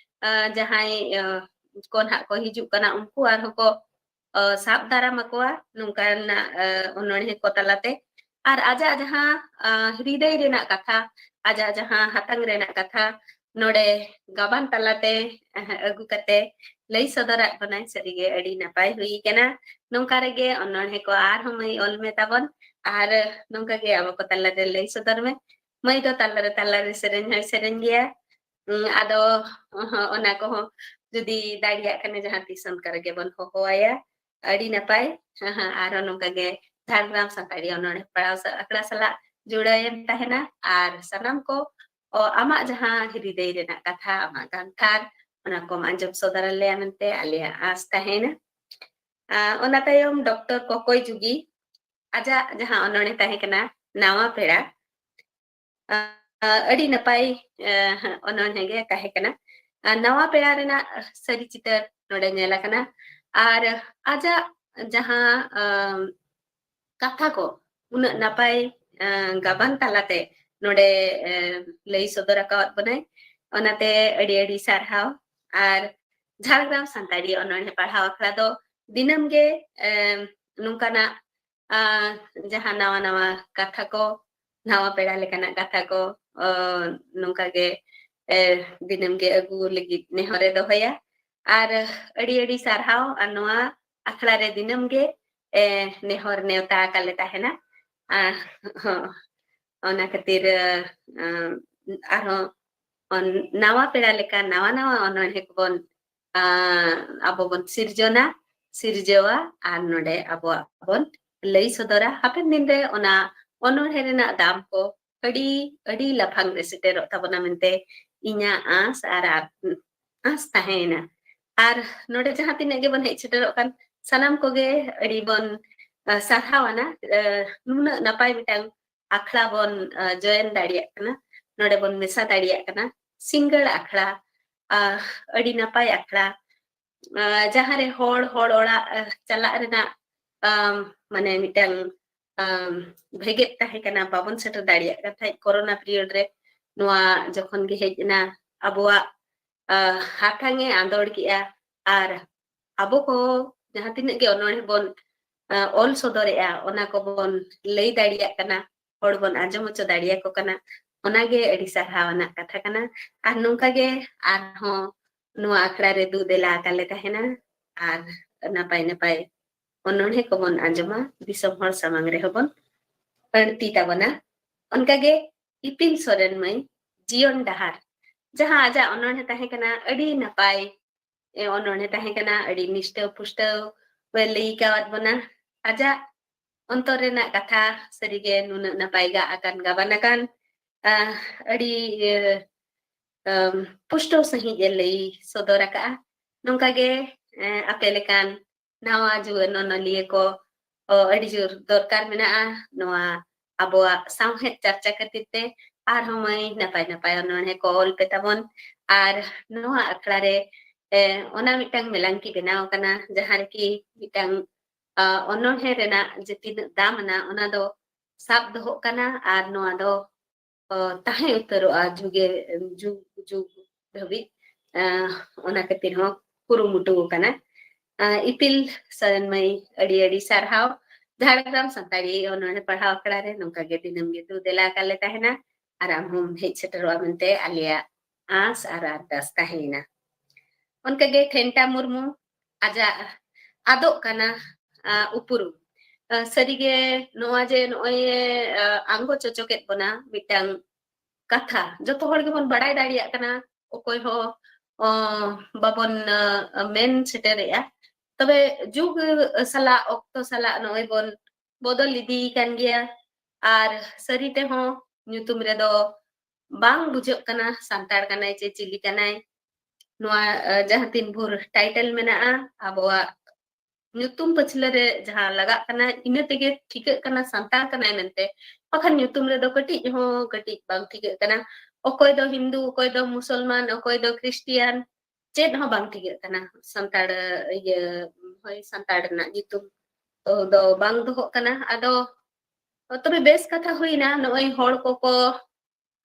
ᱟᱸ, ᱡᱟᱦᱟᱸᱭ, ᱟᱸ, ᱠᱚ ᱱᱟᱦᱟᱜ ᱠᱚ ᱦᱤᱡᱩᱜ ᱠᱟᱱᱟ, ᱩᱱᱠᱩ ᱟᱨᱦᱚᱸ ᱠᱚ, ᱟᱸ, ᱥᱟᱵ ᱫᱟᱨᱟᱢ ᱟᱠᱚᱣᱟ ᱱᱚᱝᱠᱟᱱᱟᱜ, ᱟᱸ, ᱚᱱᱚᱬᱦᱮ ᱠᱚ ᱛᱟᱞᱟᱛᱮ᱾ ᱟᱨ ᱟᱡᱟᱜ ᱡᱟᱦᱟᱸ, ᱟᱸ, ᱦᱨᱤᱫᱟᱹᱭ ᱨᱮᱱᱟᱜ ᱠᱟᱛᱷᱟ, ᱟᱡᱟᱜ ᱡᱟᱦᱟᱸ ᱦᱟᱛᱟᱝ ᱨᱮᱱᱟᱜ ᱠᱟᱛᱷᱟ, ᱱᱚᱰᱮ ᱜᱟᱵᱟᱱ ᱛᱟᱞᱟᱛᱮ, ᱟᱸ, ᱟᱹᱜᱩ ᱠᱟᱛᱮ ᱞᱟᱹᱭ ᱥᱚᱫᱚᱨᱟᱜ ᱵᱚᱱᱟᱭ᱾ ᱥᱟᱹᱨᱤᱜᱮ ᱟᱹᱰᱤ ᱱᱟᱯᱟᱭ ᱦᱩᱭ ᱠᱟᱱᱟ᱾ ᱱᱚᱝᱠᱟ ᱨᱮᱜᱮ ᱚᱱᱚᱬᱦᱮ ᱠᱚ ᱟᱨᱦᱚᱸ ᱢᱟᱹᱭ ᱚᱞ ᱢᱮ ᱛᱟᱵᱚᱱ, ᱟᱨ ᱱᱚᱝᱠᱟ ᱜᱮ ᱟᱵᱚ ᱠᱚ ᱛᱟᱞᱟᱨᱮ ᱞᱟᱹᱭ ᱥᱚᱫᱚᱨ ᱢᱮ᱾ ᱢᱟᱹᱭ ᱫᱚ ᱛᱟᱞᱟᱨᱮ, ᱛᱟᱞᱟᱨᱮ ᱥᱮᱨᱮᱧ ᱦᱚᱸᱭ ᱥᱮᱨᱮᱧ ᱜᱮᱭᱟ᱾ ᱩᱸ, ᱟᱫᱚ, ᱚᱱᱟ ᱠᱚᱦᱚᱸ ᱡᱩᱫᱤ ᱫᱟᱲᱮᱭᱟᱜ ᱠᱷᱟᱱᱮ ᱡᱟᱦᱟᱸ ᱛᱤᱥ ᱚᱱᱠᱟ ᱨᱮᱜᱮ ᱵᱚᱱ ᱦᱚᱦᱚᱣᱟᱭᱟ᱾ ᱟᱹᱰᱤ ᱱᱟᱯᱟᱭ᱾ ᱟᱨᱦᱚᱸ ᱱᱚᱝᱠᱟ ᱜᱮ ᱡᱷᱟᱲᱜᱨᱟᱢ ᱥᱟᱱᱛᱟᱲᱤ ᱚᱱᱚᱬᱦᱮ ᱯᱟᱲᱦᱟᱣ ᱥᱟ-, ᱟᱠᱷᱲᱟ ᱥᱟᱞᱟᱜ ᱡᱩᱲᱟᱹᱣ ᱮᱢ ᱛᱟᱦᱮᱱᱟ᱾ ᱟᱨ ᱥᱟᱱᱟᱢ ᱠᱚ, ᱚ, ᱟᱢᱟᱜ ᱡᱟᱦᱟᱸ ᱦᱨᱤᱫᱟᱹᱭ ᱨᱮᱱᱟᱜ ᱠᱟᱛᱷᱟ, ᱟᱢᱟᱜ ᱠᱟᱱᱛᱷᱟᱨ, ᱚᱱᱟ ᱠᱚᱢ ᱟᱸᱡᱚᱢ ᱥᱚᱫᱚᱨ ᱟᱞᱮᱭᱟ ᱢᱮᱱᱛᱮ ᱟᱞᱮᱭᱟᱜ ᱟᱸᱥ ᱛᱟᱦᱮᱸᱭᱮᱱᱟ᱾ ᱟᱨ ᱚᱱᱟ ᱛᱟᱭᱚᱢ ᱰᱚᱠᱴᱚᱨ ᱠᱚᱠᱚᱭ ᱡᱩᱜᱤ ᱟᱡᱟᱜ ᱡᱟᱦᱟᱸ ᱚᱱᱚᱬᱦᱮ ᱛᱟᱦᱮᱸ ᱠᱟᱱᱟ ᱱᱟᱣᱟ ᱯᱮᱲᱟ, ᱟᱸ, ᱟᱹᱰᱤ ᱱᱟᱯᱟᱭ, ᱟᱸ, ᱚᱱᱚᱬᱦᱮ ᱜᱮ ᱛᱟᱦᱮᱸ ᱠᱟᱱᱟ᱾ ᱟᱨ ᱱᱟᱣᱟ ᱯᱮᱲᱟ ᱨᱮᱱᱟᱜ ᱥᱟᱹᱨᱤ ᱪᱤᱛᱟᱹᱨ ᱱᱚᱰᱮ ᱧᱮᱞ ᱟᱠᱟᱱᱟ᱾ ᱟᱨ ᱟᱡᱟᱜ ᱡᱟᱦᱟᱸ, ᱟᱸ, ᱠᱟᱛᱷᱟ ᱠᱚ ᱩᱱᱟᱹᱜ ᱱᱟᱯᱟᱭ, ᱟᱸ, ᱜᱟᱵᱟᱱ ᱛᱟᱞᱟᱛᱮ ᱱᱚᱰᱮ, ᱟᱸ, ᱞᱟᱹᱭ ᱥᱚᱫᱚᱨ ᱟᱠᱟᱣᱟᱫ ᱵᱚᱱᱟᱭ, ᱚᱱᱟᱛᱮ ᱟᱹᱰᱤ ᱟᱹᱰᱤ ᱥᱟᱨᱦᱟᱣ᱾ ᱟᱨ ᱡᱷᱟᱲᱜᱨᱟᱢ ᱥᱟᱱᱛᱟᱲᱤ ᱚᱱᱚᱬᱦᱮ ᱯᱟᱲᱦᱟᱣ ᱟᱠᱷᱲᱟ ᱫᱚ ᱫᱤᱱᱟᱹᱢ ᱜᱮ, ᱟᱸ, ᱱᱚᱝᱠᱟᱱᱟᱜ ᱟᱸ, ᱡᱟᱦᱟᱸ ᱱᱟᱣᱟ ᱱᱟᱣᱟ ᱠᱟᱛᱷᱟ ᱠᱚ, ᱱᱟᱣᱟ ᱯᱮᱲᱟ ᱞᱮᱠᱟᱱᱟᱜ ᱠᱟᱛᱷᱟ ᱠᱚ, ᱚ, ᱱᱚᱝᱠᱟ ᱜᱮ, ᱮ, ᱫᱤᱱᱟᱹᱢ ᱜᱮ ᱟᱹᱜᱩ ᱞᱟᱹᱜᱤᱫ ᱱᱮᱦᱚᱨᱮ ᱫᱚᱦᱚᱭᱟ᱾ ᱟᱨ ᱟᱹᱰᱤ ᱟᱹᱰᱤ ᱥᱟᱨᱦᱟᱣ ᱟᱨ ᱱᱚᱣᱟ ᱟᱠᱷᱲᱟ ᱨᱮ ᱫᱤᱱᱟᱹᱢ ᱜᱮ, ᱮ, ᱱᱮᱦᱚᱨ ᱱᱮᱣᱛᱟ ᱟᱠᱟᱫ ᱞᱮ ᱛᱟᱦᱮᱱᱟ᱾ ᱟᱨ, ᱦᱚᱸ, ᱚᱱᱟ ᱠᱷᱟᱹᱛᱤᱨ, ᱟᱸ, ᱟᱨᱦᱚᱸ ᱚᱱ-, ᱱᱟᱣᱟ ᱯᱮᱲᱟ ᱞᱮᱠᱟ ᱱᱟᱣᱟ ᱱᱟᱣᱟ ᱚᱱᱚᱬᱦᱮ ᱠᱚᱵᱚᱱ, ᱟᱸ, ᱟᱵᱚ ᱵᱚᱱ ᱥᱤᱨᱡᱚᱱᱟ, ᱥᱤᱨᱡᱟᱹᱣᱟ, ᱟᱨ ᱱᱚᱰᱮ ᱟᱵᱚᱣᱟᱜ ᱵᱚᱱ ᱞᱟᱹᱭ ᱥᱚᱫᱚᱨᱟ᱾ ᱦᱟᱯᱮᱱ ᱫᱤᱱ ᱨᱮ ᱚᱱᱟ ᱚᱱᱚᱬᱦᱮ ᱨᱮᱱᱟᱜ ᱫᱟᱢ ᱠᱚ ᱟᱹᱰᱤ, ᱟᱹᱰᱤ ᱞᱟᱯᱷᱟᱝ ᱨᱮ ᱥᱮᱴᱮᱨᱚᱜ ᱛᱟᱵᱚᱱᱟ ᱢᱮᱱᱛᱮ ᱤᱧᱟᱹᱜ ᱟᱸᱥ ᱟᱨ ᱟ-, ᱟᱸᱥ ᱛᱟᱦᱮᱸᱭᱮᱱᱟ᱾ ᱟᱨ ᱱᱚᱰᱮ ᱡᱟᱦᱟᱸ ᱛᱤᱱᱟᱹᱜ ᱜᱮᱵᱚᱱ ᱦᱮᱡ ᱥᱮᱴᱮᱨᱚᱜ ᱠᱟᱱ, ᱥᱟᱱᱟᱢ ᱠᱚᱜᱮ ᱟᱹᱰᱤ ᱵᱚᱱ, ᱟ, ᱥᱟᱨᱦᱟᱣ ᱟᱱᱟ᱾ ᱟ, ᱱᱩᱱᱟᱹᱜ ᱱᱟᱯᱟᱭ ᱢᱤᱫᱴᱟᱝ ᱟᱠᱷᱲᱟ ᱵᱚᱱ, ᱟ, join ᱫᱟᱲᱮᱭᱟᱜ ᱠᱟᱱᱟ, ᱱᱚᱰᱮ ᱵᱚᱱ ᱢᱮᱥᱟ ᱫᱟᱲᱮᱭᱟᱜ ᱠᱟᱱᱟ᱾ ᱥᱤᱸᱜᱟᱹᱲ ᱟᱠᱷᱲᱟ, ᱟᱹᱰᱤ ᱱᱟᱯᱟᱭ ᱟᱠᱷᱲᱟ, ᱡᱟᱦᱟᱸᱨᱮ ᱦᱚᱲ ᱦᱚᱲ ᱚᱲᱟᱜ ᱪᱟᱞᱟᱜ ᱨᱮᱱᱟᱜ ᱢᱟᱱᱮ ᱢᱤᱫᱴᱟᱝ ᱵᱷᱮᱜᱮᱫ ᱛᱟᱦᱮᱸ ᱠᱟᱱᱟ, ᱵᱟᱵᱚᱱ ᱥᱮᱴᱮᱨ ᱫᱟᱲᱮᱭᱟᱜ ᱠᱟᱱ ᱛᱟᱦᱮᱸᱫ᱾ ᱠᱳᱨᱳᱱᱟ ᱯᱤᱨᱤᱭᱳᱰ ᱨᱮ ᱱᱚᱣᱟ ᱡᱚᱠᱷᱚᱱ ᱜᱮ ᱦᱮᱡ ᱮᱱᱟ, ᱟᱵᱚᱣᱟᱜ ᱦᱟᱛᱟᱝ ᱮ ᱟᱸᱫᱳᱲ ᱠᱮᱜᱼᱟ, ᱟᱨ ᱟᱵᱚ ᱠᱚ ᱡᱟᱦᱟᱸ ᱛᱤᱱᱟᱹᱜ ᱜᱮ ᱚᱱᱚᱬᱦᱮ ᱵᱚᱱ ᱚᱞ ᱥᱚᱫᱚᱨᱮᱜᱼᱟ, ᱚᱱᱟ ᱠᱚᱵᱚᱱ ᱞᱟᱹᱭ ᱫᱟᱲᱮᱭᱟᱜ ᱠᱟᱱᱟ, ᱦᱚᱲ ᱵᱚᱱ ᱟᱸᱡᱚᱢ ᱦᱚᱪᱚ ᱫᱟᱲᱮᱭᱟᱠᱚ ᱠᱟᱱᱟ᱾ ᱚᱱᱟᱜᱮ ᱟᱹᱰᱤ ᱥᱟᱨᱦᱟᱣ ᱟᱱᱟᱜ ᱠᱟᱛᱷᱟ ᱠᱟᱱᱟ᱾ ᱟᱨ ᱱᱚᱝᱠᱟ ᱜᱮ ᱟᱨᱦᱚᱸ ᱱᱚᱣᱟ ᱟᱠᱷᱲᱟ ᱨᱮ ᱫᱩ ᱫᱮᱞᱟ ᱟᱠᱟᱱ ᱞᱮ ᱛᱟᱦᱮᱱᱟ, ᱟᱨ ᱱᱟᱯᱟᱭ ᱱᱟᱯᱟᱭ ᱚᱱᱚᱬᱦᱮ ᱠᱚᱵᱚᱱ ᱟᱸᱡᱚᱢᱟ, ᱫᱤᱥᱚᱢ ᱦᱚᱲ ᱥᱟᱢᱟᱝ ᱨᱮᱦᱚᱸ ᱵᱚᱱ ᱟᱹᱲᱛᱤ ᱛᱟᱵᱚᱱᱟ᱾ ᱚᱱᱠᱟᱜᱮ ᱤᱯᱤᱞ ᱥᱚᱨᱮᱱ ᱢᱟᱹᱭ ᱡᱤᱭᱚᱱ ᱰᱟᱦᱟᱨ, ᱡᱟᱦᱟᱸ ᱟᱡᱟᱜ ᱚᱱᱚᱬᱦᱮ ᱛᱟᱦᱮᱸ ᱠᱟᱱᱟ, ᱟᱹᱰᱤ ᱱᱟᱯᱟᱭ ᱚᱱᱚᱬᱦᱮ ᱛᱟᱦᱮᱸ ᱠᱟᱱᱟ, ᱟᱹᱰᱤ ᱱᱤᱥᱴᱟᱹᱣ ᱯᱩᱥᱴᱟᱹᱣ ᱮ ᱞᱟᱹᱭ ᱠᱟᱣᱟᱫ ᱵᱚᱱᱟ᱾ ᱟᱡᱟᱜ ᱚᱱᱛᱚᱨ ᱨᱮᱱᱟᱜ ᱠᱟᱛᱷᱟ ᱥᱟᱹᱨᱤᱜᱮ ᱱᱩᱱᱟᱹᱜ ᱱᱟᱯᱟᱭ ᱜᱟᱜ ᱟᱠᱟᱱ ᱜᱟᱵᱟᱱ ᱟᱠᱟᱱ ᱟᱹᱰᱤ ᱯᱩᱥᱴᱟᱹᱣ ᱥᱟᱺᱦᱤᱡ ᱮ ᱞᱟᱹᱭ ᱥᱚᱫᱚᱨ ᱟᱠᱟᱫᱼᱟ᱾ ᱱᱚᱝᱠᱟ ᱜᱮ ᱟᱯᱮ ᱞᱮᱠᱟᱱ ᱱᱟᱣᱟ ᱡᱩᱣᱟᱹᱱ ᱚᱱᱚᱞᱤᱭᱟᱹ ᱠᱚ ᱟᱹᱰᱤ ᱡᱳᱨ ᱫᱚᱨᱠᱟᱨ ᱢᱮᱱᱟᱜᱼᱟ ᱱᱚᱣᱟ ᱟᱵᱚᱣᱟᱜ ᱥᱟᱶᱦᱮᱫ ᱪᱟᱨᱪᱟ ᱠᱷᱟᱹᱛᱤᱨ ᱛᱮ᱾ ᱟᱨᱦᱚᱸ ᱢᱟᱹᱭ ᱱᱟᱯᱟᱭ ᱱᱟᱯᱟᱭ ᱚᱱᱚᱬᱦᱮ ᱠᱚ ᱚᱞ ᱯᱮ ᱛᱟᱵᱚᱱ᱾ ᱟᱨ ᱱᱚᱣᱟ ᱟᱠᱷᱲᱟ ᱨᱮ ᱚᱱᱟ ᱢᱤᱫᱴᱟᱝ ᱢᱮᱞᱟᱝᱠᱤ ᱵᱮᱱᱟᱣ ᱟᱠᱟᱱᱟ, ᱡᱟᱦᱟᱸ ᱨᱮᱠᱤ ᱢᱤᱫᱴᱟᱝ ᱚᱱᱚᱬᱦᱮ ᱨᱮᱱᱟᱜ ᱡᱮ ᱛᱤᱱᱟᱹᱜ ᱫᱟᱢ ᱟᱱᱟ, ᱚᱱᱟ ᱫᱚ ᱥᱟᱵ ᱫᱚᱦᱚᱜ ᱠᱟᱱᱟ ᱟᱨ ᱱᱚᱣᱟ ᱫᱚ ᱛᱟᱦᱮᱸ ᱩᱛᱟᱹᱨᱚᱜᱼᱟ ᱡᱩᱜᱮ ᱡᱩᱜᱽ ᱡᱩᱜᱽ ᱫᱷᱟᱹᱵᱤᱡ᱾ ᱚᱱᱟ ᱠᱷᱟᱹᱛᱤᱨ ᱦᱚᱸ ᱠᱩᱨᱩᱢᱩᱴᱩ ᱟᱠᱟᱱᱟ᱾ ᱤᱯᱤᱞ ᱥᱚᱨᱮᱱ ᱢᱟᱹᱭ, ᱟᱹᱰᱤ ᱟᱹᱰᱤ ᱥᱟᱨᱦᱟᱣ ᱡᱷᱟᱲᱜᱨᱟᱢ ᱥᱟᱱᱛᱟᱲᱤ ᱚᱱᱚᱬᱦᱮ ᱯᱟᱲᱦᱟᱣ ᱟᱠᱷᱲᱟ ᱨᱮ ᱱᱚᱝᱠᱟ ᱜᱮ ᱫᱤᱱᱟᱹᱢ ᱜᱮ ᱫᱩ ᱫᱮᱞᱟ ᱟᱠᱟᱱ ᱞᱮ ᱛᱟᱦᱮᱱᱟ, ᱟᱨ ᱟᱢ ᱦᱚᱸᱢ ᱦᱮᱡ ᱥᱮᱴᱮᱨᱚᱜᱼᱟ ᱢᱮᱱᱛᱮ ᱟᱞᱮᱭᱟᱜ ᱟᱸᱥ ᱟᱨ ᱟᱨᱫᱟᱥ ᱛᱟᱦᱮᱸᱭᱮᱱᱟ᱾ ᱚᱱᱠᱟᱜᱮ ᱴᱷᱮᱱᱴᱟ ᱢᱩᱨᱢᱩ ᱟᱡᱟᱜ ᱟᱫᱚᱜ ᱠᱟᱱᱟ ᱩᱯᱨᱩᱢ᱾ ᱥᱟᱹᱨᱤᱜᱮ ᱱᱚᱣᱟ ᱡᱮ ᱱᱚᱜᱼᱚᱭ ᱟᱸᱜᱚᱪ ᱦᱚᱪᱚ ᱠᱮᱫ ᱵᱚᱱᱟ ᱢᱤᱫᱴᱟᱝ ᱠᱟᱛᱷᱟ, ᱡᱚᱛᱚ ᱦᱚᱲ ᱜᱮᱵᱚᱱ ᱵᱟᱲᱟᱭ ᱫᱟᱲᱮᱭᱟᱜ ᱠᱟᱱᱟ, ᱚᱠᱚᱭ ᱦᱚᱸ ᱵᱟᱵᱚᱱ ᱢᱮᱱ ᱥᱮᱴᱮᱨᱮᱜᱼᱟ᱾ ᱛᱚᱵᱮ ᱡᱩᱜᱽ ᱥᱟᱞᱟᱜ, ᱚᱠᱛᱚ ᱥᱟᱞᱟᱜ ᱱᱚᱜᱼᱚᱭ ᱵᱚᱱ ᱵᱚᱫᱚᱞ ᱤᱫᱤ ᱠᱟᱱ ᱜᱮᱭᱟ᱾ ᱟᱨ ᱥᱟᱹᱨᱤ ᱛᱮᱦᱚᱸ ᱧᱩᱛᱩᱢ ᱨᱮᱫᱚ ᱵᱟᱝ ᱵᱩᱡᱷᱟᱹᱜ ᱠᱟᱱᱟ ᱥᱟᱱᱛᱟᱲ ᱠᱟᱱᱟᱭ ᱪᱮ ᱪᱤᱞᱤ ᱠᱟᱱᱟᱭ᱾ ᱱᱚᱣᱟ ᱡᱟᱦᱟᱸ ᱛᱤᱱ ᱵᱷᱳᱨ ᱴᱟᱭᱴᱮᱞ ᱢᱮᱱᱟᱜᱼᱟ, ᱟᱵᱚᱣᱟᱜ ᱧᱩᱛᱩᱢ ᱯᱟᱹᱪᱷᱞᱟᱹ ᱨᱮ ᱡᱟᱦᱟᱸ ᱞᱟᱜᱟᱜ ᱠᱟᱱᱟ, ᱤᱱᱟᱹ ᱛᱮᱜᱮ ᱴᱷᱤᱠᱟᱹᱜ ᱠᱟᱱᱟ ᱥᱟᱱᱛᱟᱲ ᱠᱟᱱᱟᱭ ᱢᱮᱱᱛᱮ᱾ ᱵᱟᱠᱷᱟᱱ ᱧᱩᱛᱩᱢ ᱨᱮᱫᱚ ᱠᱟᱹᱴᱤᱡ ᱦᱚᱸ ᱠᱟᱹᱴᱤᱡ ᱵᱟᱝ ᱴᱷᱤᱠᱟᱹᱜ ᱠᱟᱱᱟ᱾ ᱚᱠᱚᱭ ᱫᱚ ᱦᱤᱱᱫᱩ, ᱚᱠᱚᱭ ᱫᱚ ᱢᱩᱥᱚᱞᱢᱟᱱ, ᱚᱠᱚᱭ ᱫᱚ ᱠᱷᱨᱤᱥᱴᱤᱭᱟᱱ, ᱪᱮᱫ ᱦᱚᱸ ᱵᱟᱝ ᱴᱷᱤᱠᱟᱹᱜ ᱠᱟᱱᱟ᱾ ᱥᱟᱱᱛᱟᱲ, ᱤᱭᱟᱹ, ᱦᱳᱭ, ᱥᱟᱱᱛᱟᱲ ᱨᱮᱱᱟᱜ ᱧᱩᱛᱩᱢ ᱫᱚ ᱵᱟᱝ ᱫᱚᱦᱚᱜ ᱠᱟᱱᱟ᱾ ᱟᱫᱚ ᱛᱚᱵᱮ ᱵᱮᱥ ᱠᱟᱛᱷᱟ ᱦᱩᱭᱱᱟ, ᱱᱚᱜᱼᱚᱭ ᱦᱚᱲ ᱠᱚᱠᱚ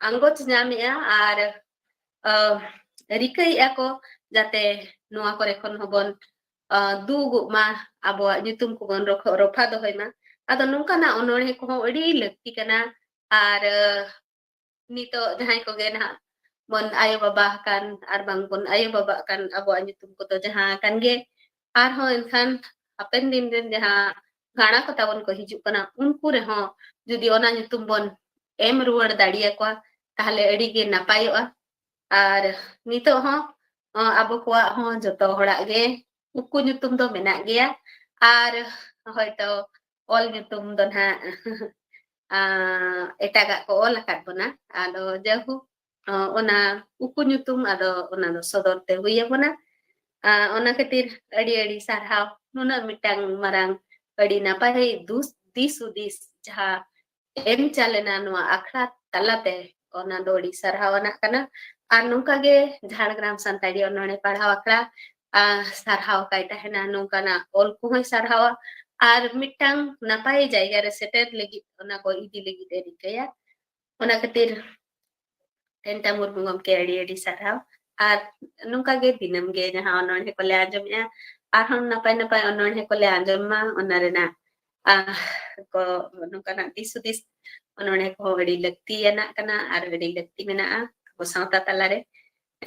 ᱟᱸᱜᱚᱪ ᱧᱟᱢᱮᱜᱼᱟ ᱟᱨ, ᱟᱸ, ᱨᱤᱠᱟᱹᱭᱮᱜᱼᱟ ᱠᱚ ᱡᱟᱛᱮ ᱱᱚᱣᱟ ᱠᱚᱨᱮ ᱠᱷᱚᱱ ᱦᱚᱸᱵᱚᱱ, ᱟᱸ, ᱫᱩᱜᱚᱜ ᱢᱟ, ᱟᱵᱚᱣᱟᱜ ᱧᱩᱛᱩᱢ ᱠᱚᱵᱚᱱ ᱨᱚᱠᱷᱚ-, ᱨᱚᱯᱷᱟ ᱫᱚᱦᱚᱭ ᱢᱟ᱾ ᱟᱫᱚ ᱱᱚᱝᱠᱟᱱᱟᱜ ᱚᱱᱚᱬᱦᱮ ᱠᱚᱦᱚᱸ ᱟᱹᱰᱤ ᱞᱟᱹᱠᱛᱤ ᱠᱟᱱᱟ᱾ ᱟᱨ, ᱟᱸ, ᱱᱤᱛᱚᱜ ᱡᱟᱦᱟᱸᱭ ᱠᱚᱜᱮ ᱱᱟᱦᱟᱜ ᱵᱚᱱ ᱟᱭᱳ ᱵᱟᱵᱟ ᱟᱠᱟᱱ ᱟᱨ ᱵᱟᱝ ᱵᱚᱱ ᱟᱭᱳ ᱵᱟᱵᱟ ᱟᱠᱟᱱ, ᱟᱵᱚᱣᱟᱜ ᱧᱩᱛᱩᱢ ᱠᱚᱫᱚ ᱡᱟᱦᱟᱸ ᱟᱠᱟᱱ ᱜᱮ, ᱟᱨᱦᱚᱸ ᱮᱱᱠᱷᱟᱱ ᱦᱟᱯᱮᱱ ᱫᱤᱱ ᱨᱮᱱ ᱡᱟᱦᱟᱸ ᱜᱟᱬᱟ ᱠᱚ ᱛᱟᱵᱚᱱ ᱠᱚ ᱦᱤᱡᱩᱜ ᱠᱟᱱᱟ, ᱩᱱᱠᱩ ᱨᱮᱦᱚᱸ ᱡᱩᱫᱤ ᱚᱱᱟ ᱧᱩᱛᱩᱢ ᱵᱚᱱ ᱮᱢ ᱨᱩᱣᱟᱹᱲ ᱫᱟᱲᱮᱭᱟᱠᱚᱣᱟ, ᱛᱟᱦᱞᱮ ᱟᱹᱰᱤ ᱜᱮ ᱱᱟᱯᱟᱭᱚᱜᱼᱟ᱾ ᱟᱨ ᱱᱤᱛᱚᱜ ᱦᱚᱸ, ᱟᱸ, ᱟᱵᱚ ᱠᱚᱣᱟᱜ ᱦᱚᱸ ᱡᱚᱛᱚ ᱦᱚᱲᱟᱜ ᱜᱮ ᱩᱠᱩ ᱧᱩᱛᱩᱢ ᱫᱚ ᱢᱮᱱᱟᱜ ᱜᱮᱭᱟ᱾ ᱟᱨ ᱦᱚᱭᱛᱚ ᱚᱞ ᱧᱩᱛᱩᱢ ᱫᱚ ᱱᱟᱦᱟᱜ, ᱟᱸ, ᱮᱴᱟᱜᱟᱜ ᱠᱚ ᱚᱞ ᱟᱠᱟᱫ ᱵᱚᱱᱟ᱾ ᱟᱫᱚ ᱡᱟᱭᱦᱳᱠ, ᱟᱸ, ᱚᱱᱟ ᱩᱠᱩ ᱧᱩᱛᱩᱢ ᱟᱫᱚ ᱚᱱᱟ ᱫᱚ ᱥᱚᱫᱚᱨ ᱛᱮ ᱦᱩᱭ ᱟᱵᱚᱱᱟ᱾ ᱟᱸ, ᱚᱱᱟ ᱠᱷᱟᱹᱛᱤᱨ ᱟᱹᱰᱤ ᱟᱹᱰᱤ ᱥᱟᱨᱦᱟᱣ, ᱱᱩᱱᱟᱹᱜ ᱢᱤᱫᱴᱟᱝ ᱢᱟᱨᱟᱝ ᱟᱹᱰᱤ ᱱᱟᱯᱟᱭ ᱫᱩᱥ-, ᱫᱤᱥ ᱦᱩᱫᱤᱥ ᱡᱟᱦᱟᱸ ᱮᱢ ᱪᱟᱞᱮᱱᱟ ᱱᱚᱣᱟ ᱟᱠᱷᱲᱟ ᱛᱟᱞᱟᱛᱮ, ᱚᱱᱟ ᱫᱚ ᱟᱹᱰᱤ ᱥᱟᱨᱦᱟᱣ ᱟᱱᱟᱜ ᱠᱟᱱᱟ᱾ ᱟᱨ ᱱᱚᱝᱠᱟ ᱜᱮ ᱡᱷᱟᱲᱜᱨᱟᱢ ᱥᱟᱱᱛᱟᱲᱤ ᱚᱱᱚᱬᱦᱮ ᱯᱟᱲᱦᱟᱣ ᱟᱠᱷᱲᱟ, ᱟᱸ, ᱥᱟᱨᱦᱟᱣ ᱟᱠᱟᱭ ᱛᱟᱦᱮᱱᱟ, ᱱᱚᱝᱠᱟᱱᱟᱜ ᱚᱞ ᱠᱚᱦᱚᱸᱭ ᱥᱟᱨᱦᱟᱣᱟ᱾ ᱟᱨ ᱢᱤᱫᱴᱟᱝ ᱱᱟᱯᱟᱭ ᱡᱟᱭᱜᱟ ᱨᱮ ᱥᱮᱴᱮᱨ ᱞᱟᱹᱜᱤᱫ ᱚᱱᱟ ᱠᱚ ᱤᱫᱤ ᱞᱟᱹᱜᱤᱫ ᱮ ᱨᱤᱠᱟᱹᱭᱟ᱾ ᱚᱱᱟ ᱠᱷᱟᱹᱛᱤᱨ ᱴᱮᱱᱴᱟ ᱢᱩᱨᱢᱩ ᱜᱚᱢᱠᱮ ᱟᱹᱰᱤ ᱟᱹᱰᱤ ᱥᱟᱨᱦᱟᱣ᱾ ᱟᱨ ᱱᱚᱝᱠᱟ ᱜᱮ ᱫᱤᱱᱟᱹᱢ ᱜᱮ ᱡᱟᱦᱟᱸ ᱚᱱᱚᱬᱦᱮ ᱠᱚᱞᱮ ᱟᱸᱡᱚᱢᱮᱜᱼᱟ, ᱟᱨᱦᱚᱸ ᱱᱟᱯᱟᱭ ᱱᱟᱯᱟᱭ ᱚᱱᱚᱬᱦᱮ ᱠᱚᱞᱮ ᱟᱸᱡᱚᱢ ᱢᱟ, ᱚᱱᱟ ᱨᱮᱱᱟᱜ, ᱟᱦ, ᱠᱚ, ᱱᱚᱝᱠᱟᱱᱟᱜ ᱫᱤᱥ ᱦᱩᱫᱤᱥ ᱚᱱᱚᱬᱦᱮ ᱠᱚᱦᱚᱸ ᱟᱹᱰᱤ ᱞᱟᱹᱠᱛᱤᱭᱟᱱᱟᱜ ᱠᱟᱱᱟ ᱟᱨ ᱟᱹᱰᱤ ᱞᱟᱹᱠᱛᱤ ᱢᱮᱱᱟᱜᱼᱟ ᱟᱵᱚ ᱥᱟᱶᱛᱟ ᱛᱟᱞᱟᱨᱮ᱾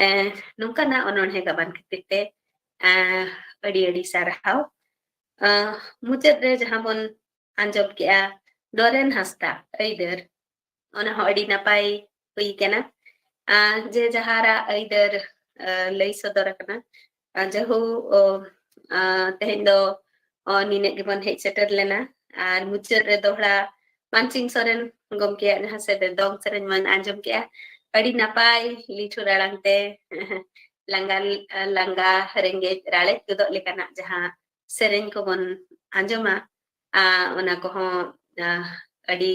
ᱮᱸ, ᱱᱚᱝᱠᱟᱱᱟᱜ ᱚᱱᱚᱬᱦᱮ ᱜᱟᱵᱟᱱ ᱠᱷᱟᱹᱛᱤᱨ ᱛᱮ, ᱮᱸ, ᱟᱹᱰᱤ ᱟᱹᱰᱤ ᱥᱟᱨᱦᱟᱣ᱾ ᱮᱸ, ᱢᱩᱪᱟᱹᱫ ᱨᱮ ᱡᱟᱦᱟᱸ ᱵᱚᱱ ᱟᱸᱡᱚᱢ ᱠᱮᱜᱼᱟ, ᱱᱚᱨᱮᱱ ᱦᱟᱸᱥᱫᱟ ᱟᱹᱭᱫᱟᱹᱨ, ᱚᱱᱟ ᱦᱚᱸ ᱟᱹᱰᱤ ᱱᱟᱯᱟᱭ ᱦᱩᱭ ᱠᱟᱱᱟ᱾ ᱟᱨ ᱡᱮ ᱡᱟᱦᱟᱨᱟᱜ ᱟᱹᱭᱫᱟᱹᱨ, ᱟᱸ, ᱞᱟᱹᱭ ᱥᱚᱫᱚᱨ ᱟᱠᱟᱱᱟ᱾ ᱟᱨ ᱡᱟᱦᱳ, ᱚ, ᱟᱸ, ᱛᱮᱦᱮᱧ ᱫᱚ, ᱚ, ᱱᱤᱱᱟᱹᱜ ᱜᱮᱵᱚᱱ ᱦᱮᱡ ᱥᱮᱴᱮᱨ ᱞᱮᱱᱟ᱾ ᱟᱨ ᱢᱩᱪᱟᱹᱫ ᱨᱮ ᱫᱚᱦᱲᱟ ᱢᱟᱱᱥᱤᱝ ᱥᱚᱨᱮᱱ ᱜᱚᱢᱠᱮᱭᱟᱜ ᱡᱟᱦᱟᱸ ᱥᱮᱫ ᱫᱚᱝ ᱥᱮᱨᱮᱧ ᱵᱚᱱ ᱟᱸᱡᱚᱢ ᱠᱮᱜᱼᱟ, ᱟᱹᱰᱤ ᱱᱟᱯᱟᱭ ᱞᱤᱴᱷᱩᱨ ᱟᱲᱟᱝ ᱛᱮ ᱞᱟᱸᱜᱟ, ᱞᱟᱸᱜᱟ ᱨᱮᱸᱜᱮᱡ ᱨᱟᱲᱮᱡ ᱜᱚᱫᱚᱜ ᱞᱮᱠᱟᱱᱟᱜ ᱡᱟᱦᱟᱸ ᱥᱮᱨᱮᱧ ᱠᱚᱵᱚᱱ ᱟᱸᱡᱚᱢᱟ, ᱟᱸ, ᱚᱱᱟ ᱠᱚᱦᱚᱸ, ᱟᱸ, ᱟᱹᱰᱤ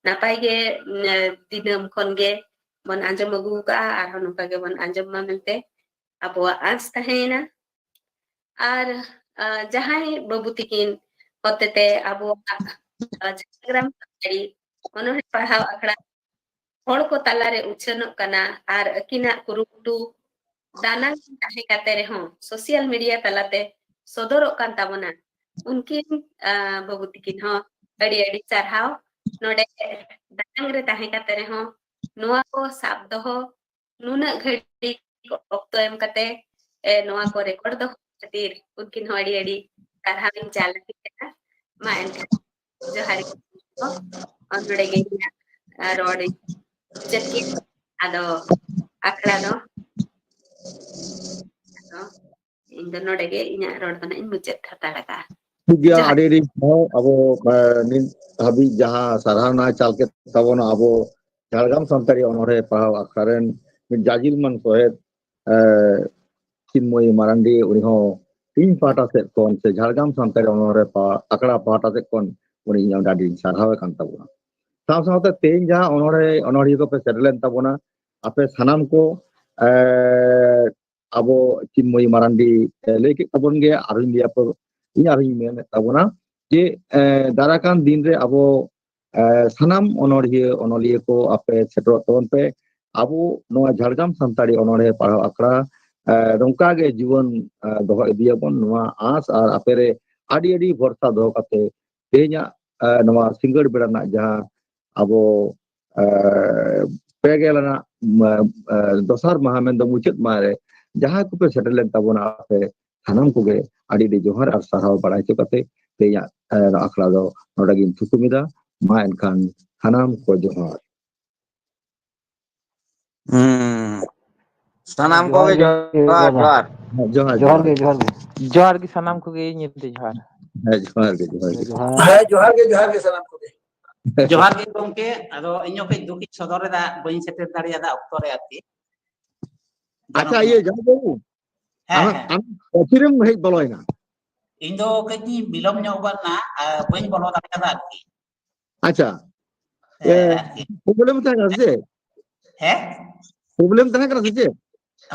ᱱᱟᱯᱟᱭ ᱜᱮ, ᱩᱸ, ᱫᱤᱱᱟᱹᱢ ᱠᱷᱚᱱ ᱜᱮ, ᱵᱚᱱ ᱟᱸᱡᱚᱢ ᱟᱹᱜᱩ ᱟᱠᱟᱫᱼᱟ, ᱟᱨᱦᱚᱸ ᱱᱚᱝᱠᱟ ᱜᱮᱵᱚᱱ ᱟᱸᱡᱚᱢ ᱢᱟ ᱢᱮᱱᱛᱮ ᱟᱵᱚᱣᱟᱜ ᱟᱸᱥ ᱛᱟᱦᱮᱸᱭᱮᱱᱟ᱾ ᱟᱨ ᱡᱟᱦᱟᱸᱭ ᱵᱟᱹᱵᱩ ᱛᱤᱠᱤᱱ ᱦᱚᱛᱮᱛᱮ ᱟᱵᱚᱣᱟᱜ ᱡᱷᱟᱲᱜᱨᱟᱢ ᱥᱟᱱᱛᱟᱲᱤ ᱚᱱᱚᱬᱦᱮ ᱯᱟᱲᱦᱟᱣ ᱟᱠᱷᱲᱟ ᱦᱚᱲ ᱠᱚ ᱛᱟᱞᱟᱨᱮ ᱩᱪᱷᱟᱹᱱᱚᱜ ᱠᱟᱱᱟ ᱟᱨ ᱟᱹᱠᱤᱱᱟᱜ ᱠᱩᱨᱩᱢᱩᱴᱩ ᱫᱟᱱᱟᱝ ᱛᱟᱦᱮᱸ ᱠᱟᱛᱮ ᱨᱮᱦᱚᱸ social media ᱛᱟᱞᱟᱛᱮ ᱥᱚᱫᱚᱨᱚᱜ ᱠᱟᱱ ᱛᱟᱵᱚᱱᱟ, ᱩᱱᱠᱤᱱ ᱵᱟᱹᱵᱩ ᱛᱤᱠᱤᱱ ᱦᱚᱸ ᱟᱹᱰᱤ ᱟᱹᱰᱤ ᱥᱟᱨᱦᱟᱣ᱾ ᱱᱚᱰᱮ ᱫᱟᱱᱟᱝ ᱨᱮ ᱛᱟᱦᱮᱸ ᱠᱟᱛᱮ ᱨᱮᱦᱚᱸ ᱱᱚᱣᱟ ᱠᱚ ᱥᱟᱵ ᱫᱚᱦᱚ, ᱱᱩᱱᱟᱹᱜ ᱜᱷᱟᱹᱲᱤᱡ ᱚᱠᱛᱚ ᱮᱢ ᱠᱟᱛᱮ ᱱᱚᱣᱟ ᱠᱚ record ᱫᱚᱦᱚ ᱠᱷᱟᱹᱛᱤᱨ ᱩᱱᱠᱤᱱ ᱦᱚᱸ ᱟᱹᱰᱤ ᱟᱹᱰᱤ ᱥᱟᱨᱦᱟᱣ ᱤᱧ ᱪᱟᱞ ᱟᱹᱠᱤᱱ ᱠᱟᱱᱟ᱾ ᱢᱟ ᱮᱱᱠᱷᱟᱱ ᱡᱚᱦᱟᱨ ᱜᱮ᱾ ᱱᱚᱰᱮ ᱜᱮ ᱤᱧᱟᱹᱜ ᱨᱚᱲ ᱤᱧ ᱢᱩᱪᱟᱹᱫ ᱠᱮᱫ᱾ ᱟᱫᱚ ᱟᱠᱷᱲᱟ ᱫᱚ ᱟᱫᱚ ᱤᱧ ᱫᱚ ᱱᱚᱰᱮ ᱜᱮ ᱤᱧᱟᱹᱜ ᱨᱚᱲ ᱫᱚ ᱱᱟᱜ ᱤᱧ ᱢᱩᱪᱟᱹᱫ ᱦᱟᱛᱟᱲ ᱠᱟᱜᱼᱟ᱾ ᱴᱷᱤᱠ ᱜᱮᱭᱟ, ᱡᱚᱦᱟᱨ᱾ ᱟᱹᱰᱤ ᱟᱹᱰᱤ ᱥᱟᱨᱦᱟᱣ᱾ ᱟᱵᱚ ᱱᱤᱛ ᱦᱟᱹᱵᱤᱡ ᱡᱟᱦᱟᱸ ᱥᱟᱨᱦᱟᱣ ᱱᱟᱭ ᱪᱟᱞ ᱠᱮᱫ ᱛᱟᱵᱚᱱᱟ ᱟᱵᱚ ᱡᱷᱟᱲᱜᱨᱟᱢ ᱥᱟᱱᱛᱟᱲᱤ ᱚᱱᱚᱬᱦᱮ ᱯᱟᱲᱦᱟᱣ ᱟᱠᱷᱲᱟ ᱨᱮᱱ ᱢᱤᱫ ᱡᱟᱡᱤᱞ ᱢᱟᱱ ᱥᱚᱦᱮᱫ ᱪᱤᱱᱢᱚᱭ ᱢᱟᱨᱟᱱᱰᱤ, ᱩᱱᱤ ᱦᱚᱸ ᱤᱧ ᱯᱟᱦᱴᱟ ᱥᱮᱫ ᱠᱷᱚᱱ ᱥᱮ ᱡᱷᱟᱲᱜᱨᱟᱢ ᱥᱟᱱᱛᱟᱲᱤ ᱚᱱᱚᱬᱦᱮ ᱟᱠᱷᱲᱟ ᱯᱟᱦᱴᱟ ᱥᱮᱫ ᱠᱷᱚᱱ ᱩᱱᱤ ᱤᱧ ᱚᱸᱰᱮ ᱟᱹᱰᱤᱧ ᱥᱟᱨᱦᱟᱣᱮ ᱠᱟᱱ ᱛᱟᱵᱚᱱᱟ᱾ ᱥᱟᱶ ᱥᱟᱶᱛᱮ ᱛᱮᱦᱮᱧ ᱡᱟᱦᱟᱸ ᱚᱱᱚᱬᱦᱮ ᱚᱱᱚᱬᱦᱤᱭᱟᱹ ᱠᱚᱯᱮ ᱥᱮᱴᱮᱨ ᱞᱮᱱ ᱛᱟᱵᱚᱱᱟ, ᱟᱯᱮ ᱥᱟᱱᱟᱢ ᱠᱚ ᱟᱵᱚ ᱪᱤᱱᱢᱚᱭ ᱢᱟᱨᱟᱱᱰᱤ ᱞᱟᱹᱭ ᱠᱮᱫ ᱛᱟᱵᱚᱱ ᱜᱮᱭᱟ, ᱟᱨᱦᱚᱸᱧ ᱞᱟᱹᱭᱟ, ᱤᱧ ᱟᱨᱦᱚᱸᱧ ᱢᱮᱱᱮᱫ ᱛᱟᱵᱚᱱᱟ ᱡᱮ ᱫᱟᱨᱟᱭ ᱠᱟᱱ ᱫᱤᱱ ᱨᱮ ᱟᱵᱚ ᱥᱟᱱᱟᱢ ᱚᱱᱚᱬᱦᱤᱭᱟᱹ ᱚᱱᱚᱞᱤᱭᱟᱹ ᱠᱚ ᱟᱯᱮ ᱥᱮᱴᱮᱨᱚᱜ ᱛᱟᱵᱚᱱ ᱯᱮ᱾ ᱟᱵᱚ ᱱᱚᱣᱟ ᱡᱷᱟᱲᱜᱨᱟᱢ ᱥᱟᱱᱛᱟᱲᱤ ᱚᱱᱚᱬᱦᱮ ᱯᱟᱲᱦᱟᱣ ᱟᱠᱷᱲᱟ ᱱᱚᱝᱠᱟ ᱜᱮ ᱡᱤᱵᱚᱱ ᱫᱚᱦᱚ ᱤᱫᱤᱭᱟᱵᱚᱱ, ᱱᱚᱣᱟ ᱟᱸᱥ ᱟᱨ ᱟᱯᱮ ᱨᱮ ᱟᱹᱰᱤ ᱟᱹᱰᱤ ᱵᱷᱚᱨᱥᱟ ᱫᱚᱦᱚ ᱠᱟᱛᱮ ᱛᱮᱦᱮᱧᱟᱜ ᱱᱚᱣᱟ ᱥᱤᱸᱜᱟᱹᱲ ᱵᱮᱲᱟ ᱨᱮᱱᱟᱜ ᱡᱟᱦᱟᱸ ᱟᱵᱚ ᱯᱮ ᱜᱮᱞ ᱟᱱᱟᱜ ᱫᱚᱥᱟᱨ ᱢᱟᱦᱟ ᱢᱮᱱᱫᱚ ᱢᱩᱪᱟᱹᱫ ᱢᱟᱦᱟ ᱨᱮ ᱡᱟᱦᱟᱸᱭ ᱠᱚᱯᱮ ᱥᱮᱴᱮᱨ ᱞᱮᱱ ᱛᱟᱵᱚᱱᱟ, ᱟᱯᱮ ᱥᱟᱱᱟᱢ ᱠᱚᱜᱮ ᱟᱹᱰᱤ ᱟᱹᱰᱤ ᱡᱚᱦᱟᱨ ᱟᱨ ᱥᱟᱨᱦᱟᱣ ᱵᱟᱲᱟᱭ ᱦᱚᱪᱚ ᱠᱟᱛᱮ ᱛᱮᱦᱮᱧᱟᱜ ᱟᱠᱷᱲᱟ ᱫᱚ ᱱᱚᱰᱮ ᱜᱤᱧ ᱛᱷᱩᱠᱩᱢ ᱮᱫᱟ᱾ ᱢᱟ ᱮᱱᱠᱷᱟᱱ ᱥᱟᱱᱟᱢ ᱠᱚ ᱡᱚᱦᱟᱨ᱾ ᱦᱩᱸ᱾ ᱥᱟᱱᱟᱢ ᱡᱚᱦᱟᱨ ᱠᱚᱜᱮ ᱜᱮ ᱡᱚᱦᱟᱨ, ᱵᱟᱵᱟ᱾ ᱡᱚᱦᱟᱨ᱾ ᱦᱮᱸ, ᱡᱚᱦᱟᱨ, ᱡᱚᱦᱟᱨ ᱡᱚᱦᱟᱨ᱾ ᱜᱮ, ᱡᱚᱦᱟᱨ ᱜᱮ᱾ ᱡᱚᱦᱟᱨ ᱜᱮ ᱥᱟᱱᱟᱢ ᱠᱚᱜᱮ ᱤᱧ ᱧᱩᱛᱩᱢ ᱛᱮ ᱡᱚᱦᱟᱨ᱾ ᱦᱮᱸ, ᱡᱚᱦᱟᱨ ᱜᱮ, ᱡᱚᱦᱟᱨ ᱜᱮ᱾ ᱡᱚᱦᱟᱨ᱾ ᱦᱮᱸ, ᱡᱚᱦᱟᱨ ᱜᱮ, ᱡᱚᱦᱟᱨ ᱜᱮ ᱥᱟᱱᱟᱢ ᱠᱚᱜᱮ᱾ ᱡᱚᱦᱟᱨ ᱜᱮ ᱜᱚᱢᱠᱮ, ᱟᱫᱚ ᱤᱧ ᱦᱚᱸ ᱠᱟᱹᱡ ᱫᱩᱠ ᱤᱧ ᱥᱚᱫᱚᱨ ᱮᱫᱟ, ᱵᱟᱹᱧ ᱥᱮᱴᱮᱨ ᱫᱟᱲᱮᱭᱟᱫᱟ ᱚᱠᱛᱚ ᱨᱮ ᱟᱨᱠᱤ᱾ ᱟᱪᱪᱷᱟ, ᱤᱭᱟᱹ, ᱡᱟᱦᱟᱸ ᱵᱟᱹᱵᱩ, ᱦᱮᱸ, ᱟᱢᱟᱜ, ᱦᱮᱸ᱾ ᱟᱢ ᱛᱤᱨᱮᱢ ᱦᱮᱡ ᱵᱚᱞᱚᱭᱮᱱᱟ? ᱤᱧ ᱫᱚ ᱠᱟᱹᱡ ᱤᱧ ᱵᱤᱞᱚᱢ ᱧᱚᱜ ᱜᱚᱫ ᱮᱱᱟ, ᱟᱨ ᱵᱟᱹᱧ ᱵᱚᱞᱚ ᱫᱟᱲᱮᱭᱟᱫᱟ ᱟᱨᱠᱤ᱾ ᱟᱪᱪᱷᱟ᱾ ᱦᱮᱸ, ᱮ, ᱟᱨᱠᱤ᱾ ᱯᱨᱚᱵᱞᱮᱢ ᱛᱟᱦᱮᱸ ᱠᱟᱱᱟ ᱥᱮ? ᱦᱮᱸ? ᱯᱨᱚᱵᱞᱮᱢ ᱛᱟᱦᱮᱸ ᱠᱟᱱᱟ ᱥᱮ ᱪᱮᱫ?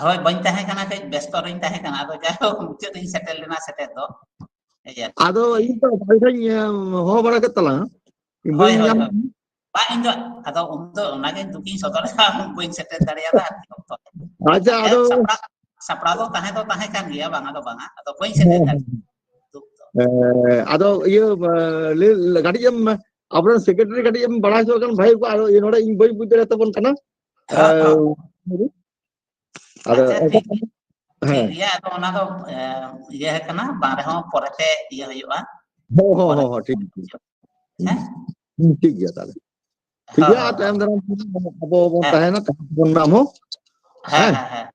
ᱦᱳᱭ, ᱵᱟᱹᱧ ᱛᱟᱦᱮᱸ ᱠᱟᱱᱟ, ᱠᱟᱹᱡ ᱵᱮᱥᱛᱚ ᱨᱤᱧ ᱛᱟᱦᱮᱸ ᱠᱟᱱᱟ᱾ ᱟᱫᱚ ᱡᱟᱭᱦᱳᱠ, ᱢᱩᱪᱟᱹᱫ ᱨᱤᱧ ᱥᱮᱴᱮᱨ ᱞᱮᱱᱟ ᱥᱮᱴᱮᱨ ᱫᱚ᱾ ᱮᱭ ᱟᱨᱠᱤ᱾ ᱟᱫᱚ ᱤᱧ ᱫᱚ ᱵᱟᱭᱨᱮᱧ ᱦᱚᱦᱚ ᱵᱟᱲᱟ ᱠᱮᱫ ᱛᱟᱞᱟᱝᱟ᱾ ᱦᱳᱭ, ᱵᱟᱹᱧ ᱦᱳᱭ, ᱧᱟᱢ ᱦᱳᱭ᱾ ᱵᱟᱝ, ᱤᱧ ᱫᱚ, ᱟᱫᱚ ᱩᱱ ᱫᱚ ᱚᱱᱟᱜᱮ ᱫᱩᱠᱤᱧ ᱥᱚᱫᱚᱨ ᱞᱮᱫᱟ, ᱵᱟᱹᱧ ᱥᱮᱴᱮᱨ ᱫᱟᱲᱮᱭᱟᱫᱟ ᱟᱨᱠᱤ ᱚᱠᱛᱚ ᱨᱮ᱾ ᱟᱪᱪᱷᱟ, ᱟᱫᱚ ᱥᱟᱯᱲᱟᱣ, ᱥᱟᱯᱲᱟᱣ ᱫᱚ ᱛᱟᱦᱮᱸ ᱫᱚ ᱛᱟᱦᱮᱸ ᱠᱟᱱ ᱜᱮᱭᱟ, ᱵᱟᱝᱟ ᱫᱚ ᱵᱟᱝᱟ, ᱟᱫᱚ ᱵᱟᱹᱧ ᱥᱮᱴᱮᱨ ᱦᱮᱸ, ᱫᱟᱲᱮᱭᱟᱫᱟ᱾ ᱫᱩᱠ ᱫᱚ᱾ ᱮ, ᱟᱫᱚ ᱤᱭᱟᱹ, ᱮ, ᱞᱟᱹᱭ, ᱠᱟᱹᱴᱤᱡ ᱮᱢ, ᱟᱵᱚᱨᱮᱱ ᱥᱮᱠᱨᱮᱴᱟᱨᱤ ᱠᱟᱹᱴᱤᱡ ᱮᱢ ᱵᱟᱲᱟᱭ ᱦᱚᱪᱚ ᱠᱟᱱ ᱵᱷᱟᱹᱜᱤ ᱠᱚᱜᱼᱟ᱾ ᱟᱫᱚ ᱤᱭᱟᱹ, ᱱᱚᱰᱮ ᱤᱧ ᱵᱟᱹᱧ ᱵᱩᱡᱽ ᱫᱟᱲᱮᱭᱟᱛᱟᱵᱚᱱ ᱠᱟᱱᱟ᱾ ᱦᱚᱸ, ᱦᱚᱸ᱾ ᱮ, ᱟᱫᱚ ᱟᱪᱪᱷᱟ, ᱮᱴᱟᱜ ᱴᱷᱤᱠ, ᱠᱟᱹᱢᱤ, ᱴᱷᱤᱠ ᱦᱮᱸ᱾ ᱜᱮᱭᱟ᱾ ᱟᱫᱚ ᱚᱱᱟ ᱫᱚ, ᱮ, ᱤᱭᱟᱹ ᱠᱟᱱᱟ, ᱵᱟᱝ ᱨᱮᱦᱚᱸ ᱯᱚᱨᱮᱛᱮ ᱤᱭᱟᱹ ᱦᱩᱭᱩᱜᱼᱟ᱾ ᱦᱚᱸ, ᱦᱚᱸ, ᱯᱚᱨᱮ ᱦᱚᱸ, ᱦᱚᱸ, ᱴᱷᱤᱠ ᱜᱮᱭᱟ᱾ ᱦᱮᱸ? ᱦᱩᱸ, ᱴᱷᱤᱠ ᱜᱮᱭᱟ ᱛᱟᱦᱞᱮ᱾ ᱴᱷᱤᱠ ᱦᱚᱸ, ᱜᱮᱭᱟ, ᱦᱚᱸ, ᱟᱨ ᱛᱟᱭᱚᱢᱦᱚᱸ᱾ ᱫᱟᱨᱟᱢ ᱟᱵᱚ ᱵᱚᱱ ᱦᱮᱸ, ᱛᱟᱦᱮᱱᱟ, ᱛᱟᱦᱮᱱ ᱵᱚᱱ ᱱᱟᱢ ᱦᱚᱸ᱾ ᱦᱮᱸ, ᱦᱮᱸ? ᱦᱮᱸ, ᱦᱮᱸ᱾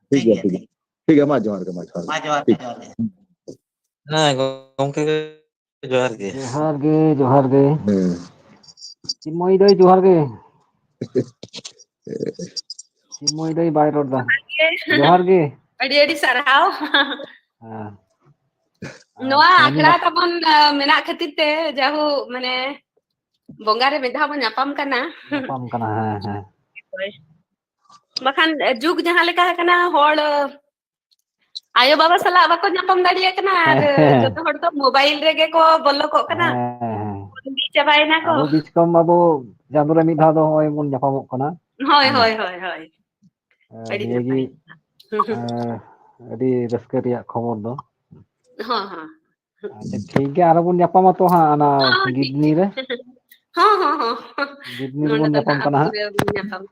ᱴᱷᱤᱠ ᱴᱷᱤᱠ ᱜᱮᱭᱟ, ᱜᱮᱭᱟ, ᱴᱷᱤᱠ ᱴᱷᱤᱠ᱾ ᱜᱮᱭᱟ᱾ ᱴᱷᱤᱠ ᱜᱮᱭᱟ, ᱢᱟ ᱡᱚᱦᱟᱨ ᱜᱮ, ᱢᱟ ᱡᱚᱦᱟᱨ ᱜᱮ᱾ ᱢᱟ ᱡᱚᱦᱟᱨ ᱜᱮ, ᱴᱷᱤᱠ᱾ ᱡᱚᱦᱟᱨ ᱜᱮ᱾ ᱦᱮᱸ ᱜᱚᱝᱠᱮ ᱡᱚᱦᱟᱨ ᱜᱮ᱾ ᱡᱚᱦᱟᱨ ᱜᱮ, ᱡᱚᱦᱟᱨ ᱜᱮ᱾ ᱦᱮᱸ᱾ ᱪᱤᱱᱢᱚᱭ ᱫᱟᱹᱭ ᱡᱚᱦᱟᱨ ᱜᱮ᱾ ᱪᱤᱱᱢᱚᱭ ᱫᱟᱹᱭ ᱵᱟᱭ ᱨᱚᱲ ᱫᱟ᱾ ᱡᱚᱦᱟᱨ ᱜᱮ᱾ ᱟᱹᱰᱤ ᱟᱹᱰᱤ ᱥᱟᱨᱦᱟᱣ᱾ ᱦᱮᱸ᱾ ᱱᱚᱣᱟ ᱟᱪᱪᱷᱟ, ᱟᱠᱷᱲᱟ ᱛᱟᱵᱚᱱ, ᱟ, ᱢᱮᱱᱟᱜ ᱠᱷᱟᱹᱛᱤᱨ ᱛᱮ ᱡᱟᱦᱳ ᱢᱟᱱᱮ ᱵᱚᱸᱜᱟ ᱨᱮ ᱢᱤᱫ ᱫᱷᱟᱣ ᱵᱚᱱ ᱧᱟᱯᱟᱢ ᱠᱟᱱᱟ᱾ ᱧᱟᱯᱟᱢ ᱠᱟᱱᱟ, ᱦᱮᱸ, ᱦᱮᱸ᱾ ᱦᱳᱭ᱾ ᱵᱟᱠᱷᱟᱱ ᱡᱩᱜᱽ ᱡᱟᱦᱟᱸ ᱞᱮᱠᱟ ᱟᱠᱟᱱᱟ, ᱦᱚᱲ ᱟᱭᱳ ᱵᱟᱵᱟ ᱥᱟᱞᱟᱜ ᱵᱟᱠᱚ ᱧᱟᱯᱟᱢ ᱫᱟᱲᱮᱭᱟᱜ ᱠᱟᱱᱟ ᱟᱨ ᱦᱮᱸ, ᱦᱮᱸ᱾ ᱡᱚᱛᱚ ᱦᱚᱲ ᱫᱚ ᱢᱳᱵᱟᱭᱤᱞ ᱨᱮᱜᱮ ᱠᱚ ᱵᱚᱞᱚ ᱠᱚᱜ ᱠᱟᱱᱟ᱾ ᱦᱮᱸ, ᱦᱮᱸ᱾ ᱵᱚᱱᱫᱤ ᱪᱟᱵᱟᱭᱮᱱᱟ ᱠᱚ᱾ ᱟᱵᱚ ᱵᱤᱥ ᱠᱚᱢ ᱟᱵᱚ ᱪᱟᱸᱫᱳ ᱨᱮ ᱢᱤᱫ ᱫᱷᱟᱣ ᱫᱚ ᱱᱚᱜᱼᱚᱭ ᱵᱚᱱ ᱧᱟᱯᱟᱢᱚᱜ ᱠᱟᱱᱟ᱾ ᱦᱳᱭ, ᱦᱮᱸ᱾ ᱦᱳᱭ, ᱦᱳᱭ, ᱦᱳᱭ᱾ ᱮ, ᱟᱹᱰᱤ ᱱᱤᱭᱟᱹ ᱜᱮ, ᱱᱟᱯᱟᱭ᱾ ᱮ, ᱟᱹᱰᱤ ᱨᱟᱹᱥᱠᱟᱹ ᱨᱮᱭᱟᱜ ᱠᱷᱚᱵᱚᱨ ᱫᱚ᱾ ᱦᱚᱸ, ᱦᱚᱸ᱾ ᱟᱪᱪᱷᱟ, ᱴᱷᱤᱠ ᱜᱮᱭᱟ, ᱟᱨᱚ ᱵᱚᱱ ᱧᱟᱯᱟᱢᱟ ᱛᱚ ᱦᱟᱸᱜ ᱚᱱᱟ ᱦᱚᱸ, ᱴᱷᱤᱠ, ᱜᱤᱰᱱᱤ ᱴᱷᱤᱠ᱾ ᱨᱮ᱾ ᱦᱚᱸ, ᱦᱚᱸ, ᱦᱚᱸ᱾ ᱜᱤᱰᱱᱤ ᱱᱚᱰᱮ ᱨᱮᱵᱚᱱ ᱫᱚ ᱧᱟᱯᱟᱢ ᱱᱟᱦᱟᱜ ᱠᱟᱱᱟ ᱦᱟᱸᱜ᱾ ᱯᱩᱨᱟᱹ ᱵᱚᱱ ᱧᱟᱯᱟᱢ᱾